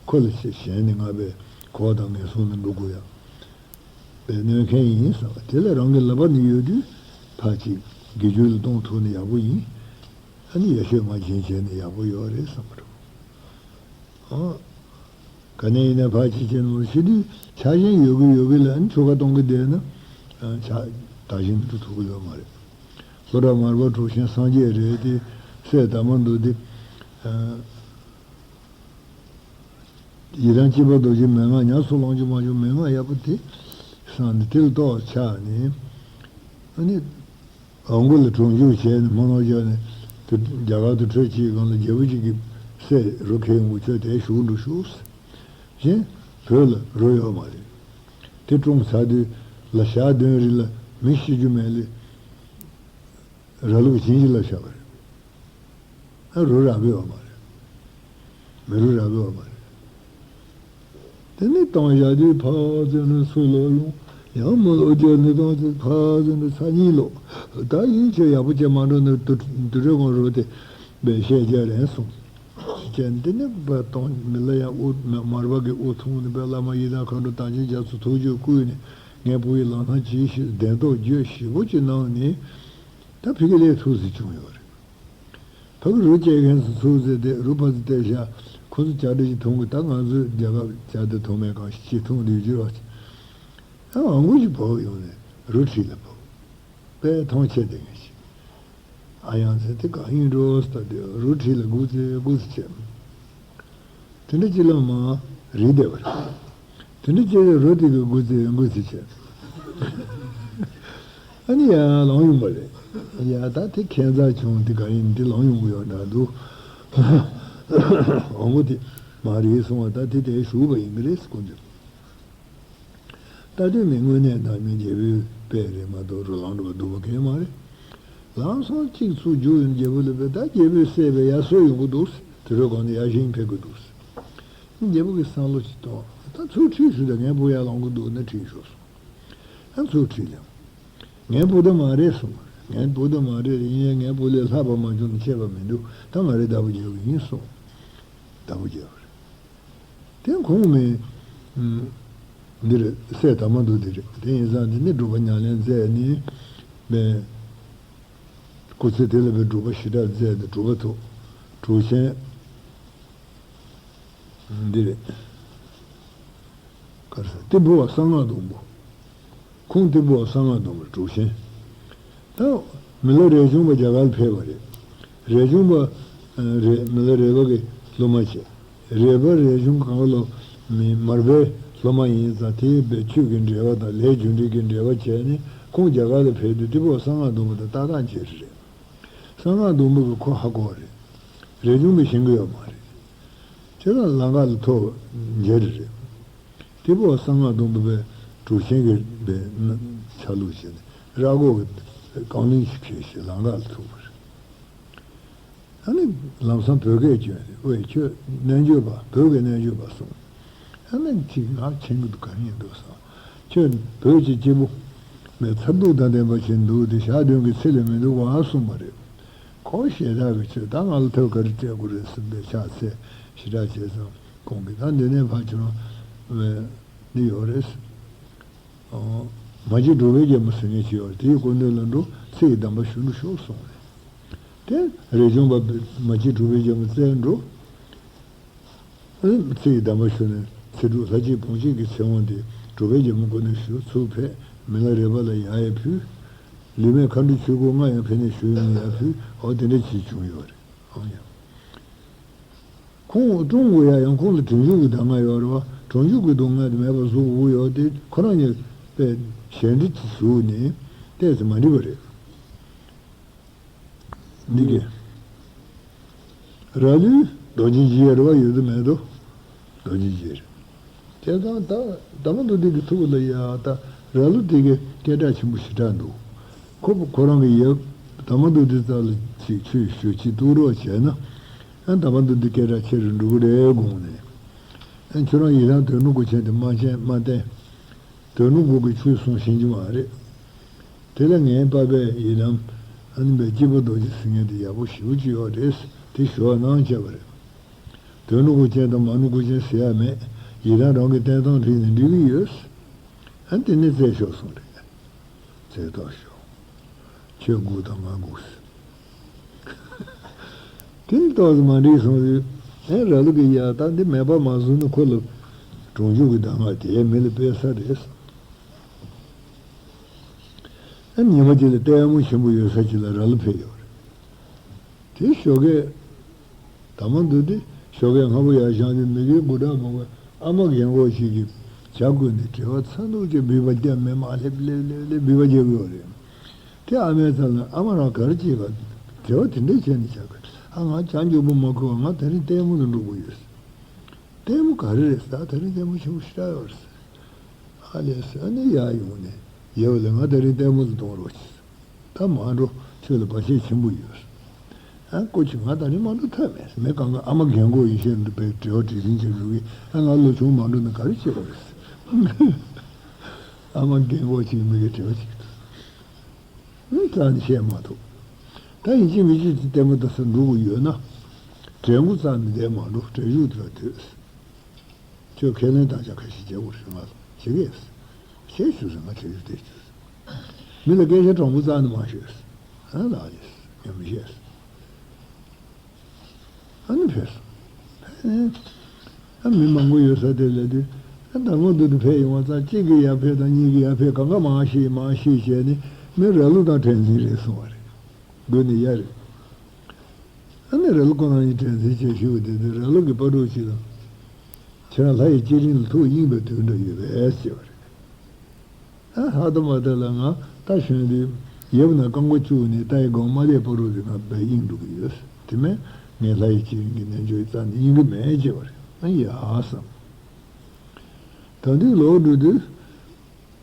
ཁོ་ལ་བྱས་གཞན་ནི་ང་པའི་གོ་བ་དང་ངན་སོང་ལ་འགྲོ་དགོས་ཡ། པའི་གནོད་མཁན་ཡིན་བསམ་པ་དེ་ལ་རང་གི་ལག་པ་ནས་ཡོད་དུས་ཕར་ཅིག་དགེ་སྦྱོར་ལ་གཏོང་ཐུབ་ན་ཡག་པོ་ཡིན། ཨ་ནི་ཡ་ཤོད་མ་བྱིན་བྱས་ནས་ཡག་པོ་ཡོད་རེད་བསམ་པ་རེད། ཨང་། ག་ནས་ཡིན་ན་ཕར་ཅིག་བྱས་ནས་ཤི་དུས་ཆགས་ཞེན་ཡོད་གི་ཡོད་གི་ལ་ཨ་ནི་ཆོ་ག་གཏོང་གི་བསྡད་ན། ཨ་ཆགས་དག་ཞིང་དུ་ཐུག་གི་ཡོད་མ་རེད། ལྷོ་བྲག་མར་པ་གྲུ་ཆེན་སངས་རྒྱས་རེད་དེ། སྲས་དར་མ་མདོ་སྡེ། ཨ་ ཡི་དམ་སྐྱེས་བུ་རྡོ་རྗེ་མན་ངག་ཉམས་སུ་བླང་རྒྱུ་མ་བྱུང་། མན་ངག་ཡག་པོ་དེ་བསམ་ནས་དེ་ལ་ལྟོས་ཆགས་ནས། ཨ་ནི་འོ་མགོ་ལ་གྲོང་འཇུག་བྱས་ནས་སྨོན་ལམ་བརྒྱབ་ནས། དེ་རྒྱ་གར་དུ་བྲོས་ཀྱི་སྒང་ལ་རྒྱལ་པོ་གཅིག་གིས་སྲས་རོ་ཁྱེར་ཡོང་གི། ཁྱོད་དེར་བཞུགས་འགྲོ་ཤོག། གཞན་བོད་ལ་རོ་ཡོད་མ་རེད། དེ་བཀྲོངས་ཚར་དུས་ལ་ཞག་བདུན་རིང་ལ་མི་ཤི་རྒྱུ་མེད་ལས། ར་ལུག་བྱིན་གྱིས་བརླབས་བཞག་པ་རེད། ཨ་རོ་རག་གི་ཡོད་མ་རེད། མི་རོ་རག་གི་ཡོད་མ་རེད། དེ་ནས་བཏང་བཞག་དུས་ཕར་ཚུར་ནས་ཚུར་ལོག་ཡོང་། ཡང་མི་ལོ་བརྒྱ་ནས་བཏང་ཚེ་ཕར་ཚུར་ནས་ཚར་གཉིས་ལོག། ད་ཡིན་ཆོག་ཡག་པོ་བྱས་མ་འགྲོ་ན་དུ་དུ་རེ་གོང་རོ་དེ་བས་བཤད་རྒྱ་རན་སོང་། ཅན་འདི་ནི་བ་དང་མི་ལ་ཡང་དབུ་མ་མར་པ་གི་དབུ་ཐུང་ནི་བས་བླ་མ་ཡི་དམ་མཁའ་འགྲོ་དམ་ཅན་རྒྱ་མཚོ་ཐུགས་རྒྱུད་བསྐུལ་ནས་ངའི་བུ་ཡི་ལམ་སང་ཅིའི་ཕྱིར་གདན་ཐོག་རྒྱུད་ཞིབ་པོ་ཅིག་གནང་ནས། ད་ཕ་གི་ལས་ཐུགས་སུ་བྱུང་ཡོད་རེད། ཕ་གི་རུ་སྐྱེལ་མཁན་སུ་ཚུགས་ཟེར་ཏེ་རུ་ཕ་ཚུ་བལྟས་བཞག། ཁོ་ཚོ་བྱ་འདྲ་ཞིག་ཐུང་གི། ད་ང་ཚོས་རྒྱ་གར་བྱ་འདྲ་ཐུང་མེད་གང་ཞིག་ཅིག་ཐུང་འདུག་རྒྱུ་བ། ཨ་ཨང་གུ་ཞིག་བབས་ཡོང་ནས་རུ་ཁྲིད་ལ་བབས། དཔེ་མཐོང་ཆེ་དེ་ངས་ཤིག། ཨ་ཡང་ཟེར་དེ་གང་ཡིན་འགྲོ་ཟེར་ཏེ་རུ་ཁྲིད་ལ་སྒུག་ཙེ་སྒུག་ཙེ་བྱས། དེ་འདྲ་ཅི་ལ་མ་རིག་བསྡད་པ་རེད། དེ་འདྲ་ཅི་ལ་རུ་དེ་གི་སྒུག་ཙེ་སྒུག་ཙེ་བྱས། ཨ་ནི་ཡར་ལངས་ཡོང་པ་རེད། ཡ་ད་དེ་ཁྱད་མཚར་བྱུང་། དེ་གང་ཡིན། དེ་ལངས་ཡོང་གི་ཡོད་འདྲ་འདུག། འོ་མགོ་དེ་མ་རེད་སོང་བ། ད་དེ་དེར་བཞུགས་པ་ཡིན་གྱི་རེད་ཟེར་ཁོང་ཚོས། ད་དུས་མི་དངོས་གནས་དང་མི་རྒྱལ་པོའི་དཔེ་རེད་མ་གཏོགས་རུ་ལངས་འགྲོ་བ་སྡུག་པ་གང་ཡང་མ་རེད། ལམ་སང་གཅིག་ཚུར་རྒྱུག་ཡོང་རྒྱལ་པོ་ལ་བས། ད་རྒྱལ་པོས་བསད་པའི་ཡར་སོས་ཡོང་གི་འདུག། དེ་རུ་གང་དུ་ཡར་བཞེངས་ཕེབས་ཀྱི་འདུག། རྒྱལ་པོ་གིས་བསམ་བློ་ཅིག་གཏོང་། ད་ཚུར་ཁྲིད་ཞུ་དང་། ངའི་བུ་ཡར་ལངས་ཀྱི་འདུག་ན་ཁྲིད་ཤོག་གསུངས། ཨ་ཚུར་ཁྲིད་ལ། ངའི་བུ་དེ་མ་རེད་གསུངས། ངའི་བུ་དེ་མ་རེད། ཡིན་ཡང་ངའི་བུ་ལས་ལྷག་པ་མ་བྱུང་ན་ཆད་པ་མི་འདུག། ད་ང་རེ་བདག་པོ་རྒྱག་གི་ཡིན་གསུངས། བདག་པོ་རྒྱག་པ་རེད། དེ་ཁོང་མི་འདིར་སྲས་དར་མ་མདོ་དེ་རེད། དེ་ཡིན་ཙང་དེ་ནི་སྒྲུབ་པ་ཉམས་ལེན་མཛད་ནས་མེད། སྐུ་ཚེ་དེ་ལ་བའི་སྒྲུབ་པ་ཞེ་དྲག་མཛད་དེ་གྲུབ་པ་ཐོབ། གྲུབ་ཆེན་འདི་རེད། ག་རེ་ཟེར། ཏི་ཕུ་བ་གསང་སྔགས་སྡོང་པོ། ཁོང་ཏི་ཕུ་བ་གསང་སྔགས་སྡོང་པོ་གྲུབ་ཆེན། ད་མི་ལ་རས་ཆུང་པ་རྒྱ་གར་ལ་ཕེབས་པ་རེད། རས་ཆུང་པ་རེད། མི་ལ་རས་པ་གི་སློབ་མ་བྱས། རས་པ་རས་ཆུང་གང་ལོ་མི་མར་པའི་སློབ་མ་ཡིན་ཙང་། དེའི་བའི་ཆོས་ཀྱི་འབྲེལ་བ་དང་ལས་རྒྱུ་འབྲས་ཀྱི་འབྲེལ་བ་བྱས་ནས་ཁོང་རྒྱ་གར་ལ་ཕེབས་དུས་ཏི་ཕུ་བ་གསང་སྔགས་སྡོང་པོ་དང་ཏག་ཏག་མཇལ་རེད། གསང་སྔགས་སྡོང་པོ་གིས་ཁོ་ཧ་གོ་བ་རེད། རས་ཆུང་པས་ཤེས་ཀྱི་ཡོད་མ་རེད། ཁྱེད་རང་ལམ་ཁ་ལ་ཐུག་མཇལ་རེ་རེད། དེ་བོ་གསང་སྔགས་སྡོང་པོ་བའི་གྲུབ་ཆེན་གྱི་བའི་ཆ་ལུགས་བྱས་ནས་ར་སྒོ་གི་རྐང་གླིང་ཞིག་ཕྱེས་ཤིང་ལམ་ཁ་ལ་ཐུག་པ་རེད། ཨ་ནི་ལམ་སང་བོད་སྐད་བསྐྱོན་ཏེ། ཨོའི་ཁྱོད་རྣལ་འབྱོར་པ། བོད་ཀྱི་རྣལ་འབྱོར་པ་གསུངས། ཨ་ནི་ཅིག་ང་མཁྱེན་གྱི་འདུག། གང་ཡིན་འདུག་བསམ། ཁྱོད་བོད་ཀྱི་སྐྱེས་བུ་མི་མཚར་སྡུག་དང་ལྡན་པ་ཞིག་འདུག། དེ་ཞག་བདུན་གྱི་ཚེ་ལས་མི་འདུག་ག་གསུངས་པ་རེད། ཁོ་ཞེ་དྲག་གི་ཆེད་དུ་ང་ལ་ཐབས་ག་རེ་སྤྲད་དགོས་རེད་ཟེར་བའི་ཕྱག་འཚལ་ཞེ་དྲག་བྱས་ཙང་། ཁོང་གིས་ད་འདི་ནས་ཕར་ཁྱོད་རང་བས་འདི་ཡོད་རེད། མ་གཅིག་གྲུབ་པའི་རྒྱལ་མོ་ཟེར་མཁན་ཞིག་ཡོད་རེད། དེའི་སྐུ་མདུན་ལ་འགྲོ། ཚེ་ཡི་གདམས་པ་ཞུ་འགྲོ་ཤོག་གསུངས་རེད། དེ་རས་ཆུང་པ་མ་གཅིག་གྲུབ་པའི་རྒྱལ་མོ་བཙལ་འགྲོ། ཚེ་ཡི་གདམས་པ་ཞུས་ནས་ཚེ་སྒྲུབ་ལྷ་གཅིག་བུ་གཅིག་གི་ཚེ་དབང་དེ་གྲུབ་པའི་རྒྱལ་མོ་སྐུ་མདུན་ཞུ། ཚུར་ཕེབས། མི་ལ་རས་པ་ལ་ཡར་ཡར་ཕུལ། ལུས་མེད་མཁའ་འགྲོ་ཆོས་སྐུ་ལྔ་ཡང་ཕེབས་ནས་ཞུ་ཡོང་ཡར་ཕུལ། འོ་དེ་འདྲ་ཅིག་བྱུང་ཡོད་རེད། ཨང་ཡང་། ཁོང་བཀྲོངས་དགོས་ཡ་ཡང་ཁོང་ལ་གྲོང་འཇུག་གི་གདམས་ངག་ཡོད་རེད་བ། གྲོང་འཇུག་གི་གདམས་ངག་དེ་མེད་པ་བཟོ་དགོས་ཀྱི་ཡོད་དེ། ཁོ་རང་གཉིས་དཔེ་ཞལ་འདྲི་ཅིག་བཟོས་ནས་ཏོག་ཙམ་མ་འགྲིག་པ་རེད། འདི་གས། ར་ལུག་རྡོ་རྗེ་འཇིགས་ཡ་རེད་བ། ཡོད་དོ་མེད་དོ། རྡོ་རྗེ་འཇིགས་རེད། དེ་དང་ད་དར་མ་མདོ་སྡེ་གི་ཐུགས་ལ་ཡ་ད་ར་ལུག་དེ་གས་སྐད་གྲགས་ཆེན་པོ་ཞེ་དྲག་འདུག། ཁོ་ཁོ་རང་གི་ཡབ་དར་མ་མདོ་སྡེ་རྩ་ལ་ཅིག་ཆོས་ཞུ་ཅིག་གཏུག་རོགས་བྱས་ན། ཨ་དར་མ་མདོ་སྡེ་སྐད་གྲགས་ཆེ་རུ་འགྲོ་གི་རེད་དགོངས་ནས། ཨ་ཁྱོད་རང་ཡི་རང་དོན་ནུ་གོ་ཆེན་དེ་མ་བྱས་མ་བསྟན། དོན་ནུ་གོ་གི་ཆོས་གསུང་ཤེས་ཀྱི་མ་རེད། དེ་ལ་ངའི་པ་ཕས་ཡི་དམ་ཨ་ནི་བའི་སྐྱེས་བུ་རྡོ་རྗེ་ཟེར་མཁན་དེ་ཡག་པོ་ཞེ་པོ་ཅིག་ཡོད་རེད། དེ་ཞུ་བ་གནང་བྱས་པ་རེད། དོན་ནུ་གོ་ཅན་དང་མ་ནུ་གོ་ཅན་ཟེར་ཡ་མེད། ཡི་དམ་རང་གི་བསྟན་སྟངས་བྲིས་ནས་འབྲི་གི་ཡོད། ཨ་དེ་ནི་བཙལ་ཤོག་གསུངས་རེད། བཙལ་ཐོག་ཤོག། ཁྱོད་སྒུག་དང་ང་སྒུག་ཟེར། དེ་ནི་ཏོག་ཙམ་མ་འགྲིག་སོང་ཟེར། ཨེ་ར་ལུག་གི་ཡ་ད་འདི་མེད་པ་མ་བཟོས་ན་ཁོ་ལ་གྲོང་འཇུག་གི་གདམས་ངག་དེ་མི་ལ་སྤེལ་ས་རེད། ཨ་ཉི་མ་དེ་ལ་ལྟད་མོ་ཆེན་པོ་ཡོད་ས་ཅིག་ལ་ར་ལུག་ཕེབས་ཡོད་རེད། དེ་ཞོགས་ཀས་དར་མ་འདུག་དེ་ཞོགས་ཀས་སྔ་པོ་ཡར་བཞེངས་ཏེ་མི་རྒན་དགུ་བྲག་མང་པོས་ ཨ་མ་རྒན་གོག་ཞིག་གིས་ཇ་བསྐོལ་ནས་དྲི་བ་ཚ་ནུག་ཅིག་འབུད་པ་རྒྱབ་མེད་མ་སླེབས་སླེབས་སླེབས་སླེབས་འབུད་པ་རྒྱག་གི་ཡོད་རེད། དེ་ཨ་མའི་རྩ་ལ་ཨ་མ་རང་ག་རེ་བྱེད་པ། དྲི་བ་དེ་འདྲས་བྱས་ནས་བཞག་གི། ཨ་ང་ཇ་མགྱོགས་པོ་མ་བསྐོལ་བ་ང་དེ་རིང་ལྟད་མོ་ལ་འགྲོ་དགོས་ཡོད། ལྟད་མོ་ག་རེ་རེད་ཟེར། ད་དེ་རིང་ལྟད་མོ་ཆེན་པོ་ཞེ་དྲག་ཡོད་རེད་ཟེར། ཨ་ལས་ཟེར་ཨ་ནི་ཡར་ཡོང་ནས་ཡབ་ལ་ང་དེ་རིང་ལྟད་མོ་ལ་གཏོང་རོགས་གྱིས། ད་མ་འགྲོ། ཁྱོད་ལ་བར་ཆད་ཆེན་པོ་ཡོད། ཨ་ཀོ་ཆུ་ང་ད་ནི་མ་འགྲོ་ཐབས་མེད། མི་གང་ག་ཨ་མ་རྒན་གོག་ཡིན་ཤེས་འདུག་པས་དྲི་བ་དྲི་ཟིན་བྱེད་འགྲོ་གི། ཨ་ང་ལོ་ཆུང་མ་འགྲོ་ན་ག་རེ་བྱེད་དགོས་རེད། ཨ་མ་རྒན་གོག་ཅིག་མི་གི་དྲི་བ་ཅིག་འདུག་རྩ་ནས་བཤད་མ་ཐུབ། ད་ཡིན་གཅིག་མིན་གཅིག་ཅིག་ལྟད་མོ་ལྟ་ས་འགྲོ་དགོས་ཡོད་ན། དྲན་སྐུ་རྩ་ནས་བསྡད་མ་འགྲོ། དྲན་ཤུགས་དེ་ལ་དུས། ཁྱོད་ཁས་ལེན་བཏང་བྱ་ཁ་ཤས་བྱེད་དགོས་རེད། ང་ལ་བྱེད་གས། བྱེད་ཞུ་ཟེར་ང་བྱེད་རྒྱུ་དེ་ཞུ་ཟེར། མི་ལ་སྐད་ཆ་དྲང་པོ་རྩ་ནས་མ་ཤོད་ཟེར། ཨ་ལགས་ཡིན་ཟེར་ངས་མི་བཤད་ཟེར། ཨ་ནི་ཕེབས་སོང་། ཕེབས་ནས་ཨ་མི་མང་པོ་ཡོད་ས་དེ་ལ་དུས་ཨ་དང་པོ་འདི་དུ་ཕེབས་ཡོང་བ་ཙང་གཅིག་གིས་ཡར་ཕེབས་དང་གཉིས་ཀྱིས་ཡར་ཕེབས་གང་ག་མང་ཤེས་མང་ཤེས་བྱས་ནས་མི་ར་ལུག་དང་དྲན་འཛིན་རེད་གསུངས་པ་རེད། དགོས་ནི་ཡ་རེད། ཨ་ནི་ར་ལུག་ཁོ་རང་གཉིས་དྲན་འཛིན་བྱས་ཞུ་བ་དེ་དུས་ར་ལུག་གི་སྤ་གྲོགས་ཅིག་ལ། ཁྱེད་རང་ལྷ་ཡི་སྐྱེས་རིམ་ལ་ཐུགས་གཡེང་བའི་དུས་འདྲ་ཡོད་པས་ཟེར་བ་རེད། ཨ་ཧ་ཏ་མ་ཏ་ལ་ང་རྟ་ཞོན་དུས་ཡབ་ན་རྐང་པ་བཅུག་ནས་རྟ་ཡི་སྒོ་མ་བདེ་སྤ་རོ་དེ་ང་བས་གཡེང་འགྲོ་གི་ཡོད། དེ་མིན་ངས་ལྷ་ཡི་སྐྱེས་རིམ་གྱི་རྣལ་འབྱོར་རྩ་ནས་གཡེང་གི་མེད་ཅེས་པ་རེད། ཨ་ཡ་བསམ། ད་དུས་ལོག་འགྲོ་དུས།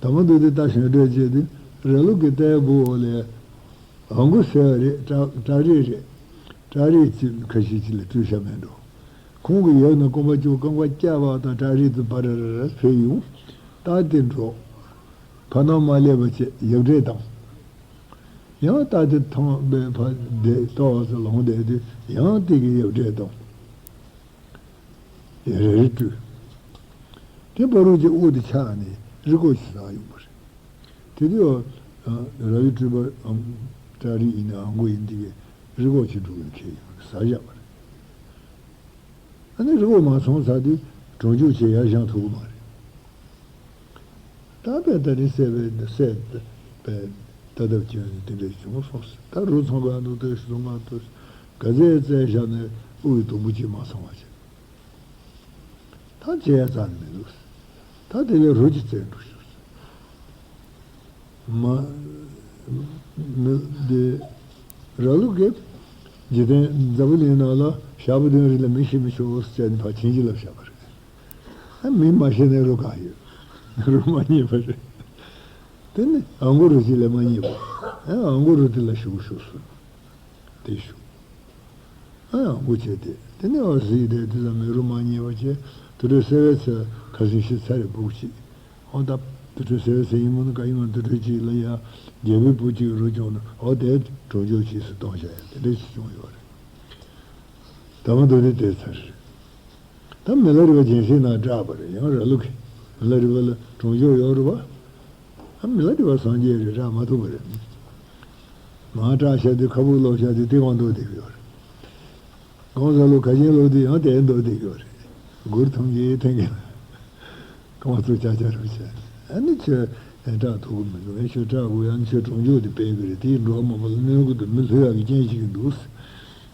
ད་མ་འདུག་དེ་རྟ་ཞོན་འདྲ་བྱས་དུས་ར་ལུག་གི་རྟའི་སྒོ་འོག་ལས་ཨང་གུ་ཟེར་བ་རེད། བྲག་བྲག་རིས་རེད། བྲག་རིས་ཅིག་ཁ་ཤས་ཅིག་ལ་སྤྲུལ་ཤ་མེད་འགྲོ། ཁོང་གི་ཡབ་ན་རྐང་པ་བཅུ་རྐང་པ་བཀྱག་པ་དང་བྲག་རིས་དུ་བར་ར་ར་ར་ཕེབས་ཡོང་། རྟ་དེ་འགྲོ། ཕ་ནང་མ་སླེབས་པ་བྱས་ཡབ་འདྲེ་དང་། ཡང་རྟ་དེ་ཐང་པའི་ཕ་དེ་ལྟོགས་སུ་ལངས་བསྡད་དུས་ཡང་དེ་གི་ཡབ་འདྲེ་དང་། རེ་རེ་སྤྲུལ། དེ་སྤ་རོ་གི་དབུ་དེ་ཆག་ནས་རི་སྐོར་ཅིག་ཟག་ཡོང་བ་རེད། དེ་དུས་ཨ་ར་བའི་སྤྲུལ་པ་ཨམ་བྲག་རི་ཡིན་ན་ཨང་གོ་ཡིན་དེ་གས་རི་སྐོར་ཅིག་འགྲོ་གི་འཁེལ་ཡོང་ཟག་བཞག་པ་རེད། ཨ་ནི་རི་སྐོར་མ་སོང་ཚར་དུས་གྲོང་ཆོག་ཅིག་ཡར་བཞེངས་ཐུབ་ཀྱི་མ་རེད། ད་དཔེ་ད་རིང་སད་པའི་སད་པའི་ལྟ་ཐབས་ཀྱི་དེ་འདྲ་བྱུང་སོང་ཟེར། ད་རུ་ཚང་ག་འདུག་ལྟོས་ཤིག་ཚང་ག་ལྟོས་ཤིག་ག་ཚད་བཙལ་བཞག་ནས་དབུ་ཡི་དུམ་བུ་གཅིག་མ་ཚང་བ་བྱས། ད་བྱས་ཡ་རྩ་ནས་མི་འདུག་ཟེར། ད་དེ་ལས་རུ་གཅིག་བཙལ་འགྲོ་ཤོག་ཟེར། མ་མི་འདི་ར་ལུག་གིས་འཇིག་རྟེན་འཛམ་བུ་གླིང་ནང་ལ་ཞག་པོ་བདུན་རིང་ལ་མི་ཤི་མི་ཆོག་ཟེར་ནས་ཕར་བྱིན་གྱིས་བརླབས་བཞག་པ་རེད། ཨ་མི་མ་ཤི་ནས་རུ་གང་ཡོད། རུ་མ་རྙེད་པ་རེད། དེ་ནི་ཨང་གོ་རུ་གཅིག་ལས་མ་རྙེད་པ། ཨ་ཨང་གོ་རུ་དེ་ལ་ཞུགས་ཤོག་ཟེར། དེ་ཞུགས། ཨ་ཨང་གོ་བྱས་ཏེ་དེ་ནི་ཨོ་གཟིགས་ཏེ་དེ་ལ་མི་རུ་མ་རྙེད་པ་བྱས། དུར་ཁྲོད་སེ་བའི་ཚལ་ཁ་སང་ཤི་ཚར་རེ་སྦུག་གཅིག་ཨོ་ད་དུར་ཁྲོད་སེ་བའི་ཚལ་ཡིན་མོ་ནི་ག་ཡིན་མ་དུར་ཁྲོད་གཅིག་ལ་ཡ་རྒྱལ་པོའི་བུ་གཅིག་རུ་བྱུང་ན་ཨོ་དེ་གྲོང་ཆོག་ཅིག་སུ་གཏོང་བྱ་ཡ་དེ་འདྲ་ཞིག་བྱུང་ཡོད་རེད། ད་མ་དུ་དེ་དེ་ཚར་རེད། ད་མི་ལ་རས་པ་སྦྱིན་སྲེག་ནང་བསྒྲགས་པ་རེད། ཡང་ར་ལུག་གིས་མི་ལ་རས་པ་ལ་གྲོང་ཆོག་ཡོད་རེད་པ། ཨ་མི་ལ་རས་པ་སངས་རྒྱས་རེད། བསྒྲགས་མ་ཐུབ་པ་རེད། མར་བསྒྲགས་བྱས་དུས་ཁ་སྦུག་སློག་བྱས་དུས་དེ་དབང་འདུག་བསྡད་ཡོད་རེད། གང་ཟག་ལོ་ཁ་ཆེན་ལོ་དུས་ཡང་དེ་འདུག་བསྡད་ཡོད་རེད། མགུར་ཐུང་གི་ཐེངས་གི་གང་ཚོ་ཅག་ཅག་རུ་བྱས། ཨ་ནི་ཁྱོད་ཨེ་བསྒྲགས་ཐུབ་གི་མི་འདུག་ཨེ་ཁྱོད་བསྒྲགས་དགོས་ཡ་ནི་ཁྱོད་གྲོང་ཆོག་དེ་སྤེལ་གི་རེད། དེའི་འགྲོ་བ་མང་པོ་ལ་གནོད་གི་འདུག་མི་ལྷོད་ཡག་གི་རྐྱེན་བྱེད་གི་འདུག་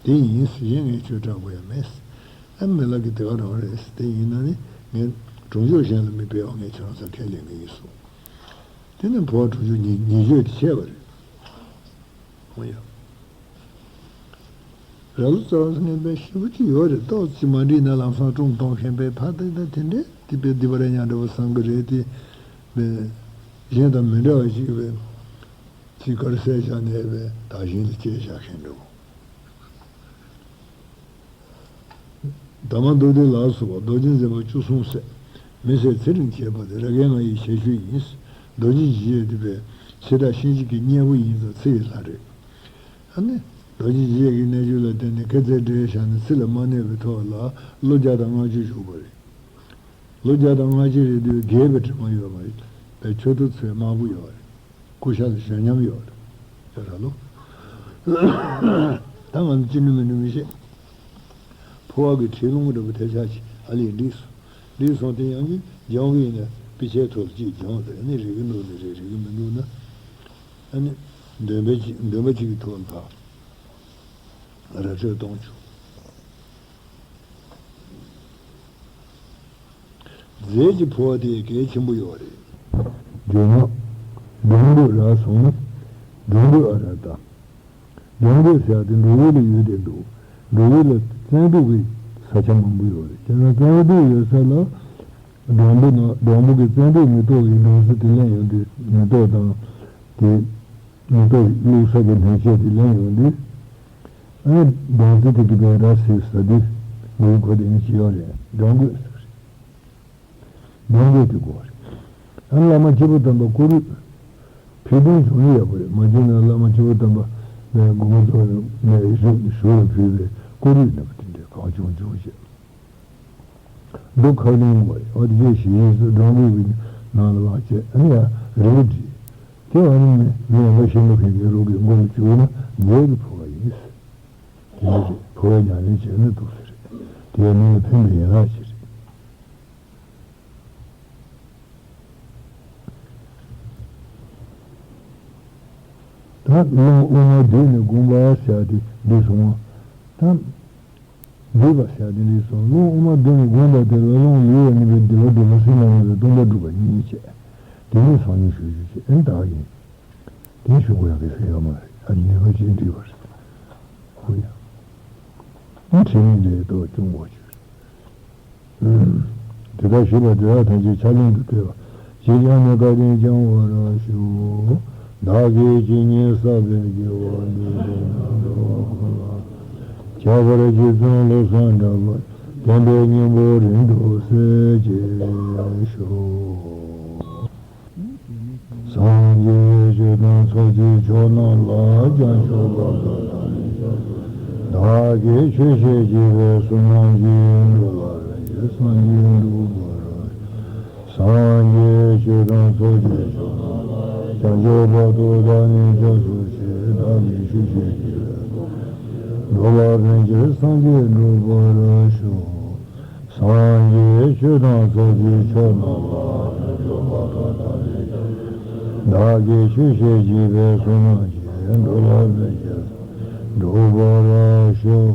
དེ་ཡིན་ཟེར་གཞན་ངས་ཁྱོད་སྐྲག་དགོས་ཡ་མེད་ཟེར། ཨ་མི་ལ་གི་དེ་ག་རང་རེད་ཟེར། དེ་ཡིན་ན་ནི་ངས་གྲོང་ཆོག་གཞན་ལ་མི་སྤེལ་བ་ངས་ཁྱོད་རང་ཚོར་ཁས་ལེན་གི་ཡིན་གསུངས། དེ་ནས་འཕོ་བ་གྲོང་ཆོག་ཉེ་ཉེ་བརྗོད་དེ་བྱས་པ་རེད། འོ་ཡ། ར་ལུག་རྩ་བ་ངན་པའི་ཞེ་པོ་ཅིག་ཡོད་རེད། ཏོག་ཙམ་མ་འགྲིག་ན་ལམ་སང་བཀྲོངས་གཏོང་མཁན་པའི་ཕ་དེ་དང་དེ་འདྲས་དེ་པའི་སྡིག་པ་རེ་ཉག་འདྲ་བོ་བསམ་གི་རེད་དེ། གཞན་དང་མི་འདྲ་བ་ཞིག་བས་ཅིག་གར་བསད་བཞག་ནས་བས་ད་གཞན་ལ་སྐྱེལ་བཞག་མཁན་འདྲ་བོ། ད་མ་མདོ་སྡེ་ལ་སོགས་པ་རྡོ་རྗེ་འཛིན་པ་བཅུ་གསུམ་ཟེར། མི་ཟེར་ཚེ་རིང་བྱེད་པ་དེ་ར་གན་ང་ཡི་ཞལ་ཆུ་ཡིན། རྡོ་རྗེ་འཇིགས་བྱེད་འདི་པའི་ཕྱི་དགྲ་གཤིན་རྗེ་གི་གཉེན་པོ་ཡིན་ཙང་ཚེ་ཡི་ལྷ་རེད། ཨ་ནི་རྡོ་རྗེ་འཇིགས་བྱེད་ཀྱི་རྣལ་འབྱོར་ལ་བརྟེན་ནས་སྐེ་ཚེ་འདྲེས་བཞག་ནས་ཚེ་ལ་མ་གནོད་པའི་ཐོག་ལ་ལོ་བརྒྱ་དང་ལྔ་བཅུ་བཞུགས་པ་རེད། ལོ་བརྒྱ་དང་ལྔ་བཅུ་རེད་དུས་རྒས་པའི་དྲི་མ་ཡོད་མ་རེད། པའི་མཆུ་ཏོ་ཚོས་དམར་པོ་ཡོད་རེད། སྐུ་ཤ་ལ་ཞོན་ཉམས་ཡོད་རེད། ཟེར་ར་ལོ། ད་ང་ཚོ་ཅི་ནུས་མི་ནུས་མི་ཤེས། ཕོ་བ་གི་ཁྲིད་ལུང་འདྲ་པོ་དེ་ཆ་ཅིག་ཨ་ལས་འགྲིག་སོང་། འགྲིག་སོང་དེ་ཡང་གི་སྦྱང་གི་ཡིན་ན་དཔེ་ཆའི་ཐོག་ལ་ཅིག་སྦྱང་དེ་ནི་རིག་གི་འདུག་ནི་རེད། རིག་གི་མི་འདུག་ན། ཨ་ནི་འདོན་པ་ཅིག་འདོན་པ་ཅིག་གི་ཐོག་ལ་ཕར་ར་སྤྲོད་གཏོང་ཆོག་རྫས་ཀྱི་འཕོ་བ་དེ་གལ་ཆེན་པོ་ཡོད་རེད། ཇོ་མོ། འབྲོང་རྒོད་ར་སོང་ན། འབྲོང་རྒོད་ཨ་ར་ད། འབྲོང་རྒོད་ཟེར་ཡ་དེ་འབྲོང་རྒོད་ལ་ཡོད་དེ་འདུག་འབྲོང་རྒོད་ལ་བཙན་འབྲུག་གི་ས་ཆ་མང་པོ་ཡོད་རེད། བྱས་ན་བཙན་འབྲུག་ཡོད་ས་ལ། སྦྲང་བུ་ན་སྦྲང་བུ་གི་བཙན་འབྲུག་མེ་ཏོག་གི་སྦྲང་རྩི་དེ་ལེན་ཡོང་དུས་མེ་ཏོག་དང་། དེ་མེ་ཏོག་བླུགས་ས་གི་སྣོད་ཆས་དེ་ལེན་ཡོང་དུས། ཨ་ནི་སྦྲང་རྩི་དེ་གི་བའི་ར་སེ་ཟ་དུས་འབྲུག་གོ་དེ་ནི་ཅི་ཡོད་རེད། སྦྲང་རྒོད་ཟེར་རེད། སྦྲང་རྒོད་དེ་དགོས་རེད། ཨ་བླ་མ་སྐྱེས་བུ་དམ་པ་ཀོ་རུ། ཕེབས་དོན་བྱུང་ཡོད་པ་རེད། མ་བྱུང་ན་བླ་མ་སྐྱེས་བུ་དམ་པ་ནས་དགོངས་པ་རྫོགས་ནས་ཞུ་ཞུ་ལ་ཕུལ་བའི་ཀོ་རུ་ནི་དེ་འདྲའི་གང་བྱུང་བྱུང་བྱས། མདོ་ཁ་ལུང་བ་རེད། ཨ་དེ་རྗེས་ཞིག་ཡིན་སུ་སྦྲང་རྒོད་ཀྱི་ནང་ལ་ལག་བྱས། ཨ་ནི་ཡ་རི་བོ་བྲིས། དེ་བ་ནི་མི་མི་ཡང་པ་ཤེས་མ་མཁན་གྱི་རོགས་ཀྱི་མགོ་ལ་བཅུག་ན་ཉེ་གི་འཕོ་བ་ཡིན། དེ་འདྲ་རེད། འཕོ་བའི་ཉམས་ལེན་བྱས་ན་འདུག་ཟེར། དེ་ཡང་མི་ལ་ཕན་པའི་ཡན་ལག་ཅིག་རེད། ད་རླུང་དབུ་མ་བསྡུས་ནས་བསྒོམ་པ་ཟེར་ཡ་དེ་འདི་སོང་བ། ད་བསྡུས་པ་ཟེར་ཡ་དེ་འདི་སོང་། རླུང་དབུ་མ་བསྡུས་ནས་བསྒོམ་པ་དེ་ལ་རླུང་ལུས་པ་ནི་བའི་བདེ་བ་བདེ་བ་སེམས་ལ་ནི་བའི་སྟོང་པ་སྒྲུབ་པ་ཉིད་བྱས། དེ་ནས་སང་ཉིན་ཞུ་རྒྱུ་བྱས། ཨེ་ད་ཡིན། དེ་ཞུ་དགོས་ཡག་གི་ཟེར་ཡོད་མ་རེད། ཨ་ནི་ནི་ག་ཅིག་འདྲི་བ་རེད། ཧུ་ཡ། ཨ་ཁྲིད་ནི་ལས་ཏོ་ཅུང་གོ་ཆོད། དེ་ལྟར་ཞུས་པ་དེ་དག་ཐམས་ཅད་ཆ་ལུང་དུ་བཀོད་པ། ཇི་བཞིན་ནི་བཀའ་དྲིན་བསྐྱང་བར་ཞུ། བདག་གིས་ཇི་སྙེད་བསགས་པའི་དགེ་བ་འདི་དག་ནི་འགྲོ་བ་ཀུན་ལ་ཁྱབ་པར་རྗེ་བཙུན་བློ་བཟང་གྲགས་པ་བསྟན་པའི་སྙིང་པོ་རིང་དུ་གསལ་བྱེད་ཤོག་སངས་རྒྱས་ཆོས་དང་ཚོགས་ཀྱི་མཆོག་རྣམས་ལ། བྱང་ཆུབ་བར་དུ་བདག་ནི་སྐྱབས་སུ་མཆི། བདག་གིས་ཆོས་བཤད་བགྱིས་པའི་གསུང་རྣམས་ཀྱིས། འགྲོ་ལ་རིན་ཆེན་སངས་རྒྱས་འགྲུབ་པར་ཤོག་སངས་རྒྱས་ཆོས་དང་ཚོགས་ཀྱི་མཆོག་རྣམས་ལ། བྱང་ཆུབ་བར་དུ་བདག་ནི་སྐྱབས་སུ་མཆི། བདག་གིས་ཆོས་བཤད་བགྱིས་པའི་གསུང་རྣམས་ཀྱིས། འགྲོ་ལ་རིན་ཆེན་སངས་རྒྱས་འགྲུབ་པར་ཤོག་སངས་རྒྱས་ཆོས་དང་ཚོགས་ཀྱི་མཆོག་རྣམས་ལ། བདག་གིས་ཆོས་བཤད་བགྱིས་པའི་གསུང་རྣམས་ཀྱིས། འགྲོ་ལ་ཕན་ཕྱིར་འགྲུབ་པར་ཤོག་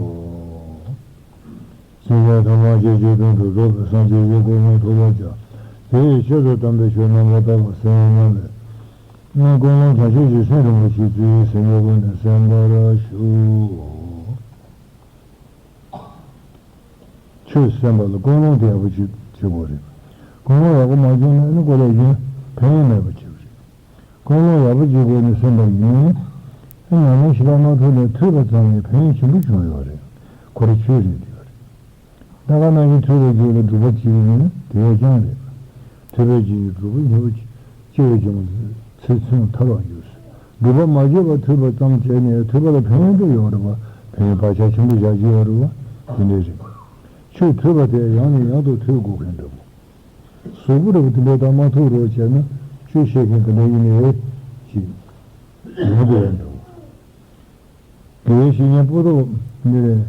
སེམས་ཅན་ཐམས་ཅད་ཀྱི་དོན་དུ་རྫོགས་པའི་སངས་རྒྱས་ཀྱི་གོ་འཕང་ཐོབ་པར་བྱ། དེའི་ཆེད་དུ་དམ་པའི་ཆོས་རྣམ་པར་དག་པ་གསན་པའི་རྣམ་པས། ཀུན་སློང་བྱང་ཆུབ་ཀྱི་སེམས་རིན་པོ་ཆེ་རྩེ་གཅིག་སེམས་ཀྱི་སྒོ་ནས་གསན་པར་ཞུ། ཆོས་གསན་པ་ལ་ཀུན་སློང་དེ་ཡག་པོ་ཅིག་བྱེད་དགོས་རེད། ཀུན་སློང་ཡག་པོ་མ་བྱུང་ན་ཨ་ནི་ཀོ་ལས་གཞན་ཕན་ཡོན་མེད་པ་ཅིག་རེད། ཀུན་སློང་ཡག་པོ་ཅིག་སྒོ་ནས་གསན་པ་ཡིན་ན། ཨ་ནི་ཉམས་ལེན་ཞེ་དྲག་མ་ཐུབ་ནས་ཐོས་པ་ཙམ་གྱིས་ཕན་ཡོན་ཆེན་པོ་བྱུང་ཡོད་རེད། ཁོ་རང་ཆོས་རེད་འདི་ཡོད་རེད། ད་ག་ནང་བཞིན་ཐོས་པའི་རྒྱུད་ལ་སྒྲུབ་པ་བྱེད་པ་ཡིན་ན་དེ་བས་ཀྱང་རེད། ཐོས་པའི་རྒྱུད་ཀྱི་སྒྲུབ་པ་ཉེ་བོ་ཅིག་སྐྱེ་བའི་ཀྱང་ཚེ་ཚུན་ཐར་བར་འགྱུར། སྒྲུབ་པ་མ་བྱས་པར་ཐོས་པ་ཙམ་བྱས་ནས་ཐོས་པ་ལ་ཕན་ཡོན་དུ་ཡོད་རེད་པ། ཕན་ཡོན་བག་ཆགས་ཆེན་པོ་བཞག་གི་ཡོད་རེད་པ། དེ་འདྲས་རེད། ཆོས་ཐོས་པ་དེ་ཡང་ནས་ཡང་དུ་ཐོས་དགོས་མཁན་འདྲ་པོ། གཟུགས་པོ་རེད་པ། དེ་འདྲས་དང་མ་ཐུག་རོགས་བྱས་ན་ཆོས་བཤད་མཁན་དེ་འདྲ་ཡིན་ནའི་ཅིག་ཡོང་དགོས་ཡོད་འདྲ་པོ། དགེ་བའི་བཤེས་གཉེན་པོ་ཏོ་ནི་རེད།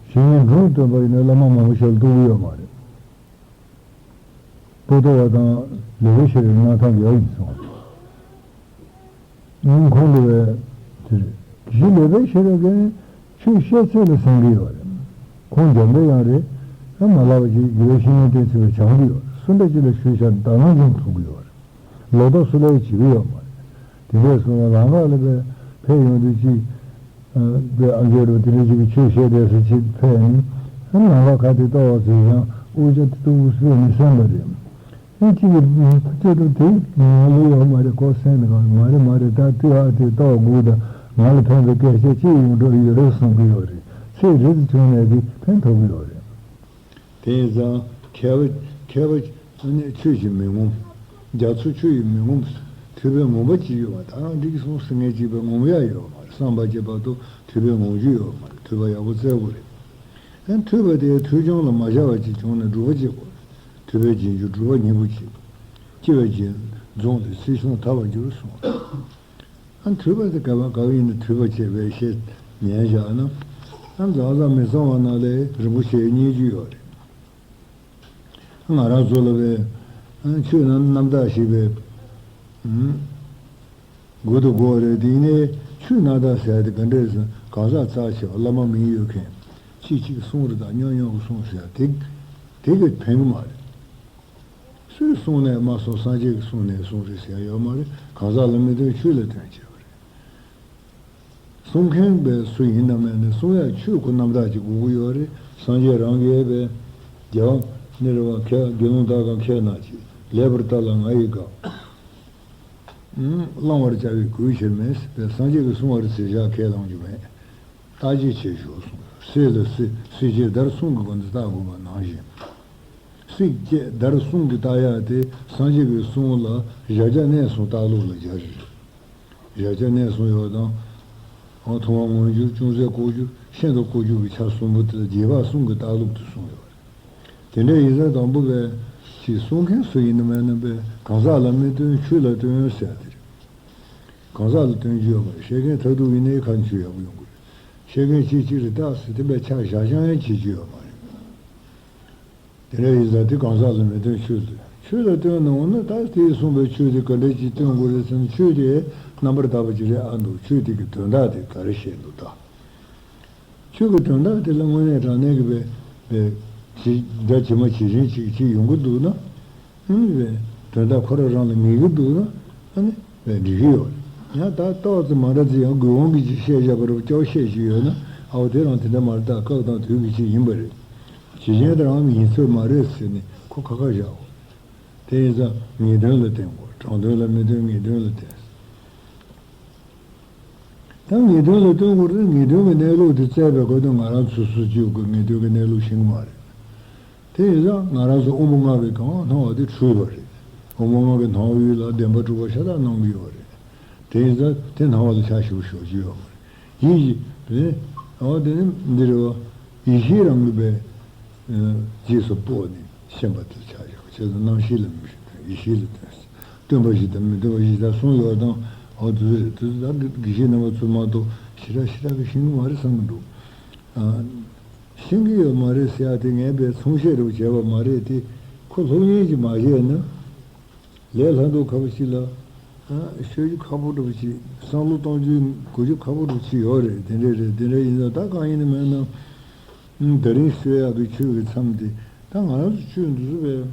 བཤེས་གཉེན་འབྲོམ་སྟོན་པ་ཡིན་ན་བླ་མ་མང་པོ་ཞིག་ལ་གཏུག་གི་ཡོད་མ་རེད། པོ་ཏོ་བ་དང་ལེགས་པའི་ཤེས་རབ་གནང་ཐབས་ཡག་ཡིན་སོང་། ཁོང་འདི་བས་དེ་རེད། གཞི་ལེགས་པའི་ཤེས་རབ་ཀྱིས་ཆོས་བཤད་ཚད་ལ་ཟིན་གྱི་ཡོད་རེད། ཁོང་འཇམ་པའི་དབྱངས་རེད། ཨ་མ་ལབ་པ་ཅིག་དགེ་བའི་བཤེས་གཉེན་བསྟེན་ཚུལ་ལ་སྦྱང་གི་ཡོད་རེད། སུ་འདྲ་ཅིག་ལ་ཞུས་བྱས་དག་སྣང་ཅུང་ཐུབ་ཀྱི་ཡོད་རེད། ལོག་རྟོག་སུ་ལ་ཡང་བྱེད་ཀྱི་ཡོད་མ་རེད། དེ་འདྲས་སོང་བ་ལམ་ཁ་ལ་པའི་ཕེབས་ཡོང་དུས་ཅིག་པའི་ཨ་མཆོག་རུ་དེ་འདྲ་ཅིག་གིས་ཆོས་བཤད་བསྡད་ས་ཅིག་ཕེབས་ནས་ལམ་ཁ་ཁ་དེ་ལྟ་བ་ཚོས་ཀྱང་དབུ་ཅག་དེ་ལྟ་བུ་སུས་མི་གསན་པ་རེད། ཨེ་ཅིག་གིས་ཁ་ཆེ་དུ་དེ་ང་ལ་ཡོད་མ་རེད། ཁོ་གསན་ནས་ག་མ་རེད་མ་རེད། ད་དུས་ཨ་དེ་ལྟ་བ་དགོས། ད་ང་ལ་ཕན་པའི་སྐད་ཆ་ཅིག་ཡོང་འགྲོ་ཡོད་རེད་གསུང་གི་ཡོད་རེད། ཚེ་རེ་ཙམ་བྱུང་ནས་དེ་ཕན་ཐོགས་ཀྱི་ཡོད་རེད། དེ་ཡིན་ཙང་མཁས་པ་མཁས་པ་ནི་ཆོས་ཀྱིས་མི་ངོམས། རྒྱ་མཚོ་ཆུ་ཡིས་མི་ངོམས། ཐོས་པས་ངོམས་པ་ཅི་ཡོད་པ། ད་རང་འགྲིག་སོང་ཟེར་མཁན་ཅིག་པས་ངོམས་ཡ་ཡོད་མ་རེད། བསམ་པ་སྐྱེ་བར་དུ་ཐོས་པས་ངོམས་རྒྱུ་ཡོད་མ་རེད། ཐོས་པ་ཡག་པོ་བཙལ་དགོས་རེད། ཨ་ཐོས་པ་དེ་ཐོས་བྱུང་ལ་མ་བཞག་པ་ཅིག་བྱུང་ན་སྒྲུབ་པ་བྱེད་དགོས་རེད། ཐོས་པས་རྗེས་འཇུག་སྒྲུབ་པ་སྙིང་པོ་བྱེད། སྐྱེ་བའི་རྗེས་འཛོམས་ཏེ་ཚེ་ཆུང་ཐར་བར་འགྱུར་གསུངས། ཨ་ཐོས་པ་དེ་ག་བ་ག་བ་ཡིན་ན་ཐོས་པ་བྱས་པས་ཤེས་ཉན་བཞག་ན། ཨ་མཛངས་བཟང་མི་གཙང་བ་ནང་ལས་རིན་པོ་ཆེ་རྙེད་རྒྱུ་ཡོད་རེད། ང་རང་ཚོ་ལ་བས་ཨ་ཆོས་རྣམ་རྣམ་དག་ཞིག་བས་དགོས་དུ་དགོས་རེད། དེ་ནས་ཆོས་རྣམ་དག་ཟེར་ཡ་དེ་ག་འདྲས་ཟེར་གང་ཟག་རྩ་ཆེ་བ་བླ་མ་མིང་ཡོད་མཁན་གཅིག་གཅིག་གསུང་རེད། ད་སྙོག་སྙོག་གི་གསུང་ཟེར་ཡ་དེ་དེ་གི་ཕན་གི་མ་རེད། སུས་གསུངས་ནས་མ་གསུངས། སངས་རྒྱས་ཀྱིས་གསུངས་ནས་གསུངས་རེད་ཟེར་ཡ་ཡོད་མ་རེད། གང་ཟག་ལ་མི་སྟོན་ཆོས་ལ་སྟོན་བྱས་པ་རེད། གསུང་མཁན་པས་སུ་ཡིན་ན་མེད་ན་གསུང་ཡ་ཆོས་ཁོ་རྣམ་དག་ཅིག་དགོས་ཀྱི་ཡོད་རེད། སངས་རྒྱས་རང་གིས་པས་རྒྱལ་བ་ནི་རེད་བ། ཁྱེད་དགེ་སློང་དག་གམ་ཁྱེད་ན་ཅིག་ལེགས་པར་ལྟ་ལ་ང་ཡི་གང་། བླང་བར་བྱ་བའི་གུས་ཕྱིར་མིན། པས་སངས་རྒྱས་ཀྱིས་གསུངས་པ་རེད་ཟེར་བཞག་ཁས་བླང་རྒྱུ་མེད། བརྟག་དཔྱད་བྱེད་ཤོག་གསུངས། སྲིད་ལ་སྲིད། སྲིད་ཅེས་བརྡར་གསུམ་གྱི་སྒོ་ནས་བརྟག་དགོས་པ་ནང་བཞིན། སྲིད་ཅེས་བརྡར་གསུམ་གྱིས་བརྟག་ཡག་དེ་སངས་རྒྱས་ཀྱི་གསུང་ལ་བཞག་བྱ་གནས་གསུམ་བརྟག་ལུགས་ལ་སྦྱར་རེད། བཞག་བྱ་གནས་གསུམ་ཡོད་དང་། ཨ་ཐུབ་དབང་མངོན་གྱུར། ཅུང་ཟད་ལྐོག་གྱུར། ཤིན་ཏུ་ལྐོག་གྱུར་གྱི་ཆ་གསུམ་པོ་དེ་ལ་རྗེས་དཔག་གསུམ་གྱི་བརྟག་ལུགས་དེ་གསུངས་ཡོད་རེད། དེ་འདྲ་ཡིན་ཙང་དང་པོ་པས་ཅིག་གསུང་མཁན་སུ་ཡིན་ན་མེད་ན་པས་གང་ཟག་ལ་མི་སྟོན་ཆོས་ལ་སྟོན་ཟེར་ཡ་དེ་རེད། གང་ཟག་ལ་སྟོན་རྒྱུ་ཡོད་མ་རེད། བཤད་མཁན་མཐར་ཐུག་ཡིན་ནའི་ཁ་ཆུ་ཡག་པོ་ཡོང་གི་རེད། བཤད་མཁན་གཅིག་གཅིག་རེད་ད་ཟེར་དེ་པས་ཆ་བཞག་བཞག་ཡང་བྱེད་རྒྱུ་ཡོད་མ་རེད། དེ་འདྲ་ཡིན་ཙང་དེ་གང་ཟག་ལ་མི་སྟོན་ཆོས་ལ་སྟོན། ཆོས་ལ་སྟོན་ན་འོ་ན་ད་དེས་གསུངས་པའི་ཆོས་དེ་ག་འདྲ་ཅིག་སྟོན་དགོས་རེད་ཟེར་ན། ཆོས་དེ་རྣམ་པར་དག་པ་ཅིག་རེད་ཨ་འདུག་ཆོས་དེ་གི་དོན་དག་དེ་ག་རེ་བཤད་འདུག་ད། ཆོས་ཀྱི་དོན་དག་དེ་ལ་དངོས་གནས་དྲང་གནས་ཀྱི་བའི་བའི་ཇི་འདྲ་ཇི་མ་ཇི་བཞིན་ཅིག་ཅིག་ཡོང་གི་འདུག་ན། ཨ་ནི་བའི་དོན་དག་ཁོ་རང་རང་ལ་ངེས་ཀྱི་འདུག་ན། ཨ་ནི་བའི་འགྲིག་གི་ཡོད་རེད། ཡང་ད་ཏོག་ཙམ་མ་འདྲ་ཙམ་ཡང་དགོས་དབང་གིས་ཅིག་བཤད་བཞག་པ་རེད། སྐྱོ་བཤད་ཅིག་ཡོད་ན་ཨའོ་དེ་རང་དེ་འདྲ་མ་རེད། ད་སྐབས་དང་དུས་ཀྱི་ཅིག་ཡིན་པ་རེད། ཇི་བཞིན་དུ་རང་ཡིན་ཚོད་མ་རེད་ཟེར་ནས་ཁོ་ཁ་ཁ་བཞག་འོ། དེ་ཡིན་ཙང་ངེས་དོན་ལ་བརྟེན་དགོས། དྲང་དོན་ལ་མི་བརྟེན། ངེས་དོན་ལ་བརྟེན། ད་ངེས་དོན་ལ་བརྟེན་དགོས་རེད། ངེས་དོན་གྱི་གནས་ལུགས་དེ་བཙལ་བའི་སྐབས་དུ་ང་རང་ཚོ་སོ་སོ་རྒྱུད་ཀྱི་ངེས་དོན་གྱི་གནས་ལུགས་ཤེས་ཀྱི་མ་རེད། དེ་ཡིན་ཙང་ང་རང་ཚོ་དབུ་མ་སྔགས་ཀྱི་གང་སྣང་བ་དེ་འཁྲུལ་བ་རེད། དབུ་མ་སྔགས་ཀྱི་སྣང་བ་ཡུལ་ལ་བདེན་པ་གྲུབ་པ་ཤ་སྟག་སྣང་གི་ཡོད་རེད། དེ་ཡིན་ཙང་དེ་སྣང་བ་ལ་ཆ་ཞིག་ཞོག་རྒྱུ་ཡོད་མ་རེད། ཡིད་ཀྱི་དེ་ནི་འོ་དེ་ནི་འདི་རེད་བ། ཡེ་ཤེས་རང་གི་པའི་རྗེས་སུ་དཔོག་ནས་ཤེས་པ་དེ་ཆ་བཞག་པ་བྱས་ཙང་རྣམ་ཤེས་ལ་མི་ཤེས་དང་ཡེ་ཤེས་ལ་བརྟེན། སྟོན་པ་བཞི་དང་མི་སྟོན་པ་བཞི་དང་གསུངས་ཡོད་དང་། འོ་དེ་ཚོ་རེད། དེ་ཚོ་ད་དགེ་བཤེས་རྣམ་པ་ཚོ་མ་གཏོགས་ཞེ་དྲག་ཞེ་དྲག་གི་ཤེས་ཀྱི་མ་རེད་བསམ་གྱི་འདུག་ཨ། ཤེས་ཀྱི་ཡོད་མ་རེད་ཟེར་ཡ་དེ་ངས་པའི་མཚུངས་བཤད་རེ་བྱས་པ་མ་རེད་དེ། ཁོ་སློབ་གཉེར་གྱིས་མ་བྱས་ན། ལས་སླ་མདོག་ཁ་པོ་ཅིག་ལ། ཨ་ཤོད་རྒྱུ་ཁག་པོ་འདྲ་པོ་ཅིག་བསམ་བློ་གཏོང་རྒྱུ་དགོས་རྒྱུ་ཁག་པོ་འདྲ་པོ་ཅིག་ཡོད་རེད། དེ་འདྲས་རེད། དེ་འདྲས་ཡིན་ཙང་ད་གང་ཡིན་ན་མིན་ན། ཨ་ད་རིང་ཤོད་ཡག་གི་ཆོས་ཀྱི་མཚམས་དེ་ད་ང་རང་ཚོ་ཆོས་འདི་ཚོ་བས་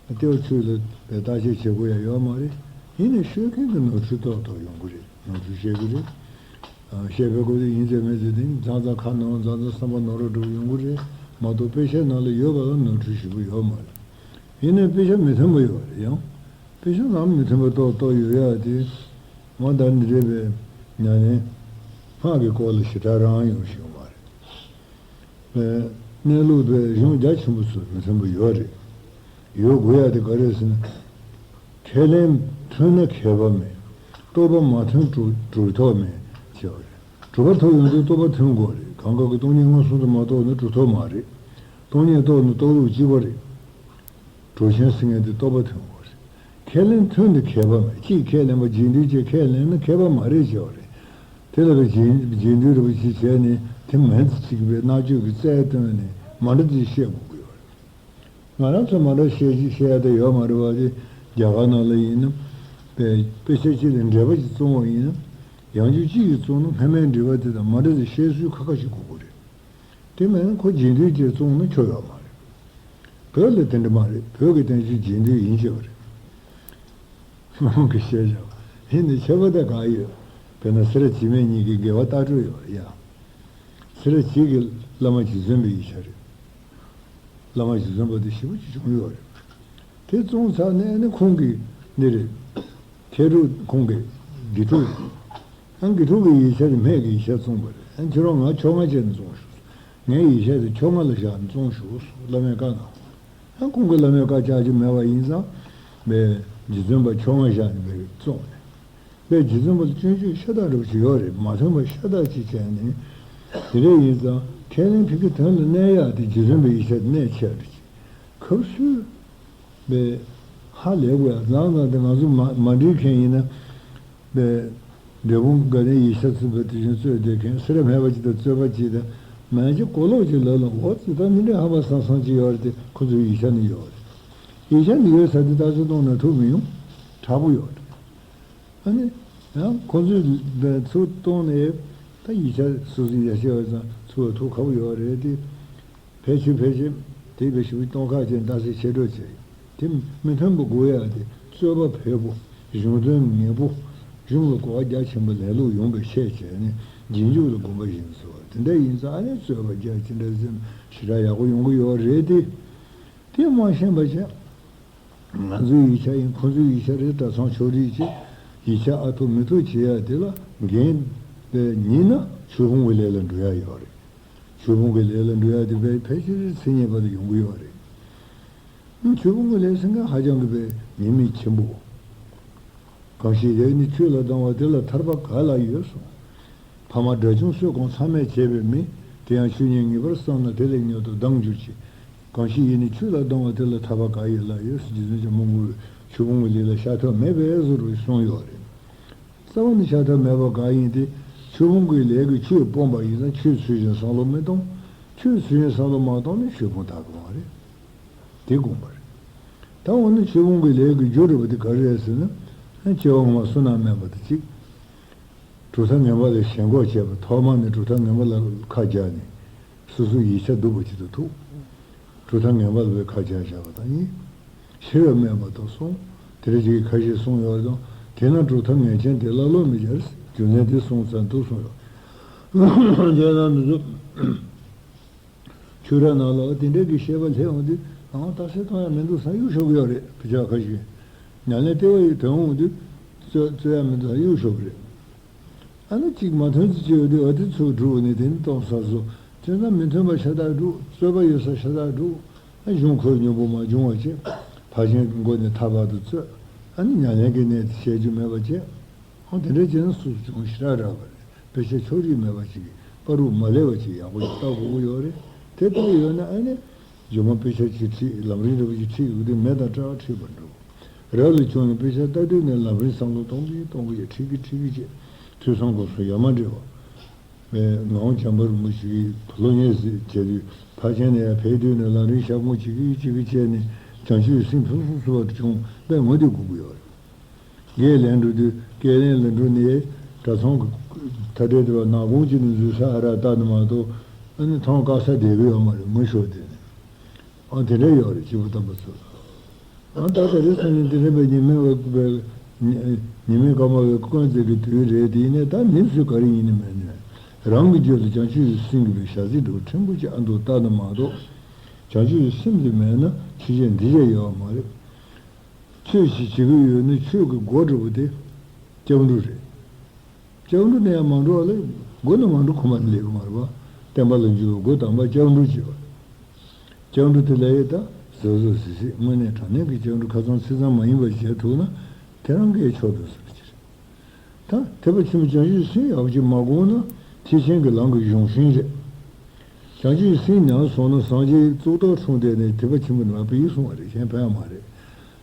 ལྟེ་བ་ཆོས་ལ་བས་བརྟག་དཔྱད་བྱེད་དགོས་ཡ་ཡོད་མ་རེད། ཡིན་ནའི་ཤོད་མཁན་གྱི་ནོར་འཁྲུལ་ཏོག་ཏོག་ཡོང་གི་རེད། ནོར་འཁྲུལ་བཤད་གི་རེད། ཨ་བཤད་པའི་སྐོར་དེ་ཡིན་ཚད་མིན་ཚད་དེ་མཚམས་མཚམས་ཁ་ནོར་མཚམས་མཚམས་བསམ་པ་ནོར་འགྲོ་འགྲོ་ཡོང་གི་རེད་མ་གཏོགས་དཔེ་ཆ་ནང་ལ་ཡོད་པ་ལ་ནོར་འཁྲུལ་ཞེ་པོ་ཡོད་མ་རེད། ཡིན་ནའི་དཔེ་ཆ་མི་མཐུན་པ་ཡོད་རེད་ཡང་། དཔེ་ཆ་ནང་མི་མཐུན་པ་ཏོག་ཏོག་ཡོད་ཡ་དེ། ང་ད་འདི་རེད་པས། ཉ་ནས་སྔགས་ཀྱི་སྐོར་ལ་ཞེ་དྲག་རང་ཡོང་ཤེས་མ་རེད། པས་གནས་ལུགས་པའི་གཞུང་རྒྱ་ཆེན་པོ་ཚོ་མི་མཐུན་པ་ཡོད་རེད། ཡོད་དགོས་ཡ་དེ་ག་རེད་ཟེར་ན། ཁས་ལེན་མཐུན་ན་ཁྱད་པར་མེད། རྟོགས་པ་མ་མཐུན་གྲུབ་གྲུབ་ཐོབ་མེད་ཅེས་པ་རེད། གྲུབ་པ་ཐོབ་ཡོང་དུས་རྟོགས་པ་མཐུན་དགོས་རེད། གང་ག་གི་སྟོང་ཉིད་མངོན་སུམ་དུ་མ་རྟོགས་ན་གྲུབ་ཐོབ་མ་རེད། སྟོང་ཉིད་རྟོགས་ན་རྟོགས་ལུགས་གཅིག་པ་རེད། གྲུབ་ཆེན་ཟེར་མཁན་དེ་རྟོགས་པ་མཐུན་དགོས་རེད། ཁས་ལེན་མཐུན་དེ་ཁྱད་པར་མེད། གཅིག་ཁས་ལེན་པ་རྗེས་མཐུན་གཅིག་ཁས་ལེན་ན་ཁྱད་པར་མ་རེད་ཅེས་པ་རེད། དེ་ལ་རྗེས་རྗེས་མཐུན་རེ་བ་ཅིག་བྱས་ནས་དེ་མིན་ཙམ་ཅིག་པའི་མནར་གཅོད་ཀྱི་རྩལ་བཏོན་ནས་མ་འདྲ་ཅིག་བཤད་དགོས་ཀྱི་ཡོད་རེད། ང་རང་ཚོ་མ་འདྲ་བཤད་ཅིག་བཤད་ཡ་དེ་ཡོད་མ་རེད་བ། དེ་རྒྱ་གར་ནང་ལ་ཡིན་ན་དཔེ་དཔེ་ཆ་གཅིག་ལ་འགྲེལ་པ་ཅིག་བཙོང་བ་ཡིན་ན། ཡང་བསྐྱར་གཅིག་གིས་བཙོང་ན་སྔ་མའི་འགྲེལ་པ་དེ་དང་མ་འདྲ་ཅིག་བཤད་སྲོལ་ཁ་ཁ་ཅིག་དགོས་ཀྱི་རེད། དེ་མིན་ཁོ་རྗེས་མཐུན་ཅིག་བཙོང་ན་ཆོ་ཡོད་མ་རེད། བོད་ལ་དེ་འདྲ་མ་རེད། བོད་ཀྱི་བསྟན་བཅོས་རྗེས་མཐུན་ཡིན་ཅེས་པ་རེད། མ་འོངས་ཀྱི་ཤེས་བྱ་བ་ཡིན་ནི་ཁྱད་པར་དེ་གང་ཡོད། དཔེར་ན་སེ་ར་བྱེས་སྨད་གཉིས་ཀྱི་དགེ་བ་ལྟ་གྲུབ་ཡོད་རེད་ཡ། སེ་ར་བྱེས་ཀྱི་བླ་མ་རྗེ་བཙུན་པའི་ཡིག་ཆ་རེད། བླ་མ་རྗེ་བཙུན་པ་དེ་ཞེ་པོ་ཅིག་བྱུང་ཡོད་རེད། དེ་བཙོང་ཚར་ནས་ཨ་ནི་ཁོང་གིས་འདི་རེད། མཁས་གྲུབ་ཁོང་གིས་དགེ་ཕྲུག་ཨ་དགེ་ཕྲུག་གི་ཡིག་ཆ་དེ་སྨད་ཀྱི་ཡིག་ཆ་བཙོངས་པ་རེད། ཨ་ཁྱེད་རང་ང་ཆོ་ལྔ་བྱས་ནས་བཙོངས་ཤོག་ངའི་ཡིག་ཆ་དེ་ཆོ་ལྔ་ལ་བཞག་ནས་བཙོངས་ཤོག་བླ་མས་བཀའ་གནང་། ཨ་ཁོང་གིས་བླ་མས་བཀའ་བཅག་རྒྱུ་མེད་པ་ཡིན་ཙང་། པས་རྗེ་བཙུན་པ་ཆོ་ལྔ་བཞག་ནས་པས་བཙོངས་ནས། པས་རྗེ་བཙུན་པ་ལ་སྐྱོན་བརྗོད་ཤ་སྟག་འདྲ་པོ་ཅིག་ཡོད་རེད། མ་མཐུན་པ་ཤ་སྟག་ཅིག་བྱས་ནས། དེ་འདྲ་ཡིན་ཙང་ཁས་ལེན་ཕ་གི་དོན་ལ་གནས་ཡག་དེ་རྗེ་བཙུན་པའི་ཡིག་ཆ་དེ་གནད་ཆེ་བ་རེད། ཁབ་སུ་པས་ཧ་ལས་དགོས་ཡ་ཙང་ཙང་དེ་ང་ཚོ་མ་མ་འགྲིག་མཁན་ཡིན་ན། པས་འབྲས་སྤུངས་དགའ་ལྡན་ཡིག་ཆ་ཚུད་པ་དེ་བཞིན་རྩོད་བསྡད་མཁན་སེ་ར་སྨད་པ་ཅིག་དང་རྩོད་པ་ཅིག་དང་མན་ཇི་གོ་ལོག་ཅིག་ལ་ལ་འོ་ཙི་ད་མི་འདྲ་ཧ་པ་སང་སང་ཅིག་ཡོད་རེད་དེ་ཁོ་ཚོའི་ཡིག་ཆ་ནི་ཡོད་རེད། ཡིག་ཆ་ནི་ཡོད་ས་དེ་ལྟ་ཚུལ་གཏོང་ན་ཐུབ་མི་ཡོང་། དྲག་པོ་ཡོད་རེད། ཨ་ནི། ཡང་ཁོ་ཚོས་ཚུར་གཏོང་ནས་ད་ཡིག་ཆ་སོ་སོའི་ཡ་ཤེས་བ་ཙང་ཚུར་ཐུག་ཁག་པོ་ཡོད་རེད་དེ། ཕལ་ཆེར་ཕལ་ཆེར་དེ་བས་ཞིག་གཏོང་ཁག་ཅན་ད་སེ་ཆེ་འགྲོ་བྱས་ཡོད། དེ་མི་མཐུན་པ་དགོས་ཡ་དེ་རྩོད་པ་འཕེལ་པོ། གཞུང་དོན་ངེས་པོ། གཞུང་ལ་གོ་བ་རྒྱ་ཆེན་པོ་ལེན་ལུགས་ཡོང་པའི་ཆེད་བྱས་ནས་རྗེས་འཇུག་ལ་དགོངས་པ་བཞེས་ཚུལ་བ་དེ་འདྲ་ཡིན་ཙང་། ཨ་ནི་རྩོད་པ་རྒྱ་ཅི་འདྲ་ཟིན་ཞེ་དྲག་ཡག་པོ་ཡོང་གི་ཡོད་རེད་དེ། དེ་མ་ཤེས་པ་བྱས། ང་ཚོའི་ཡིག་ཆ་ཡིན། ཁོ་ཚོའི་ཡིག་ཆ་རེད། གྲྭ་ཚང་ཕྱོགས་སྒྲིག་བྱེད། ཡིག་ཆ་ཨ་ཐུར་མི་ཐུར་བྱེད་ཡ་དེ་ལ་འགན་པའི་ཉིན་ན་ཆོས་ཕུང་གི་ལས་ལ་འགྲོ་ཡ་ཡོད་རེད། ཆོས་ཕུང་གི་ལས་ལ་འགྲོ་ཡ་དེ་ཕལ་ཕལ་ཆེར་ཚེ་སྔོན་པ་དུ་ཡོང་གི་ཡོད་རེད། ཆོས་ཕུང་གི་ལས་ཟེར་མཁན་ཧ་ཅང་གི་པའི་ཉེས་དམིགས་ཆེན་པོ། གང་ཞིག་ཡིད་ནི་ཆོས་ལ་སྡང་བ་དེ་ལ་ཐར་པ་ག་ལ་ཡོད་གསུངས། ཕ་མ་དགྲ་བཅོམ་སོགས་གང་ཚང་མས་བྱས་པའི་མི། དེ་ཡང་ཆོས་ཉིད་ངེས་པར་བསམས་ན། དེ་ལས་མྱུར་དུ་ལྡང་འགྱུར་ཅིག། གང་ཞིག་ཡིད་ནི་ཆོས་ལ་སྡང་བ་དེ་ལ་ཐར་པ་ག་ཡི་ལ་ཡོད། རྗེ་བཙུན་བྱམས་པ་མགོན་པོས་ཆོས་ཕུང་གི་ལས་ལ་བཤད་ཐབས་མེད་པའི་བཟོ་འདྲ་གསུངས་ཡོད་རེད། རྩ་བ་ནས་བཤད་ཐབས་མེད་པ་ག་ཡིན་ཏེ། ཆོས་ཕུང་གི་ལས་ཀྱིས་ཆོས་སྤོང་བ་ཡིན་ན་ཆོས་ཚུལ་བཞིན་བསམ་བློ་མི་གཏོང་། ཆོས་ཚུལ་བཞིན་བསམ་བློ་མ་གཏོང་ན་ཆོས་ཕུང་དག་གི་མ་རེད། དེ་དགོངས་པ་རེད། ད་འོ་ན་ཆོས་ཕུང་གི་ལས་ཀྱི་རྒྱུ་འབྲས་བུ་དེ་ག་རེ་རེད་ཟེར་ན། སྐྱེ་བ་སྔོན་མ་བསོད་ནམས་དམན་པ་དེ་གཅིག། གྲུབ་མཐའ་ངན་པ་ལ་ཞེན་ཁོག་བྱས་པ། ཐོག་མ་ནས་གྲུབ་མཐའ་ངན་པ་ལ་ཁ་རྒྱག་ནས་སོ་སོའི་ཡིག་ཆ་སྡུག་པ་ཅིག་ཏུ་ཐུག། གྲུབ་མཐའ་ངན་པ་ལ་ཁ་རྒྱག་བཞག་པ་དང་གཉིས། ཤེས་རབ་དམན་པ་དང་གསུམ། དེ་འདྲ་ཅིག་གིས་ཁ་ཤས་གསུངས་ཡོད་རེད་དང་། དེས་ན་གྲུབ་མཐའ་ངན་ཅན་དེ་ལ་བློ་མི་སྦྱར། རྒྱུ་མཚན་དེ་གསུངས་ཚར་འདུག་གསུངས་ཡོད། དེས་ན་མི་ཚོ། ཆོས་ར་ནང་ལ་དེ་འདྲའི་གི་བཤད་པ་སླེབས་འོང་དུས། ཨང་། རྟགས་གསལ་གཏོང་ཡ་མི་འདུག་བསམ་གཡུག་ཞོག་གི་ཡོད་རེད། བུ་ཆ་ཁ་ཤས་ཉམས་ལེན་ལྟེ་བ་ཡི་དོན་འོང་དུས། རྩོད་རྩོད་ཡ་མི་འདུག་བསམ་གཡུག་ཞོག་གི་རེད། ཨ་ནི་གཅིག་མ་ཐོན་ཙི་བྱས་ཡོད་དུས། ཨ་དེ་ཚུར་སྒྲུག་ནས་དེ་ནི་གཏོང་ས་བཟོ། དེ་ན་མི་མཐུན་པ་ཤ་སྟག་སྒྲུག། རྩོད་པ་ཡོད་ས་ཤ་སྟག་སྒྲུག། ཨ་གཞུང་ཁོ་སྙོམས་པོ་མ་བྱུང་བ་བྱས། ཕར་ཕྱིན་གྱི་སྒོ་ནས་ཐར་པ་དུ་རྩོད། ཨ་ནི་ཉམས་ལེན་གྱི་གནས་དེ་བཤད་རྒྱུ་མེད་པ་བྱས། ཨང་། དེ་འདྲ་བྱས་ན་སུ་སུ་བྱུང་ཞེ་དྲག་རག་པ་རེད། དཔེ་ཆ་ཕྱོགས་རིས་མེད་པ་ཅིག་གིས་བར་དུ་མ་ལས་པ་ཅིག་ཡག་པོ་ཞིག་ལྟ་དགོས་ཀྱི་ཡོད་རེད། དེ་ལྟར་ཡོད་ན་ཨ་ནི་རྗེས་མ་དཔེ་ཆ་ཅིག་ཁྲིད། ལམ་རིམ་འདྲ་པོ་ཅིག་ཁྲིད་ཡོང་དུས་མེ་དང་སྤྲེའུ་ཁྲིད་པ་འདྲ་བོ། རབ་ལ་བྱུང་ནས་དཔེ་ཆ་ལྟ་དུས་ནས་ལམ་རིམ་བསམ་བློ་གཏོང་གི་གཏོང་གི་ཁྲིད་ཀྱི་ཁྲིད་ཀྱི་བྱས། ཐོས་བསམ་སྒོམ་གསུམ་ཡ་མ་བྲལ་བ། ངག་དབང་བྱམས་པ་རིན་པོ་ཆེ་གིས་ལོ་ཉེར་ཟིན་བྱས་དུས། ཕར་ཕྱིན་ནས་ཡར་ཕེབས་དུས་ནས་ལམ་རིམ་ཞབས་སྐུང་བྱེད་ཀྱི་བྱེད་ཀྱི་བྱས་ནས། བྱང་ཆུབ་སེམས་ཕུན་སུམ་ཚོགས་པར་བྱུང་བས་ངོ་དེ་དགོས་ཀྱི་ཡོད་རེད། དགེ་ལས་འགྲོ་དུས། དགེ་ལས་ལ་འགྲོ་ནས་གྲྭ་ཚང་གི་མཐའ་བྲལ་དུ་བ་ནག་ཁུང་ཅིག་ནས་འཛུལ་ས་ཨ་རག་ལྟ་ནི་མ་གཏོགས། ཨ་ནི་ཐང་དཀའ་ས་བསྡད་གི་ཡོད་མ་རེད། ངུ་ཤོར་དེ་ནས། ཨ་དེ་འདྲ་ཡོད་རེད། སྐྱེས་བུ་དམ་པ་ཚོ། ཨ་ད་དེ་རིང་སང་ཉིན་དེ་རིང་བའི་ཉི་མའི་བའི་ཉི་མའི་སྐར་མ་བའི་སྐུ་ཁམས་བརྩེགས་ཀྱི་དུས་རེད། དེ་ཡིན་ནའི་ད་མི་ཚོས་ག་རེ་ཡིན་ནི་མེད་ནས། རང་གི་རྒྱུད་དུ་བྱང་ཆུབ་ཀྱི་སེམས་ཀྱི་བའི་ཞལ་གཟིགས་འདྲ་བོ་ཕྲན་བུ་ཅིག་ཨ་མདོ་ལྟ་ནི་མ་གཏོགས། བྱང་ཆུབ་ཀྱི་སེམས་དེ་མེད་ན་ཆོས་བྱེད་འདི་བྱེད་ཡོད་མ་རེད། ཆོས་ཤིག་བྱེད་ཀྱི་ཡོད་ན་ཆོས་ཀྱི་སྒོ་འདྲ་བོ་དེ་སྐྱབས་འགྲོ་རེད། སྐྱབས་འགྲོ་ནས་ཡང་མ་འགྲོ་བ་ལ་སྒོ་ནས་མ་འགྲོ་ཁོ་མ་ལས་ཀྱི་མ་རེད་པ། བསྟན་པ་ལ་འཇུག་པའི་སྒོ་དམ་པ་སྐྱབས་འགྲོ་བྱེད་པ། སྐྱབས་འགྲོ་དེ་ལ་ཡི་ད་གཟབ་གཟབ་གཟིགས་གཟིགས། དངོས་གནས་དྲང་གནས་ཀྱི་སྐྱབས་འགྲོ་ཁ་ཚང་ཚིག་ཚང་མ་ཡིན་པ་བྱེད་ཐུབ་ན་དེ་རང་གིས་ཆོག་འདུག་ཟེར་གྱི་རེད། ད་ཐེག་པ་ཆེན་པོའི་བྱང་ཆུབ་སེམས་ཡག་པོ་ཅིག་མ་བསྒོམས་ན་ཐེག་ཆེན་གྱི་ལམ་གྱི་གཞུང་ཤིང་རེད། བྱང་ཆུབ་སེམས་ཉམས་སོང་ན་སངས་རྒྱས་གཙུག་ཏོར་འཁྲུངས་ཏེ་ནས་ཐེག་པ་ཆེན་པོ་ནང་པའི་གསུང་བ་རེད། གཞན་ཕན་མ་རེད།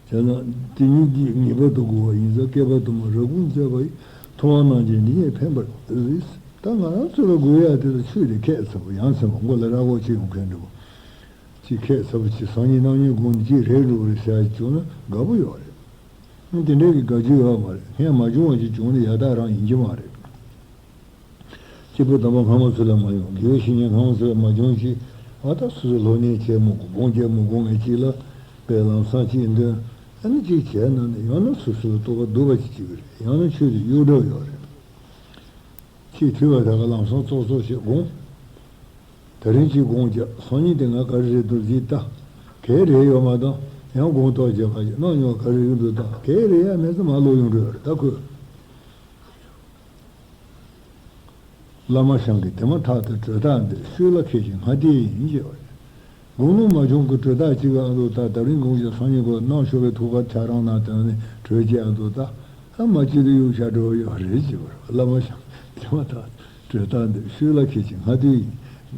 བྱས་ན་དེ་ཉིད་ཀྱིས་ངེས་པར་དུ་གོ་བ་ཡིན་ཙང་། བསྐལ་པ་དུ་མར་རབ་དགོངས་མཛད་པ་ཡི། ཐུབ་དབང་རྣམ་རྒྱལ་འདི་ཉིད་ཕན་པར་གཟིགས། ད་ང་རང་ཚོ་ལ་དགོས་ཡ་དེ་ལ་ཆོས་དེ་ཁྱད་མཚར་པོ་ཡ་མཚན་པོ་མགོ་ལ་ར་གོ་ཅིག་ཡོང་མཁན་འདྲ་པོ། ཅིག་ཁྱད་མཚར་པོ་ཅིག་སང་ཉིན་གནངས་ཉིན་དགོངས་ནས་ཅིག་རེད་འགྲོ་གི་རེད་ཟེར་ཡ་ཅིག་བྱུང་ན་དགའ་པོ་ཡོད་རེད། དེ་འདྲའི་གི་དགའ་རྒྱུ་ཡོད་མ་རེད། སྔོན་མ་བྱུང་བ་ཅིག་བྱུང་ན་ཡག་རྟགས་རང་ཡིན་གྱི་མ་རེད། སྐྱེས་བུ་དམ་པ་སྔ་མ་ཚོ་ལ་མ་ཡོང་། དགེ་བའི་བཤེས་གཉེན་སྔ་མ་ཚོ་ལ་མ་བྱུང་ཅིག་ཨ་ད་སོ་སོ་སློབ་གཉེར་བྱས་མི་དགོས། སྒོམ་བྱས་མི་དགོས་ངེས་ཅིག་ལ་དཔེ་ལམ་སང་ཅིག་འདོན། ཨ་ནི་ཅིག་བྱས་ན་ནི་ཡང་ན་སོ་སོ་ལ་རྟོགས་པ་སྡུག་པ་ཅིག་སྐྱེ་གི་རེད། ཡང་ན་ཆོས་དེ་གཡོ་འདྲ་ཡོད་རེད། ཅིག་དུས་བ་ད་ག་ལམ་སང་ཙོག་ཙོག་བྱས་དགོངས། དེ་རིང་ཅིག་དགོངས་རྒྱག་སང་ཉིན་དེ་ང་ག་རེ་རེད་འདུག་ཅིག་ལྟ། གལ་རེད་ཡོད་མ་གཏོགས་ཡང་དགོངས་ཐོག་རྒྱག་ག་ཅིག་གནང་མྱོང་ག་རེ་རེད་འདུག་ལྟ། གལ་རེད་ཡ་མེད་ཚེ་མར་ལོག་ཡོང་འགྲོ་ཡོད་རེད། ད་ཁོས། བླ་མ་ཞང་གིས་དེ་མ་ཐག་ཏུ་གྲོས་ཐག་འདི་ཤུལ་ལ་ཁད་ཅིང་སྔ་ལྟས་ཡིན་ཅེས་པ་རེད། དགོངས་ལུགས་མ་བྱུང་གི་གྲོས་ཐག་གཅིག་ཨ་མདོ་ལྟ། དེ་རིང་དགོངས་ཀྱང་སང་ཉིན་དགོངས། གནང་ཆོག་པའི་ཐུགས་ཁར་ཆ་རང་ན་དོན་ནི་གྲོས་ཀྱི་ཨ་མདོ་ལྟ། ཨ་མ་ཅི་ལ་གཡུག་བཞག་འགྲོ་ཡོད་རེད་ཅེས་པ་རེད། བླ་མ་ཞང་དེ་མ་ཐག་གྲོས་ཐག་འདི་ཤུལ་ལ་ཁད་ཅིང་སྔ་ལྟས་ཡིན།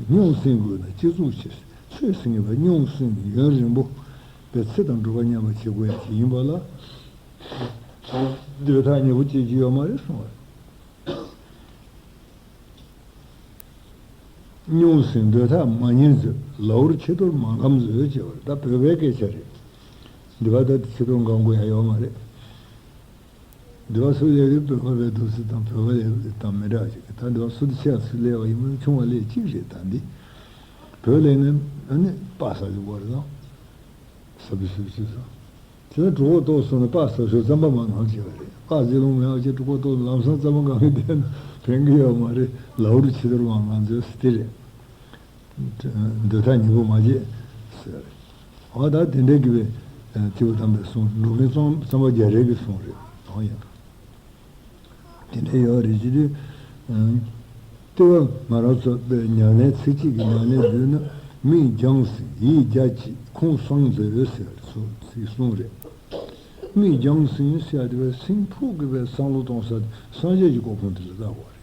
སྙུང་སེམས་དགོས་ན་སྤྱི་གཙུག་ཆེ། ཆོས་ཟེར་ངེས་པ་སྙུང་སེམས་ཡུན་རིང་པོ་པའི་ཚེ་དང་སྒྲུབ་པ་མཉམ་པ་བྱེད་དགོས་ཡ་ཅིག་ཡིན་པ་ལ། འདོད་ཐག་ཉེ་པོ་བྱེད་ཀྱི་ཡོད་མ་རེད་གསུང་བ་རེད། སྙུང་སེམས་འདོད་ཐག་མ་ཉེ་མཛོད། ལའུར་ཕྱི་དོར་མ་འགམ་མཛོད་ཅེས་པ་རེད། ད་བོད་པའི་སྐད་ཆ་རེད། འདི་བ་ད་ཕྱི་དོར་འགམ་དགོས་ཡ་ཡོད་མ་རེད། འདི་བ་སུ་ལས་རིགས་བོད་པ་བའི་འདུག་སེ་དང་བོད་པ་ལས་དང་མི་འདྲ་ཞིག་ད་འདི་བ་སུ་དུ་ཆེ་བ་སུ་ལས་བ་ཡིན་མིན་ཆུང་བ་ལས་གཅིག་རེད། ད་འདི་བོད་ལས་ནི་ཨ་ནི་པ་ས་ལུག་པ་རེད་དང་། ས་བི་སུ་ཅི་ས། ནི་གྲོད་ཁོག་ལྟོགས་སོང་ན་སྤགས་ཟ་ཤོག་རྩམ་པ་མར་གང་བྱེད་པ་རེད། སྤགས་བཟི་ལོང་མེད་པ་བྱས་གྲོད་ཁོག་ལྟོགས་ལམ་སང་རྩམ་པ་གང་གི་བསྡད་ན་ཕན་གི་ཡོད་མ་རེད། ལའུ་རུ་ཕྱི་དར་མ་ང་ཚོས་དེ་རེད། འདོད་ཐག་ཉེ་པོ་མ་བྱེད་ཟེར། འོ་ད་དེ་འདྲའི་གི་བའི་སྐྱེས་བུ་དམ་པའི་གསུང་འགྲོ་མགོན་རྩམ་རྩམ་པ་རྒྱ་རས་ཀྱི་གསུང་རེད། འོ་ཡ། དེ་འདྲ་ཡོད་རེད་ཅེས་དུས། ལྟེ་བ་ང་རང་ཚོ་པའི་ཉམས་ལེན་ཚིག་གཅིག་གི་ཉམས་ལེན་བརྒྱུད་ན། མིག་རྒྱང་སིང་ཡིད་རྒྱ་ཆེ་ཁོང་སང་ལོས་ཟེར་སོ་ཚིག་གསུང་རེད། མིག་རྒྱང་སིང་ཟེར་དེ་བས་སིང་ཕུག་གི་བས་བསམ་བློ་གཏོང་ས་དེ་སངས་རྒྱས་ཀྱི་གོ་འཕང་དེ་ལ་བསླབ་པ་རེད།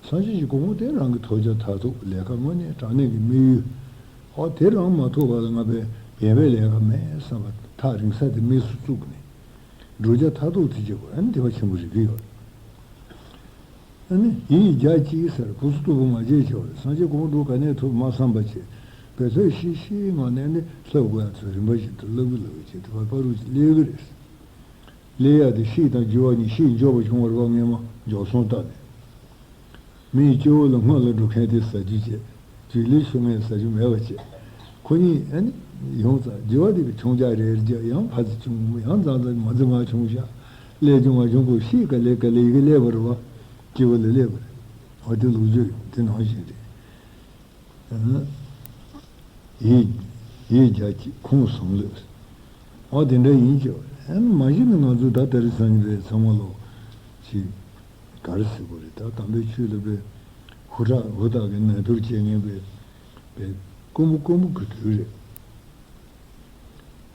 སངས་རྒྱས་ཀྱི་གོ་འཕང་དེ་རང་གི་ཐོས་བྱ་མཐར་ཐུག་ལས་ཀ་དངོས་གནས་དྲང་གནས་ཀྱི་དམིགས་ཡུལ། ཨོ་དེ་རང་མ་ཐོབ་པ་ལ་ང་པའི་ཡན་པའི་ལས་ཀ་མེད་བསམ་པ་ཐག་རིང་ས་དེ་དམིགས་སུ་བཙུགས་ནས། བསྒྲུབ་བྱ་མཐར་ཐུག་དེ་བྱེད་དགོས། ཨ་ནི་བདེ་བ་ཆེན་པོ་རིག་གི་ཡོད། ཨ་ནི་ཡིད་རྒྱ་ཆེ་ཟེར་ཁོ་ཚོ་སྟུག་པོ་མ་བྱེད་ཆོག་རེད། སངས་རྒྱས་གོང་འགྲོ་ག་ནས་ཐུབ་མ་བསམ་པ་བྱེད། བེད་ཚོད་ཤི་ཤི་ངང་ནས་ནི་ལྷབ་དགོས་ཡ་ཚོད་རིམ་པ་བཞིན་དུ་ལྷབ་གི་ལྷབ་གི་བྱེད་དུ་བ་པ་རུ་ལས་གི་རེད། ལས་ཡ་དེ་ཤི་དང་འགྱུར་བ་གཉིས། ཤི་འགྱོ་བ་བྱུང་བར་བ་ངས་མ་འཇོག་སོང་ལྟ་ནས། མིའི་སྐྱེ་བོ་ལ་སྔོན་ལ་འགྲོ་མཁན་དེ་ཟ་རྒྱུ་བྱེད། རྒྱུད་ལས་ཤོར་མཁན་ཟ་རྒྱུ་མེད་པ་བྱེད། ཁོ་གཉིས་ཨ་ནི་ཡོང་ཙང་རྒྱུ་བ་དེ་གི་ཆུང་ཇག་རེ་རྒྱ་ཡང་ཕ་ཚི་ཆུང་ཡང་ཙང་ཙང་མ་ཚི་མ་ཆུང་ཤག་ལས་ཆུང་མ་ཆུང་ཁོ་ཤི་ག་ལས་ག་ལས་ཡི་གེ་ལས་པར་བ་སྐྱེ་བོ་ལ་ལས་པར། འོ་དེ་ལོ་རྒྱུས་ཡོང་དེ་ནང་བཞིན་རེད། ཡིད་ཡིད་རྒྱ་ཆེ་ཁོང་སང་ལོས། འོ་དེ་འདྲ་ཡིན་ཅེས་པ་རེད། ཨ་ནི་མ་གཞི་ནས་ང་ཚོ་ད་ད་རེས་སང་ཉིན་པའི་ཚང་མ་ལོ་ཅིག་ག་རེ་ཟེར་དགོས་རེད། ད་དམ་པའི་ཆོས་ལ་པའི་ཧུར་ཐག་ཧུར་ཐག་གི་ནན་ཐུར་བྱེད་མཁན་པའི་པའི་དཀོན་པོ་དཀོན་པོ་གི་དུས་རེད།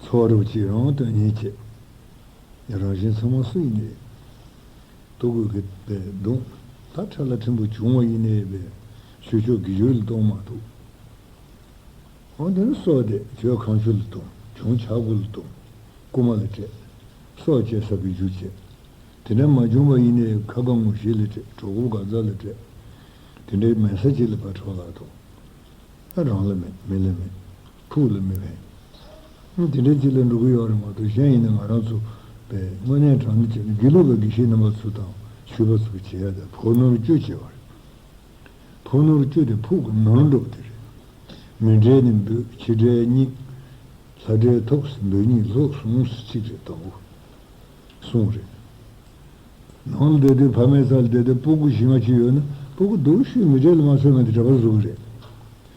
འཚོ་བ་རོགས་གཅིག་རང་དོན་གཉེར་བྱེད། རང་གཞན་ཚང་མ་སུ་ཡིན་ནའི། ལྟོ་གོས་ཀྱི་པའི་གདུང་། ད་ཁྲ་ལ་ཕྲན་བུ་བྱུང་བ་ཡིན་ནའི་པའི་ཆོས་ཕྱོགས་ཀྱི་ཡུལ་ལ་གཏོང་མ་ཐུབ། འོ་དེ་ནི་སྲོག་དེ་ཆོས་གང་ཆོས་ལ་གཏོང་། བྱུང་བྱ་དགུ་ལ་གཏོང་། རྐུ་མ་ལ་སྤྲད། སྲོག་བཅད་ས་བེད་སྤྱོད་བྱེད། དེ་འདྲ་མ་བྱུང་བ་ཡིན་ནའི་ཁ་གང་ངོ་ཤེས་ལ་སྤྲད། གྲོགས་པོ་གང་ཟག་ལ་སྤྲད། དེ་འདྲའི་མེད་ས་ཅིག་ལ་ཕར་འཕྲོ་བརླག་གཏོང་། ཨ་རང་ལ་མེད། མི་ལ་མེད། ཕུགས་ལ་མི་ཕན། ཨ་དེ་འདྲའི་ཅིག་ལ་འགྲོ་གི་ཡོད་རེད་མ་གཏོགས། གཞན་ཡིན་ན་ང་རང་ཚོ་པའི་དངོས་གནས་དྲང་གནས་བྱས་ན་དགེ་ལུགས་པའི་དགེ་བཤེས་རྣམ་པ་ཚོ་དང་ཆོས་པ་ཚོ་བྱེད་ཡ་དེ་ཕོ་ནོར་བཅུ་བྱེད་པ་རེད། ཕོ་ནོར་བཅུ་དེ་ཕུགས་ཀྱི་ནོར་འགྲོ་དེ་རེད། མི་འབྲལ་ནི་འབོད། ཕྱི་འབྲལ་སྙིགས། ལྷ་འབྲལ་ཐོབ། འབོད་སྙིགས་ལྷོག་གསུངས་སུ་གཅིག་རེད་དང་པོ། གསུངས་རེད། ནང་ལ་བསྡད་དུས་ཕ་མའི་རྩ་ལ་བསྡད་དུས་སྤུ་གུ་བཞི་ལྔ་ཅིག་ཡོད་ན་སྤུ་གུ་སྡུག་ཤོས་མི་གྲལ་ལ་མ་སོང་ངས་དེ་གྲྭ་པ་བཟོ་གི་རེད།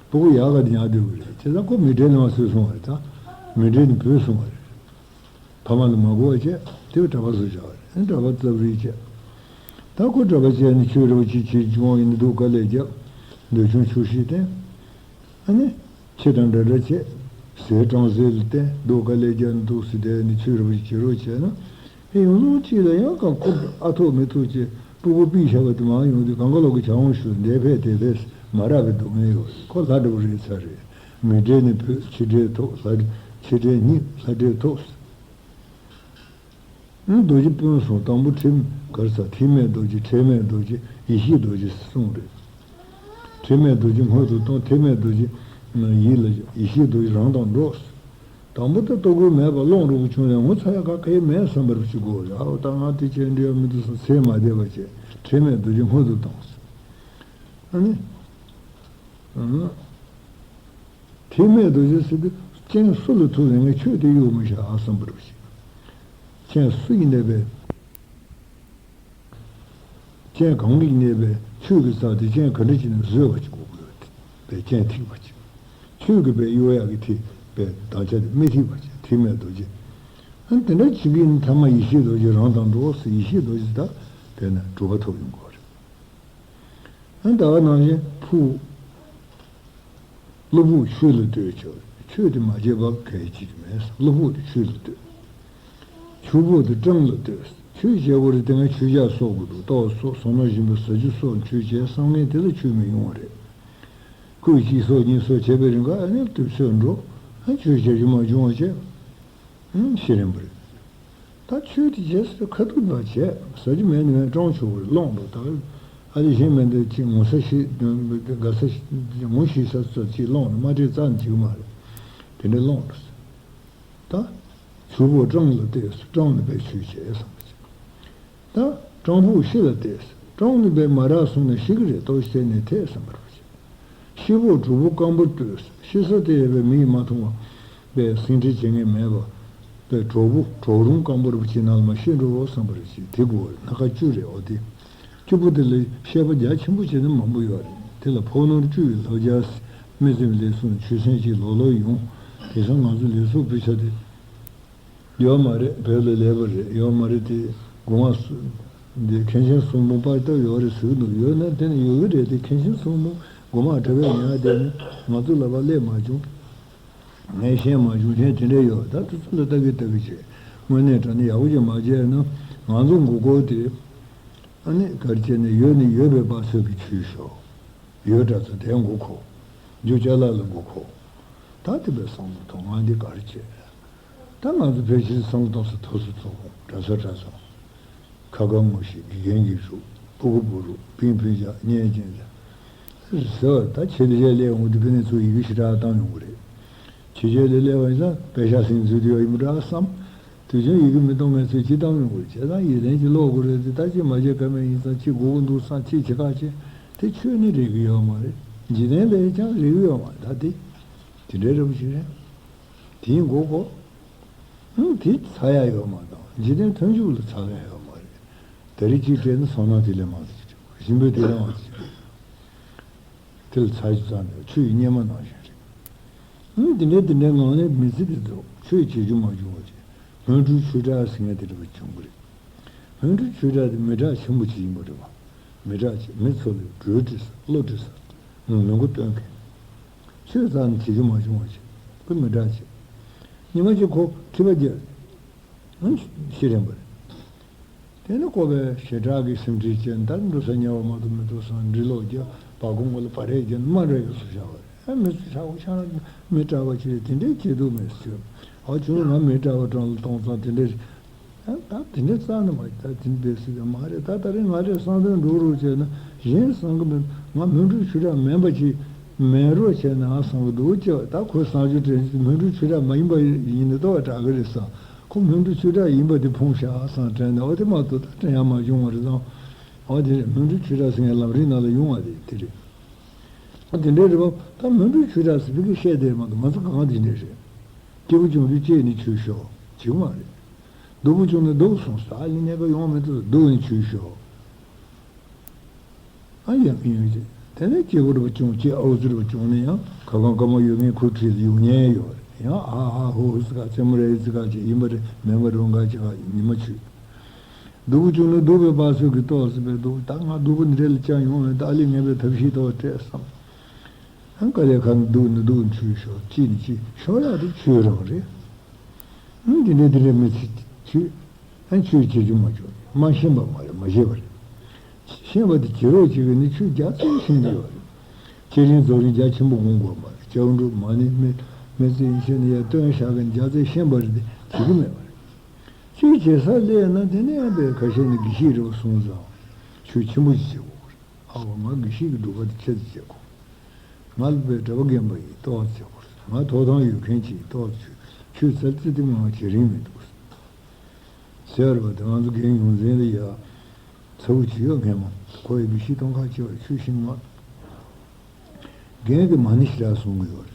སྤུ་གུ་ཡག་ག་དེ་ཉར་སྡོད་གི་རེད། བྱས་ཙང་ཁོ་མི་གྲལ་ལ་མ་སོང་གསུང་བ་རེད། ད་མི་གྲལ་ནས་བུད་སོང་བ་རེད། ཕ་མ་ལ་མ་གོ་བ་བྱས་དེ་གྲྭ་པ་བཟོ་བྱ་བ་རེད། གྲྭ་པ་རྩབ་རིལ་བྱས། ད་ཁོ་གྲྭ་པ་བྱས་ནས་ཆོས་རོགས་ཅིག་བྱེད་བྱུང་བ་ཡིན་ན་སྡུག་དཀའ་ལས་རྒྱབ། འདོད་ཆུང་ཆོག་ཤེས་བསྟེན། ཨ་ནི། ཁྱི་དང་འདྲ་འདྲ་བྱས། ཟས་སྤྲང་ཟས་ལ་བརྟེན་སྡུག་དཀའ་ལས་རྒྱག་འདུག་སེ་བསྡད་ནས་ཆོས་རོགས་བྱེད་རོགས་བྱས་ན། ཨེ་ཡོང་ལུགས་གཅིག་ལ་ཡང་གང་ཁོ་ཨ་ཐུག་མི་ཐུག་བྱས་སྤུ་གུ་པིས་བཞག་པ་དེ་མར་ཡོང་དུས་གང་ག་ལོག་གི་བྱ་འོང་ཞུ་འདས་ཕེབས་དེ་ཕེབས་མ་རག་པའི་སྡུག་བསྔལ་ཡོད་རེད། ཁོ་ལྷ་འདྲ་བོ་རེད་ཚར་རེད། མི་འབྲལ་ནི་བུ་ཕྱི་འབྲལ་ཐོབ་ལྷ། ཕྱི་འབྲལ་སྙིགས་ལྷ་འབྲལ་ཐོབ། རྡོ་རྗེ་སྤུན་གསུམ་དང་པོ་ཁྲིམས་གར་ས་ཐེག་དམན་རྡོ་རྗེ། ཁྲེལ་མེད་རྡོ་རྗེ་ཡེ་ཤེས་རྡོ་རྗེ་གསུམ་རེད། ཁྲེལ་མེད་རྡོ་རྗེ་སྔོན་དུ་བཏང་། ཐེག་དམན་རྡོ་རྗེ་ཡིད་ལ། ཡེ་ཤེས་རྡོ་རྗེ་རང་དང་འགྲོགས། དང་པོ་ད་ལྟོ་གོས་མེད་པ་སློང་རུ་བྱུང་ནས་ངོ་ཚ་ཡ་ག་གེ་མེད་བསམ་པར་བྱེད་དགོས་རེད། ཨའོ་ད་ང་དེ་ཅན་འདྲ་མི་འདུག་བསམ་ཚེ་མ་བསྡད་པ་བྱས་ཁྲེལ་མེད་རྡོ་རྗེ་སྔོན་དུ་བཏང་། ཨ་ནི། ཐེག་དམན་རྡོ་རྗེ་ཟེར་དུས་སྤྱན་སུ་ལ་ཐུག་ནས་ངས་ཆོས་དེ་གཡུག་མི་བཞག་བསམ་པར་བྱེད། སྤྱན་སུ་ཡིན་ནའི་པས། སྤྱན་གང་གི་ཡིན་ནའི་པས་ཆོས་ཀྱི་རྩ་དེ་སྤྱན་ག་འདྲ་བྱས་ནས་བཟོད་པ་ཅིག་དགོས་ཀྱི་ཡོད་དེ། པས་སྤྱན་ཐིག་པ་ཅིག་ཆོས་ཀྱི་པས་གཡུག་ཡག་གི་ཐིག་པས་དམ་བཅའ་དེ་མི་ཐིག་པ་ཅིག་ཐེག་དམན་རྡོ་རྗེ། ཨ་དེ་འདྲ་བྱེད་ཀྱི་ཡིན་ཐ་མ་ཡེ་ཤེས་རྡོ་རྗེ་རང་དང་འགྲོགས་སུ་ཡེ་ཤེས་རྡོ་རྗེ་ད་དེ་ན་གྲུབ་པ་ཐོབ་ཡོང་དགོས་རེད། ཨ་ད་ག་ནང་བཞིན་ཕུག་བློ་ཕུགས་ཆོས་ལ་ལྟོས་བྱ། ཆོས་དེ་མ་བྱས་པ་གལ་ཆེ་གི་མེད། བློ་ཕུགས་དེ་ཆོས་ལ་ལྟོས། ཆུ་བོ་དེ་སྤྲང་ལ་ལྟོས། ཆོས་བྱེད་དགོས་རེད་དེ་ངས་ཆོས་རྒྱག་གསོག་དགོས་འདུག་ལྟོགས་སོགས་བསོད་ནམས་ཞིམ་པོ་ཟ་རྒྱུ་གསོག་ཆོས་བྱས་བསམ་ངན་དེ་ལ་ཆོས་མི་ཡོང་བ་རེད། ཁོས་གཅིག་གསོག་གཉིས་གསོག་བྱས་པའི་རིང་ག་ཨ་ནི་དུས་ཚོད་འགྲོ། ཨ་ཆོས་བྱ་རྒྱུ་མ་བྱུང་བ་བྱས། ཨང་ཤི་རན་པ་རེད། ད་ཆོས་དེ་བྱས་ཟེར་ཁ་ཐུག་ལ་བྱས་ཟ་རྒྱུ་མེད་ནི་མེད་སྤྲང་ཆོག་གི་རེད། སློང་འགྲོ་ད། ཨ་ལས་གཞན་མེད་འདི་ཅིག་ངོ་ཚ་ཤི་དགའ་ས་ངོ་ཤེས་ས་ཚོ་ཅིག་སློང་ནས་མ་སྤྲད་རྩ་ནས་བྱེད་གི་མ་རེད། དེ་འདྲ་སློང་འགྲོ་ཟེར། ད་ཆུ་བོ་སྤྲང་ལ་ལྟོས་སུ་སྤྲང་ནི་པས་ཆོས་བྱས་བསམ་པ་ཅིག་ད་སྤྲང་ཕུག་ཤི་ལ་ལྟོས་སུ་སྤྲང་ནི་པས་མ་རག་སོང་ན་ཤི་གི་རེད། ལྟོགས་ཤི་ནས་ཐད་བསམ་པར་བྱེད། ཤི་བོ་གྲུ་བོ་སྐམ་པོར་ལྟོས་སུ་ཤི་ས་དེ་ཡོད་པའི་མིས་མ་མཐོང་བ་པས་ཟིན་བྲིས་བྱེད་མཁན་མེད་པ། པའི་གྲོགས་པོ་གྲོགས་རུང་སྐམ་པོ་རུ་ཕྱིན་ན་མ་ཤེས་འགྲོ་བསམ་པར་བྱེད་དེ་དགོས་པར་སྣ་ཁ་བཅུ་རེད། འོ་དེ་བཅུ་པོ་དེ་ལ་བཤད་པ་རྒྱ་ཆེན་པོ་བྱས་ན་མང་པོ་ཡོད་རེད། དེ་ལ་ཕོ་ནོར་བཅུ་ཡི་ལྷོ་རྒྱལ་སྨད་འཛོམས་ལས་གསུངས་ཆོས་སེམས་ཀྱི་ལོ་ལོ་ཡོང་། དེང་སང་ང་ཚོ་ལས་ཚོགས་སྤུས་ཚད་དེ་ཡོད་མ་རེད། བོད་ལ་ལས་པ་རེད་ཡོད་མ་རེད། དེ་སྒོ་ང་སུ་འདི་མཁན་ཆེན་གསུམ་པོ་པར་བཏབ་ཡོད་རེད་ཟེར་གི་འདུག་ཡོད་ན་དེ་ནི་ཡོད་གི་རེད། དེ་མཁན་ཆེན་གསུམ་པོ་སྒོ་མང་གྲྭ་པའི་ཉག་དེ་ནི་ང་ཚོ་ལ་བ་སླེབས་མ་བྱུང་། ངས་ཤེས་མ་བྱུང་མཁན་དེ་འདྲ་ཡོད། ད་དུས་ཚོད་ལ་ལྟ་གི་ལྟ་གི་བྱས་དངོས་གནས་དྲང་གནས་ཡག་པོ་ཅིག་མ་བྱས་ན་ང་ཚོ་མགོ་སྐོར་དེ་ཨ་ནི་ག་རེ་བྱས་ནས་ཡོད་ནི་ཡོད་པའི་བབ་ཚོད་ཀྱི་ཆུད་ཤོག་ཡོད་དྲ་ཚོ་དེ་མགོ་ཁོ། རྒྱུ་ཅ་ལག་ལ་མགོ་ཁོ། ད་དེ་བས་བསམ་བློ་ཐོངས་ང་འདི་ག་རེ་བྱས། ད་ང་ཚོ་ཕལ་ཆེར་བསམ་བློ་གཏོང་ས་ཐོག་སོ་ཚོགས་གྲྭ་ས་གྲྭ་ས། ཁ་ཁ་ངོ་ཤེས་དགེ་རྒན་གྱི་རུ་སྤུ་གུ་བུ་རུ་པིན་པིན་བྱ་གཉན་ཅན་ཟེར་ཟེར་བ་ད་ཆེད་དུ་བྱས་སླེབས་འོང་དུས་ཕ་ནས་ཚུར་ཡི་གེ་ཞེ་དྲག་བཏང་ཡོང་གི་རེད། ཆེད་ཆེད་ལས་སླེབས་པ་ཡིན་ཙང་དཔེ་ཤག་ཟིན་ཚུལ་དུ་ཡོད་ཡིན་པ་འདྲ་བསམ། དུས་ཆེན་ཡི་གེ་མི་གཏོང་མཁན་ཚོས་ཅི་བཏང་ཡོང་གི་རེད། བྱས་ཙང་ཡིད་བརྟན་གྱིས་ཀློག་དགོས་རེད་དེ་ད་ཅི་མ་བྱས་ཀ་མེད་ཡིན་ཙང་ཅི་དགོས་ཀྱི་འདུག་བསམ་ཅི་བྱེད་ཁག་ཆེ། དེ་ཆོས་ནི་རིག་གི་ཡོད་མ་རེད། འཇིག་རྟེན་ལས་ཀྱང་རིག་གི་ཡོད་མ་རེད། ད་དེ་དེ་འདྲའི་རེ་བ་ཞིག་རེད། དེའི་མགོ་སྐོར། ཧུམ། དེ་ཚ་ཡག་ཡོད་མ་དང་འཇིག་རྟེན་མཐུན་འཇུག་ལ་ཚ་ལན་ཡོད་མ་རེད། ད་རེས་གཅིག་སྤྲད་ན་སོང་ན་དེ་ལས་མང་ཙམ་ཅིག་སྦྱིན་པའི་དེ་ལས་མང་ཙམ་ཅིག་དེ་ལ་ཚ་རྒྱུ་ཙམ་མེད། ཆུ་ཡི་སྙེ་མ་ནང་བཞིན་རེད། ཧུམ། དེ་འདྲའི་དེ་འདྲའི་ངང་ནས་མི་ཚེ་འདི་ཚོ་ཆོས་བྱེད་རྒྱུ་མ་བྱུང་བ་ཅིག་སྔོན་འགྲོའི་ཆོས་གྲགས་ཟེར་མཁན་དེ་འདྲ་བ་བྱུང་གི་རེད། སྔོན་འགྲོའི་ཆོས་གྲགས་དེ་མི་གྲགས་ཆེན་པོ་ཅིག་ཡིན་པ་རེད་བ། མི་གྲགས་ཅིག་མི་ཚོ་ལ་འགྲོས་སྤྲད་ས་བློ་སྤྲད་ས། ངོ་མི་མགོ་སྟོན་མཁན། ཆོས་རྩ་ནས་བྱེད་རྒྱུ་མ་བྱུང་བ་ཞིག་ཁོ་མི་འདྲ་ཞིག་ཉི་མ་གཅིག་ཁོ་ཁྲི་པ་རྒྱལ། ཨང་ཤི་རན་པ་རེད། དེ་ནི་ཁོ་པའི་ཞེ་དྲག་གི་སེམས་ཁྲལ་བྱས་ནས་ད་འགྲོ་ས་ཉལ་བ་མ་གཏོགས་མི་འདུག་བསམ་འབྲི་ཀློག་རྒྱབ་པ་གོང་གོ་ལ་བ་རེ་རྒྱབ་ནས་མ་འགྲོ་ཡོད་སུ་བཞག་པ་རེད། ཨ་མི་ཚོ་ཆག་སྒོ་ཆག་ན་མི་གྲྭ་པ་ཅིག་རེད། དེ་འདྲའི་བྱེད་འདུག་མེད་ཟེར། ཨ་ཁྱོད་ང་མི་གྲྭ་པ་གྲོང་ལ་གཏོང་ཙང་དེ་འདྲའི་རེད། ད་དེ་འདྲའི་རྩ་ནས་མ་ད་དེ་འདྲའི་སྲིད་ཀྱང་མ་རེད། ད་ད་རེས་ང་རེ་བསམ་དོན་འགྲུབ་རོགས་བྱས་ན་གཞན་བསམ་གི་མེད། ང་མུན་སྤྲུལ་ཆོས་གྲགས་མིན་པ་ཅིག་མེད་རོགས་བྱས་ན་ཨ་བསམ་གི་འདུག་ཅེས་ད་ཁོས་བསམ་ཚུལ་དྲན་མུན་སྤྲུལ་ཆོས་གྲགས་མ་ཡིན་པ་ཡིན་ནི་ལྟོ་བ་དྲག་གི་རེད་བསམ། ཁོ་མུན་སྤྲུལ་ཆོས་གྲགས་ཡིན་པ་དེ་ཕུང་ཤག་བསམ་དྲན་ནས་འོ་དེ་མ་གཏོགས་ད་དྲན་ཡག་མ་བྱུང་བ་རེད་བསམ། འོ་དེ་རེད། མུན་སྤྲུལ་ཆོས་གྲགས་ཟེར་མཁན་ལམ་རིམ་ནང་ལ་ཡོང་བ་དེ་དེ་རེད། འོ་དེ་འདྲའི་རེད་པ། ད་མུན་སྤྲུལ་ཆོས་གྲགས་ཟེར་བི་གི་བཤད་དེ་མ་གཏོགས་ང་ཚོ་གང་དེ་འདྲའི་རེད། སྐྱེས་བུ་བཅོམ་ལྡན་གཅིག་ནི་ཆོས་ཤོག་བྱེད་མ་རེད། སྡུག་པོ་བྱུང་ན་སྡུག་གསུངས་ས་ཨ་ལི་གནས་སྐབས་ཡོང་མི་ཐུབ་སྡུག་ནི་ཆོས་ཤོག་ཨ་ཡ་མི་ཡོང་ཅིག་དེ་ནས་སྐྱེ་བོ་རུ་བ་བྱུང་སྐྱེ་ཨའུ་ཙི་རུ་བ་བྱུང་ནས་ཡང་ཁ་སྐོང་དཀའ་མོ་ཡོད་མཁན་ཁུ་ཁྲིད་ཡོང་ཉན་ཡོད་རེད། ཡང་ཨ་ཧ་ཧུ་ཧུ་ཙི་ག་རྩེད་མོ་རེ་ཙི་ག་ཅིག་ཡིན་པ་རེད་མེད་པ་རུང་ག་ཅིག་ག་ཉི་མ་ཆུད། སྡུག་པོ་བྱུང་ན་སྡུག་པའི་བབས་ཚོད་ཀྱི་ཏོག་ཙམ་པའི་སྡུག་ད་ང་སྡུག་པོ་འདི་འདྲ་ལ་བཅར་ཡོང་བས་ད་ཨ་ལི་ངན་པའི་ཐབས་ཤེས་ཏོག་སྤྲད་བསམ། ཨང་དཀའ་ལས་ཁག་འདུག་ནི་འདུག་ཆུད་ཤོག་ཅི་ནི་ཅི་ཤོག་ཡག་དེ་ཆོས་རང་རེད། ཨང་འདི་འདྲ་འདི་འདྲ་མི་ཚེ་ཆུད། ཨང་ཆོས་བྱེད་རྒྱུ་མ་བྱུང་མ་ཤེས་པ་མ་རེད་མ་ཤེས་པ་རེད། ཤེས་པ་དེ་བྱེད་རོགས་བྱེད་གི་ནི་ཆོས་རྒྱ་ཆེན་ཤེས་ཀྱི་ཡོད་རེད། ཁྱེད་རིང་རྫོགས་རིང་རྒྱ་ཆེན་པོ་དགོངས་དགོས་མ་རེད། སྐྱབས་འགྲོ་མ་ཎི་མི་མི་ཚེ་ཡིན་ཤེས་ནི་ཡ་སྟོན་བཞག་གི་རྒྱ་ཆེན་ཤེས་པ་རེད་དེ་བྱེད་གི་མེད་པ་རེད། ཆོས་བྱེད་ས་སླེབས་ན་དེ་ནས་ཡང་པའི་ཁ་ཤས་ནི་དགེ་བཤེས་རེད་པ་གསུངས་ཙང་ཆོས་ཆེན་པོ་ཞིག་བྱེད་དགོས་རེད། ཨ་བ་ང་དགེ་བཤེས་ཀྱི་སྒྲུབ་པ་དེ་ཆེད་དུ་བྱེད་དགོས། ང་ལ་པའི་གྲྭ་པ་རྒན་པ་ཡིན་ཏོག་ཙམ་བྱེད་དགོས། ང་ཐོབ་ཐང་ཡོད་མཁན་ཅིག་ཡིན་ཏོག་ཙམ་བྱེད། ཆོས་ཚར་ཙི་ཏི་མང་བྱེད་རིན་མི་འདུག་ཟེར་བ་དེ་ང་ཚོ་རྒན་ཡོངས་འཛིན་ལ་ཡ་ཚ་བོ་ཅིག་ཡོད་མཁན་མ་ཁོ་ཡི་དགེ་བཤེས་གཏོང་ཁ་ཆེ་བ་ཆོས་ཤིང་མ། རྒན་གྱིས་མ་ཎི་ཞེ་དྲག་གསུང་གི་ཡོད་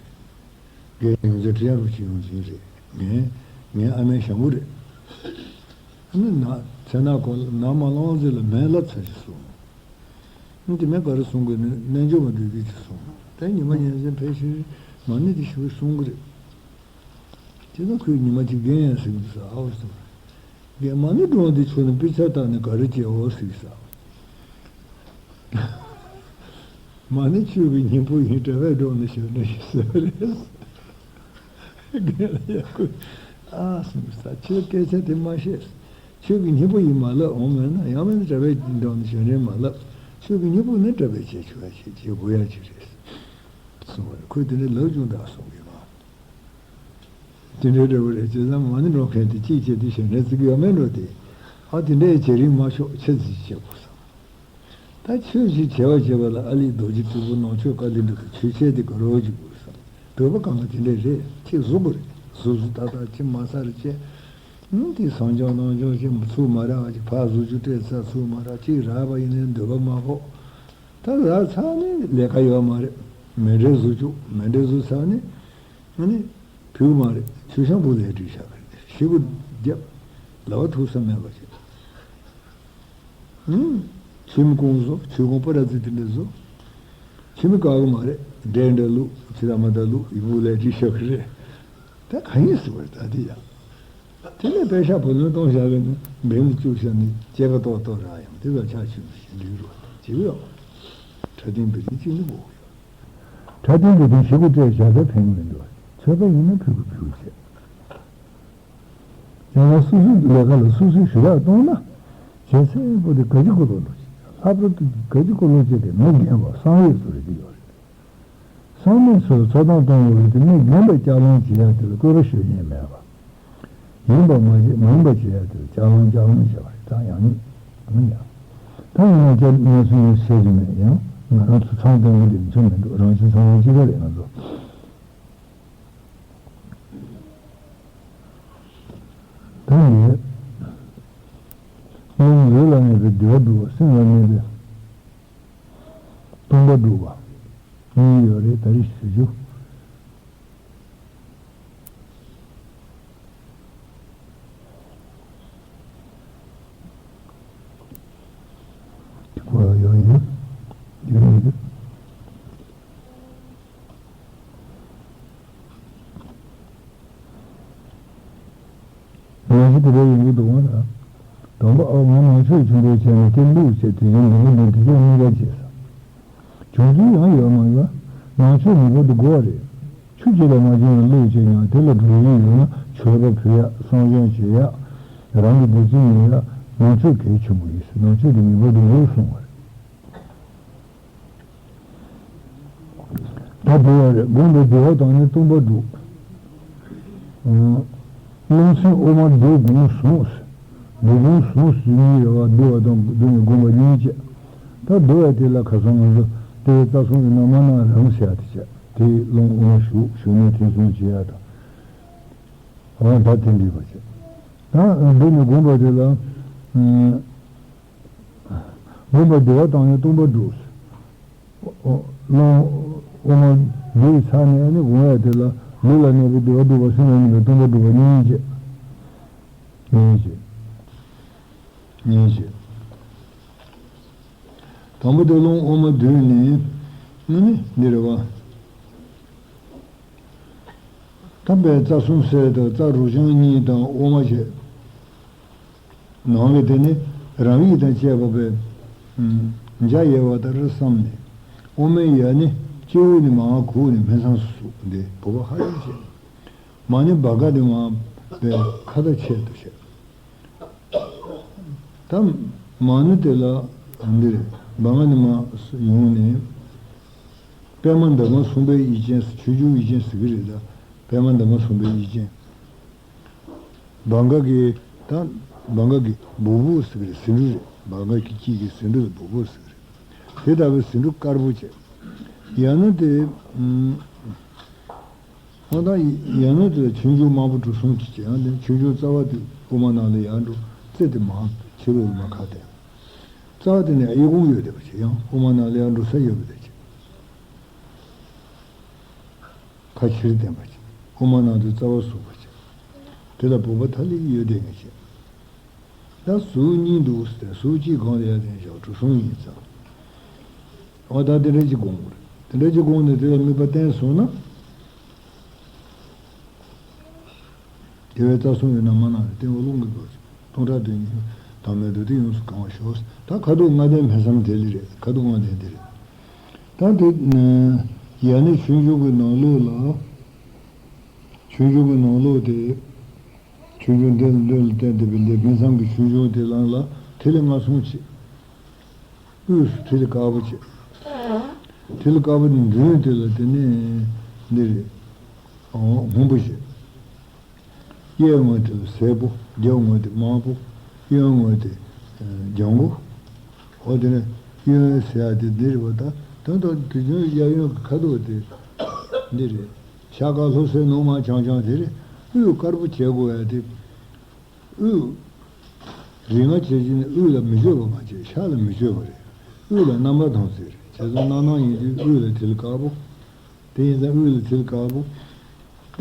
རེད། རྒན་ཡོངས་འཛིན་ཁྲི་ཡང་རུ་ཆེན་ཡོངས་འཛིན་རེད། ངའི་ངའི་ཨ་མའི་ཞང་པོ་རེད། ཨ་ནི་ན་ཚེ་ན་གོ་ན་མ་ལོང་ཟེར་ལ་མེ་ལ་ཚ་ཞིག་གསུང་། ཨ་དེ་མེ་ག་རེ་གསུང་གི་ནི་རྣལ་འབྱོར་མ་འདུས་རྒྱུ་ཅིག་གསུང་། དེ་ཉི་མ་ཉིན་མཚན་ཕལ་ཆེར་མ་ཎི་དེ་ཞིག་གསུང་གི་རེད། དེ་ན་ཁོས་ཉི་མ་གཅིག་རྒན་ཡང་ཟིག་འདུག་ཟེར་ཨའོ་ཟེར། རྒན་མ་ཎི་སྒྲོན་དེ་ཆོད་ནས་དཔེ་ཆ་བལྟས་ནས་ག་རེ་བྱེད་འོ་ཟིག་ཟེར། མ་ཎི་ཆོས་ཀྱི་སྙིང་པོ་ཡིན་གྲྭ་པས་སྒྲོན་ནས་ཞོན་ནས་ཟེར་བ་རེད། རྒན་ལ་ཡག་པོ་ཨ་སེམས་ས་ཁྱོད་སྐད་ཆ་དེ་མ་བཤད། ཆོས་ཀྱི་སྙིང་པོ་ཡིན་མ་ལབ་འོང་མེད་ན་ཡང་མིན་གྲྭ་པས་སྒྲོན་ནས་ཞོན་རེད་མ་ལབ། ཆོས་ཀྱི་སྙིང་པོ་ནི་གྲྭ་པས་བྱེད་ཆོག་ཡ་བྱེད་བྱེད་དགོས་ཡ་ཅིག་རེད། གསུངས་པ་རེད། ཁོས་དེ་འདྲའི་ལབ་བྱུང་དག་གསུང་གི་མ། དེ་འདྲའི་འདྲ་བོ་རེད། བྱས་ཙང་མ་ཎི་སྒྲོན་མཁན་དེ་གཅིག་བྱས་དུས་ཞལ་འདྲེན་བརྩི་གི་ཡོད་མེད་འགྲོ་དེ། ཨ་དེ་འདྲའི་བྱེད་རིན་མ་ཆོག་ཆེ་ཙི་བྱེད་དགོས་བསམ། ད་ཆོས་ཞིག་བྱེད་པ་བྱེད་པ་ལ་ཨ་ལི་རྡོ་རྗེ་སྤྲུལ་སྐུ་ནང་ཆོས་བཀའ་དྲིན་འདྲ་དུ་ཆོས་ཆེད་དེ་ག་རོ་ཅིག་དགོས་བསམ། བོད་པ་གང་ག་དེ་འདྲའི་རེད། ཁྱེད་གཟུགས་པོ་རེད། གཟུགས་གཟུགས་ཏག་ཏག་ཅིག་མ་ཚར་བྱས། ཨང་དེ་སང་ཅང་ནང་ཅང་ཅིག་ཚུགས་མ་རག་ཅིག་ཕར་གཟུགས་ཆུ་སྤྲད་ཚར་ཚུགས་མ་རག་ཅིག་རག་པ་ཡིན་ནའི་འདོད་པ་མ་ཕོག་ད་རག་ཚར་ནས་ལས་ཀ་ཡོད་མ་རེད། མེ་འདྲའི་གཟུགས་ཆུ་མེ་འདྲའི་གཟུགས་ཚར་ནས། ཨ་ནི། བུ་མ་རེད། ཆུ་ཤང་བུ་ལས་བྲིས་བཞག་གི་རེད། ཤི་བོ་རྒྱབ། ལ་བ་ཐུག་ས་མེད་པ་བྱས། ཨང་། ཁྱིམ་ཀུང་བཟོ། ཆུ་ཀུང་པ་ར་ཙི་དེ་འདྲ་བཟོ། ཁྱིམ་ག་གི་མ་རེད། འདྲེ་འདྲ་ལུག་ཕྱི་ལ་མ་ད་ལུག་ཡི་བུ་ལས་ཀྱི་ཤོག་རེད། ད་ག་ཡིན་ཟེར་བ་རེད། ད་དེ་ཡ། དེ་ནས་པེ་ཤ་བུ་ལོན་གཏོང་བཞག་གི་ནི་འབེམ་ལ་བཅུག་བཞག་ནི་སྐྱེ་ག་ཏོག་ཏོག་རག་ཡང་དེ་ལ་ཆ་ཆུ་ཞིག་འགྲིག་རོགས་བྱེད་ཡོད། ཁྲ་ཏིང་བི་ཏིང་གཅིག་ནི་འོ། ཁྲ་ཏིང་བི་ཏིང་ཞི་གུ་སྤྲད་བཞག་ད་ཕན་གི་མི་འདུག་ཚོད་པ་ཡིན་ན་ཕུ་གུ་ཕུ་གུ་བྱེད། ཡང་ན་སོ་སོའི་ལས་ཀ་ལ་སོ་སོའི་ཞུ་དག་གཏོང་ན། བྱེད་སེམས་པོ་དེ་ག་ཅི་ཀོ་ལོ་ལོ་ཞིག་ལྷག་པར་དུ་ག་ཅི་ཀོ་ལོ་ཅེས་དེ་མི་རྒན་པ་བསམ་ཡས་སུ་རེ་གི་ཡོད་རེད། བསམ་མེད་སུ་འཚོ་སྟངས་གཏོང་དགོས་རེད་དེ་མི་རྒན་པའི་ལྕགས་ལམ་བྱེད་ཡ་དེ་ལ་བསྐུལ་བ་ཞུ་ཉན་མེད་པ། ཡིན་པ་མ་བྱེད་མ་ཡིན་པ་བྱེད་ཡ་དེ་ལ་ལྕགས་ལམ་ལྕགས་ལམ་བྱེད་པ་རེད་ད་ཡང་ཉིད་མི་ཉག་ད་ཡིན་ན་ཀྱང་ང་ཚོ་ཡིན་བཤད་རྒྱུ་མེད་ཡང་ང་རང་ཚོ་ཚང་བསྟན་གི་ལེགས་ཆུང་མི་འདུག་རང་བཞིན་ཚང་བའི་གཅིག་པ་རེད་ང་ཚོ། ད་ནི། སྔོན་ལུས་ལ་གནས་པའི་བདེ་བ་སྒྲུབ་པ་སེམས་ལ་གནས་པའི་སྟོང་པ་སྒྲུབ་པ་གཉིས་ཡོད་རེད་ད་རེས་ཞུ་རྒྱུ། ཁོ་ཡོད་ཡིན། ཡོད་ཡིན། ང་ཚོ་དེ་འདྲ་ཡོང་གི་འདུག་བ་ལ། དང་པོ་ཨ་ང་ནང་ཆོས་ཆུང་པོའི་ཆེད་ནས་དེ་བླུགས་བྱས་དེ་བཞིན་མི་འདུག་འདུག་དེ་ཚོ་གཉིས་ཀ་བྱས་སོང་། བྱུང་ཚུལ་ཡང་ཡོད་མ་ཡོད། ནང་ཆོས་ངེས་པར་དུ་དགོས་པ་རེད། ཆུ་ཅི་ལ་མ་བྱུང་ན་བླུགས་བྱས་ཀྱང་དེ་ལ་འགྲོ་ཡུལ་ཡོད་ན་མཆོད་པ་ཕུལ་ཡག་བསང་སྦྱང་བྱེད་ཡག་རང་གི་བདེ་སྐྱིད་ཉོ་ཡག་ནང་ཆོས་གལ་ཆེན་པོ་ཡིན་ཟེར་ནང་ཆོས་དེ་ངེས་པར་དུ་དགོས་གསུངས་པ་རེད། ད་དེ་ཡང་རེད་སྒོམ་པའི་བདེ་བ་དང་ནི་སྟོང་པ་སྒྲུབ། རླུང་སེམས་དབུ་མ་བསྡུ་སྒོམ་ཟུང་། བསྡུ་སྒོམ་ཟུང་ཟེར་གཉིས་ཡོད་པ་བསྡུ་བ་དང་བསྡུ་ནས་སྒོམ་པ་གཉིས་བྱས། ད་བསྡུ་བ་དེ་ལ་ཁ་སང་ང་ཚོ་དེ་བས་རྩ་གསུམ་ཡིན་ན་མ་ན་རང་ཟེར་ཡ་དེ་བྱས་དེ་རླུང་དབུ་མ་ཞུགས་ཞུགས་ནས་དེ་ཟུང་བྱེད་ཡ་དང་། འོ་ད་དེ་འདྲ་བ་བྱས། ད་བསྡུ་ནས་སྒོམ་པ་དེ་ལ། སྒོམ་པ་བདེ་བ་དང་ནི་སྟོང་པ་སྒྲུབ། རླུང་དབུ་མ་བསྡུས་ཚར་ནས་ནི་སྒོམ་ཡ་དེ་ལ་ལུས་ལ་གནས་པའི་བདེ་བ་སྒྲུབ་པ་སེམས་ལ་གནས་པའི་སྟོང་པ་སྒྲུབ་པ་གཉིས་བྱས། གཉིས་བྱས། གཉིས་བྱས། དང་པོ་དེ་རླུང་དབུ་མ་བསྡུས་ནས་ནི་ནི་འདི་རེད་བ། དམ་པའི་རྩ་གསུམ་གསལ་དང་རྩ་དྲུག་བྱང་གཉིས་དང་དབུ་མ་བྱས། ནང་གི་དེ་ནི་རང་ཡིད་དང་བཅས་པ་བས། འཇའ་ཡལ་བ་ལྟར་བསམས་ནས། དབུ་མའི་ཡ་ནི་སྤྱི་བོ་ནས་མར་ཁུག་ནས་སྨིན་མཚམས་སུ་ཟུག་འདི་བུ་ག་ཧ་ཡང་བྱས། མ་ནི་བ་ག་ནས་མར་བའི་ཁ་ད་ཆད་དུ་བྱས། ད་མ་ནི་དེ་ལ་འདིར་བ་ག་ནས་མར་ཡོང་ནས། པད་མ་འདབ་མ་གསུམ་པའི་དབྱིག་ཅན་ཆོས་འབྱུང་དབྱིག་ཅན་ཟེར་གི་རེད་ད། པད་མ་འདབ་མ་གསུམ་པའི་དབྱིག་ཅན། བ་ག་གི་ད་བ་ག་གི་སྦུག་སྦུག་ཟེར་གི་རེད་ཟེའུ་འབྲུ་རེད་བ་ག་གི་དཀྱིལ་གི་ཟེའུ་འབྲུ་ལ་སྦུག་སྦུག་ཟེར་གི་རེད། དེ་ལྟ་བུའི་ཟེའུ་འབྲུ་དཀར་པོ་བྱས། ཡང་ན་དེ། ཨང་དང་ཡང་ན་དེ་ལ་ཆོས་འབྱུང་དམར་པོ་གྲུ་གསུམ་གྱི་བྱས་ཡང་དེ་ཆོས་འབྱུང་རྩ་བ་དེ་དབུ་མ་ནང་ལ་ཡར་འགྲོ་རྩེ་དེ་མར་ཕྱི་ལོགས་ལ་མར་ཁ་བསྟན། རྩ་བ་དེ་ནས་གཡས་བསྐུམ་ཡོད་བསྡད་པ་བྱས་ཡང་དབུ་མ་ནང་ལ་ཡར་འགྲོ་ས་ཡོད་པ་བསྡད་བྱས། ཁ་ཕྱིར་བསྟན་པ་བྱས། དབུ་མ་ནང་དུ་རྩ་བ་ཟུག་པ་བྱས། དེ་ལ་བུག་པ་ཐ་ལི་ཡོད་བསྡད་ངེས་བྱས། ད་ཟུག་གཉིས་འདུག་ཟེར་ཟུག་གཅིག་གང་ལ་ཡར་བསྟན་བཞག་གྲུ་གསུམ་ཡིན་ཙང་། འོ་ད་དེ་འདྲ་ཅིག་དགོངས་དགོས་རེད། དེ་འདྲ་ཅིག་དགོངས་ནས་དེ་ལ་དམིགས་པ་བསྟན་སོང་ན། དེ་བས་རྩ་གསུམ་ཡོད་ན་མ་ན་རེ་སྟེང་འོག་རླུང་གི་སྒོ་སྟོང་ཕྲག་བདུན་ཉིད་དང་མེད་དུ་དེ་ཡོངས་སུ་གང་བར་ཤོག་ད་ཁ་དོག་ལྔ་ལྡན་སྨིན་མཚམས་དེ་ལ་རེད་ཁ་དོག་ལྔ་ལྡན་དེ་རེད། ད་དེ་ཡ་ནི་ཆོས་འབྱུང་གི་ནང་ལོགས་ལ། ཆོས་འབྱུང་གི་ནང་ལོགས་དེ། ཆོས་འབྱུང་འདི་ལ་འདོན་ལ་བསྟན་ཏེ་བའི་ལས་སྨིན་མཚམས་ཀྱི་ཆོས་འབྱུང་དེ་ལ་ལ་ཐིག་ལེ་ལྔ་ཟུང་བྱས། དབུས་སུ་ཐིག་ལེ་དཀར་པོ་བྱས། ཐིག་ལེ་དཀར་པོ་དེ་མདུན་དེ་ལ་དེ་ནས་འདི་རེད། སྔོན་པོ་བྱས། གཡས་ངོས་དེ་ལ་སེར་པོ། རྒྱབ་ངོས་དེ་དམར་པོ། གཡོན་ངོས་དེ་ལྗང་གུ། འོ་དེ་ནས་གཡོན་ཟེར་ཡ་དེ་འདི་རེད་པ་ད། དོན་དག་དུས་རྒྱུན་གཡས་གཡོན་གྱི་ཁ་དོག་དེ་འདི་རེད། ཤར་དཀར་ལྷོ་སེར་ནུབ་དམར་བྱང་ལྗང་དེ་རེད། དབུས་དཀར་པོ་བྱེད་དགོས་ཡ་དེ། དབུས། རིགས་ལྔ་བྱེད་ཀྱི་ནི་དབུས་ལ་མི་བརྗོད་པ་མ་བྱས་ཤར་ལ་མི་བརྗོད་པ་རེད། དབུས་ལ་རྣམ་པར་དག་ཚིག་རེད་བྱས་ཙང་རྣམ་སྣང་ཡིན་དུས་དབུས་ལ་ཐིག་ལེ་དཀར་པོ། དེ་ཡིན་ཙང་དབུས་ལ་ཐིག་ལེ་དཀར་པོ། ད་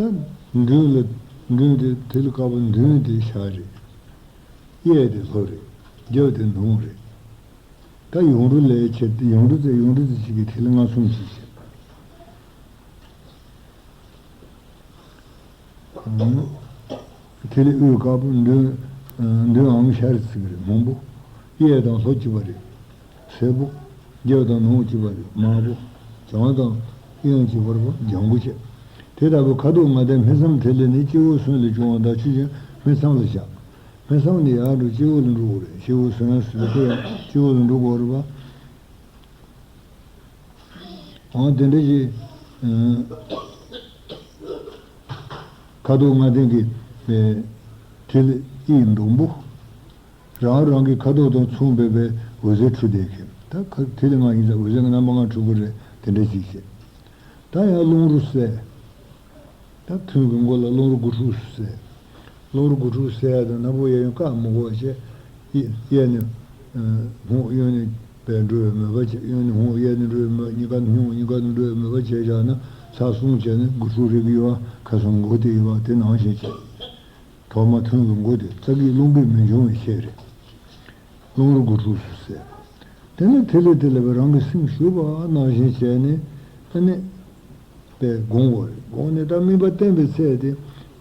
མདུན་ལ་ མགོན་དེ་ཐིག་ལེ་དཀར་པོ་མདུན་དེ་ཞག་རེད། གཡས་དེ་ལྷོ་རེད། རྒྱབ་དེ་ནུབ་རེད། ད་ཡུངས་འབྲུ་ལས་བྱེད་དེ་ཡུངས་འབྲུ་ཙེ་ཡུངས་འབྲུ་ཙེ་གཅིག་གི་ཐིག་ལེ་ལྔ་གསུམ་ཞིག་བྱེད། ཐིག་ལེ་དབུས་དཀར་པོ་མདུན། མདུན་ཨམ་ཤར་ཚིག་རེད་སྔོན་པོ། གཡས་དང་ལྷོ་གཅིག་པ་རེད། སེར་པོ། རྒྱབ་དང་ནུབ་གཅིག་པ་རེད་དམར་པོ། བྱང་དང་གཡོན་གཅིག་པ་རེད་ལྗང་གུ་བྱས། དེ་ལྟ་བུའི་ཁ་དོག་ལྔ་ལྡན་སྨིན་མཚམས་ཐིག་ལེ་ནི་སྤྱི་བོ་གསུམ་ལས་བྱུང་བ་དང་ཆོས་ཅན། སྨིན་མཚམས་ལ་བཞག་སྨིན་མཚམས་ནི་ཡར་འགྲོ་སྤྱི་བོ་ལ་འགྲོ་དགོས་རེད། སྤྱི་བོ་གསུམ་ཟེར་དུས་ཡང་སྤྱི་བོ་ལ་འགྲོ་དགོས་རེད་པ། འོ་དེ་འདྲ་ཞིག་ཁ་དོག་ལྔ་ལྡན་གྱི་ཨེ་ཐིག་ལེ་ཨི་འདོམ་པོ། རང་རང་གི་ཁ་དོག་དང་མཚུངས་པའི་པའི་འོད་ཟེར་འཕྲོས་བསྡད་མཁན། ད་ཁ་ཐིག་ལེ་ལྔ་ཡིན་ཙང་འོད་ཟེར་རྣམ་པ་ལྔ་འཕྲོས་པོ་རེད། དེ་འདྲ་ཞིག་བྱས། ད་ཡང་རླུང་རོ་བསལ། ད་ཐུན་གྱི་མགོ་ལ་རླུང་རོ་དགུ་ཕྲུགས་སུ་བསལ། རླུང་རོ་དགུ་ཕྲུགས་སུ་བསལ་ཡ་དང་ནམ་པོ་གཡས་གཡོན་བཀག་མི་དགོས་པ་བྱས། གཡས་ནས་སྔོ་གཡོན་ནས་པས་འགྲོ་བའི་མོས་པ་བྱས། གཡོན་ནས་སྔོ་གཡས་ནས་འགྲོ་བའི་མོས། གཉིས་ཀ་ནས་སྔོ་གཉིས་ཀ་ནས་འགྲོ་བའི་མོས་པ་བྱས་བཞག་ན་ཚར་གསུམ་བྱས་ནས་དགུ་ཕྲུགས་རིག་གི་ཡོད་པ། ཁ་སང་མགོ་དེ་ཡོད་པ་དེ་ནང་བཞིན་བྱས། ཐོག་མ་ཐུན་གྱི་མགོ་དེ་རྩ་སྐྱེས་རླུང་གིས་མི་འབྱུང་བའི་ཤེས་རེད། རླུང་རོ་དགུ་ཕྲུགས་སུ་བསལ། དེ་ནས་ཐིག་ལེ་དེ་ལ་བའི་རང་གི་སེམས་ཞུགས་པ་ནང་བཞིན་བྱས་ནས་ཨ་ནི་པས་དགོངས་དགོས་རེད། དགོངས་ནས་ད་དམིགས་པ་བསྟན་པའི་ཚད་དེ་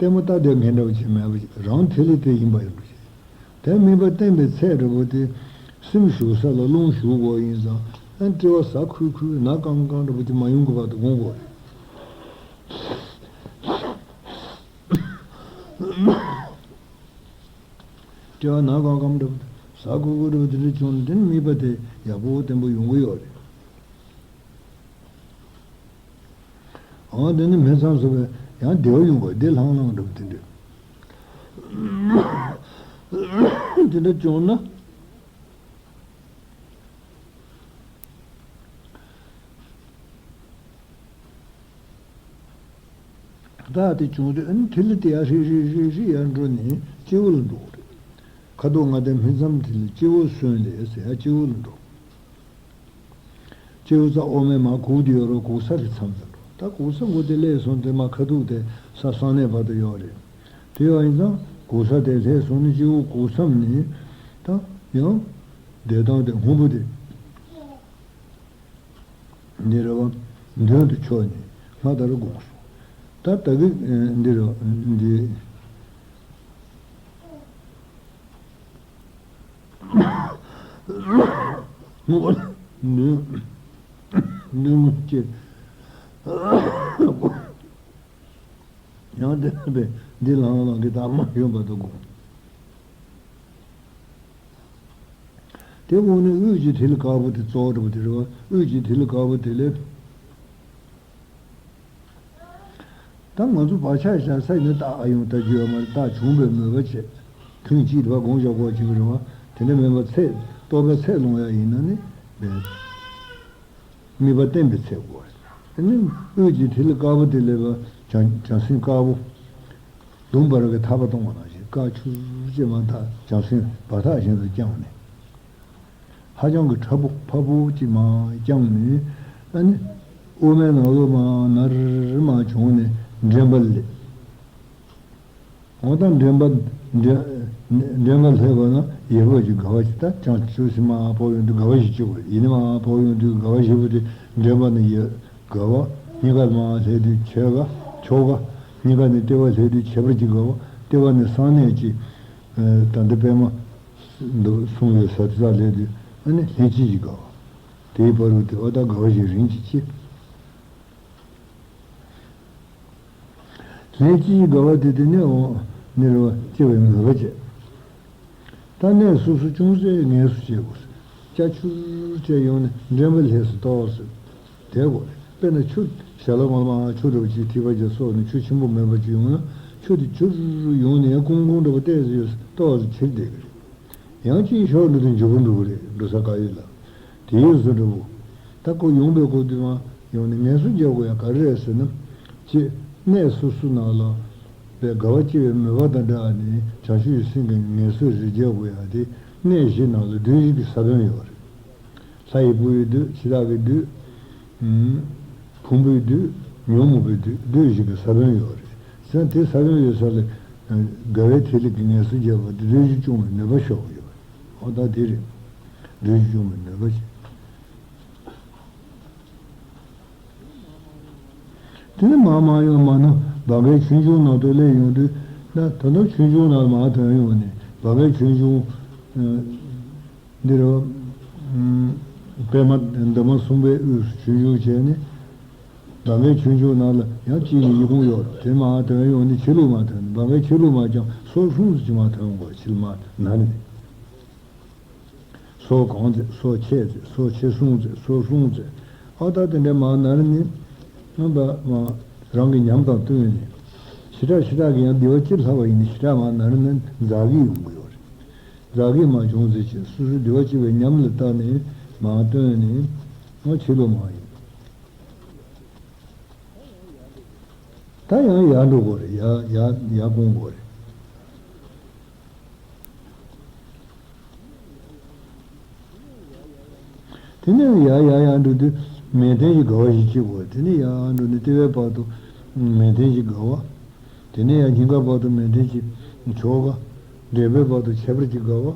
ལྟད་མོ་ལྟ་བསྡད་མཁན་འདྲ་བོ་ཅིག་མེད་པ་ཅིག་རང་ཐིག་ལེ་དེ་ཡིན་པ་ཡིན་པ་ཅིག་དེ་དམིགས་པ་བསྟན་པའི་ཚད་འདྲ་བོ་དེ་སེམས་ཞུགས་ས་ལ་རླུང་ཞུགས་དགོས་ཡིན་ཙང་ཨ་ནི་དཀྲི་བ་ཟ་ཁུལ་ཁུལ་ན་སྐམ་སྐམ་འདྲ་བོ་ཅིག་མ་ཡོང་གི་བར་དུ་དགོངས་དགོས་རེད། དཀྲི་བ་ན་སྐམ་སྐམ་འདྲ་བོ་ཟ་ཁུལ་ཁུལ་འདྲ་བོ་དེ་འདྲ་བྱུང་ན་དེ་ནི་དམིགས་པ་དེ་ཡག་པོ་བརྟན་པོ་ཡོང་གི་ཡོད་རེད། འོ་དེ་ནི་སྨིན་མཚམས་སུ་བས་ཡང་བདེ་བ་ཡོང་དགོས། བདེ་ལྷང་ལྷང་འདྲ་བོ་དེ་འདྲ་དེ་འདྲ་བྱུང་ན། བདག་དེ་བྱུང་དུས་ཨ་ནི་ཐིག་ལེ་དེ་ཡར་ཧྲིལ་ཧྲིལ་ཧྲིལ་ཧྲིལ་ཡར་འགྲོ་ནས་སྤྱི་བོ་ལ་འགྲོ་གི་རེད། ཁ་དོག་ལྔ་ལྡན་སྨིན་མཚམས་ཐིག་ལེ་སྤྱི་བོ་གསུམ་ལས་ཟེར་ཡ་སྤྱི་བོ་ལ་འགྲོ། སྤྱི་བོ་རྩ་དབུ་མའི་མར་གུག་དེ་ཡོད་རེད། གུག་ས་གི་མཚམས་སུ་འགྲོ། ད་གུག་ས་མགོ་དེ་སླེབས་སོང་དེ་མར་ཁ་ཐུག་དེ་ས་གསང་གནས་བར་དུ་ཡོད་རེད། དེ་ཡོད་ཡིན་ཙང་གུག་ས་དེ་སླེབས་སོང་ནས་སྤྱི་བོ་གུག་མཚམས་ནས་ད་ཡང་བདེ་ཐང་དེ་སྔོན་པོ་དེ། འདི་རེད་བ། མདུན་དུ་ཕྱོགས་ནས་སྔར་ལྟར་དགོངས་སོ། ད་ད་གི་འདི་རེད་བ། འདི་མདུན་མདུན་སྐྱེ། ཡང་དེ་ནས་འདི་ལྷང་ལྷང་གི་དག་མ་ཡོང་བར་དུ་དགོངས། དེ་འོག་ནས་དབུས་ཀྱི་ཐིག་ལེ་དཀར་པོ་དེ་གཙོ་བོ་འདྲ་བོ་དེ་རེད་བ། དབུས་ཀྱི་ཐིག་ལེ་དཀར་པོ་དེ་ལས། ད་ང་ཚོ་བག་ཆགས་བཞག་ས་ཡིན་ན་རྟགས་ཨ་ཡོང་ལྟ་རྒྱུ་ཡོད་མ་རེད། རྟགས་བྱུང་བའི་མོས་པ་བྱས། ཐུན་གཅིག་དེ་བ་དགོངས་བཞག་དགོས་བྱེད་ཀྱི་རེད་བ། དེ་འདྲ་མིན་པ་ཚད་རྟོག་པའི་ཚད་ལོངས་ཡ་ཡིན་ན་ནི་མེད། དམིགས་པ་བསྟན་པའི་ཚད་དགོས་རེད། དེ་ནི་དབུས་ཀྱི་ཐིག་ལེ་དཀར་པོ་དེ་ལས་བ་བྱང་བྱང་སེམས་དཀར་པོ། ལུང་བར་གྱི་ཐག་པ་གཏོང་བ་ནང་བཞིན་དཀར་ཆུ་ཅེས་མ་ཐག་བྱང་སེམས་བར་ཐག་བཞིན་དུ་བརྐྱངས་ནས། ཧ་ཅང་གི་ཕྲ་པོ་ཕྲ་པོ་ཅིག་མར་བརྐྱངས་ནས་ཨ་ནི་དབུ་མའི་ནང་ལོགས་མར་ནར་མར་བྱུང་ནས་འདྲེན་པ་ལས། འོ་ད་འདྲེན་པ་འདྲེན་འདྲེན་པ་ལྷོད་པ་ན་ཡོད་པ་ཅིག་དགའ་བ་ཞིག་ད་བྱང་ཆུབ་སེམས་མར་ཕོག་ཡོང་དུས་དགའ་བ་ཞིག་སྐྱེ་དགོས། ཡིན་ནི་མར་ཕོག་ཡོང་དུས་དགའ་བ་ཞིག་པོ་དེ་འདྲེན་པ་ནི་ཡོད་དགའ་བ། གཉིས་ཀ་མར་ལྷོད་དུས་ཆོས་དགའ་ཆོག་དགའ། གཉིས་ཀ་ནི་ལྟེ་བ་ལྷོད་དུས་ཁྱད་པར་གྱི་དགའ་བ། ལྟེ་བ་ནི་གསང་གནས་ཀྱི་ད་ལྟ་པདྨ་འདི་གསུང་བའི་ས་དེ་ས་ལྷོད་དུས་ཨ་ནི་ལྷན་སྐྱེས་ཀྱི་དགའ་བ། དེའི་བར་དུ་དེ་བ་དག་དགའ་བ་ཞིག་རིམ་གྱིས་སྐྱེ། ལྷན་སྐྱེས་ཀྱི་དགའ་བ་དེ་དེ་ནས་འོང་ནི་རེ་བ་སྐྱེ་བའི་མོས་པ་བྱས། ད་གནས་སོ་སོ་ཅུང་ཟད་ངལ་གསོ་བྱེད་དགོས། སྐྱ་ཆུར་བྱས་ཡོང་ནས་འདྲེན་པ་ལྷས་སུ་ཏོག་ཙམ་བསྡད་དགོས། དཔེར་ན་ཆུ་ཞལ་ལག་ངོ་མ་ཆུ་འདྲ་བོ་ཅིག་ཐིགས་པ་ཅིག་བསྲོས་ནས་ཆུ་ཆེན་པོ་མེད་པ་ཅིག་ཡོང་ན་ཆུ་དེ་ཆུར་ཡོང་ནས་ཡང་ཀུང་ཀུང་འདྲ་བོ་ཏོག་ཙམ་ཡོད་ཏོག་ཙམ་ཕྱིར་བསྡད་ཀྱི་རེད། ཡང་ཅིག་ཤོར་འགྲོ་དུས་འཇུ་བོ་འགྲོ་གི་རེད་འགྲོ་ས་ག་ཡོད་ལ། དེའི་བཟོ་འདྲ་བོ། ད་ཁོ་ཡོང་པའི་སྐོར་དུས་མ་ཡོང་ནས་ངལ་གསོ་རྒྱག་དགོས་ཡ་ག་རེ་རེད་ཟེར་ན། ཅེས་གནས་སོ་སོ་ནང་ལ་པའི་དགའ་བ་སྐྱེ་བའི་མོས་པ་དང་འབྲེལ་བ་ནས་བྱང་ཆུབ་ཀྱི་སེམས་ཀྱི་ངལ་གསོ་རེ་རྒྱག་དགོས་ཡ་དེ་གནས་བཞི་ནང་ལ་བདུད་བཞི་གི་ས་བོན་ཡོད་རེད། ལྷ་ཡི་བུ་ཡི་བདུད་འཆི་བདག་གི་བདུད། ཕུང་པོའི་བདུད་ཉོན་མོངས་པའི་བདུད་བདུད་བཞི་གི་ས་བོན་ཡོད་རེད། ཙང་དེ་ས་བོན་ཡོད་ས་ལ་དགའ་བའི་ཐིག་ལེ་གི་ངལ་གསོ་བརྒྱབ་པ་དེ་བདུད་བཞི་བཅོམ་པའི་ནུས་པ་ཤོར་ཡོད་པ་རེད། འོ་ད་དེ་རེད། བདུད་བཞི་བཅོམ་པའི་ནུས་པ་ཞིག་དེ་ནི་མར་མར་ཡང་མར་ན་བ་གའི་ཆོས་འབྱུང་ནང་དུ་སླེབས་ཡོང་དུས་ན། ད་དུང་ཆོས་འབྱུང་ནང་མར་ཐོན་ཡོང་ནས་བ་གའི་ཆོས་འབྱུང་འདི་རུ་པདྨ་འདབ་མ་གསུམ་པའི་དབུས་སུ་ཆོས་འབྱུང་བྱས་ནས། བ་གའི་ཆོས་འབྱུང་ནང་ལ་ཡང་གཅིག་ནས་ཉིས་གུང་ཡོད་རེད། དེ་མར་ཐོན་ཡོང་ནས་ཕྱི་ལུགས་མར་ཐོན་ནས། བ་གའི་ཕྱི་ལུགས་མར་ཀྱང་སོ་གསུམ་ཙམ་ཅིག་མར་ཐོན་དགོས། ཕྱི་ལ་མར་ན་ནས། སོ་གང་ཚེ། སོ་ཕྱེད་ཚེ། སོ་ཕྱེད་གསུམ་ཚེ། སོ་གསུམ་ཚེ། ཨ་ད་དེ་འདྲའི་མར་ན་རེ་ནི། རྣམ་པ་མ་རང་གི་ཉམས་དང་བསྟུན་ནས། ཞེ་དྲག་ཞེ་དྲག་གི་ཡང་བདེ་བ་ཅི་ལྷག་པ་ཡིན་ནི། ཞེ་དྲག་མར་ན་རེ་ནི་འཛག་གི་ཡོང་གི་ཡོད་རེད། འཛག་གི་མ་བྱུང་ཚེ་ཆེ་སོ་སོའི་བདེ་བ་སྐྱེ་བའི་ཉམས་ལ་བརྟགས་ནས་མར་བཏོན་ནས། ང་ཕྱི་ལོགས་མར་ཡིན། ད་ཡང་ཡར་འགྲོ་དགོས་རེད། ཡར་ཡར་ཡར་སྐོང་དགོས་རེད། དེ་ནས་ཡར་ཡར་ཡར་འགྲོ་དུས་མལ་སྟན་གྱི་དགའ་བ་ཞིག་སྐྱེ་དགོས། དེ་ནས་ཡར་འགྲོ་ནས་ལྟེ་བའི་བར་དུ་མལ་སྟན་གྱི་དགའ་བ། དེ་ནས་ཡར་སྙིང་གའི་བར་དུ་མལ་སྟན་གྱི་ཆོ་ག། འབྲས་བུའི་བར་དུ་ཁྱད་པར་གྱི་དགའ་བ།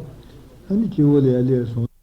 ཨ་ནི་སྤྱི་བོ་ལ་ཡར་སླེབས་སོང་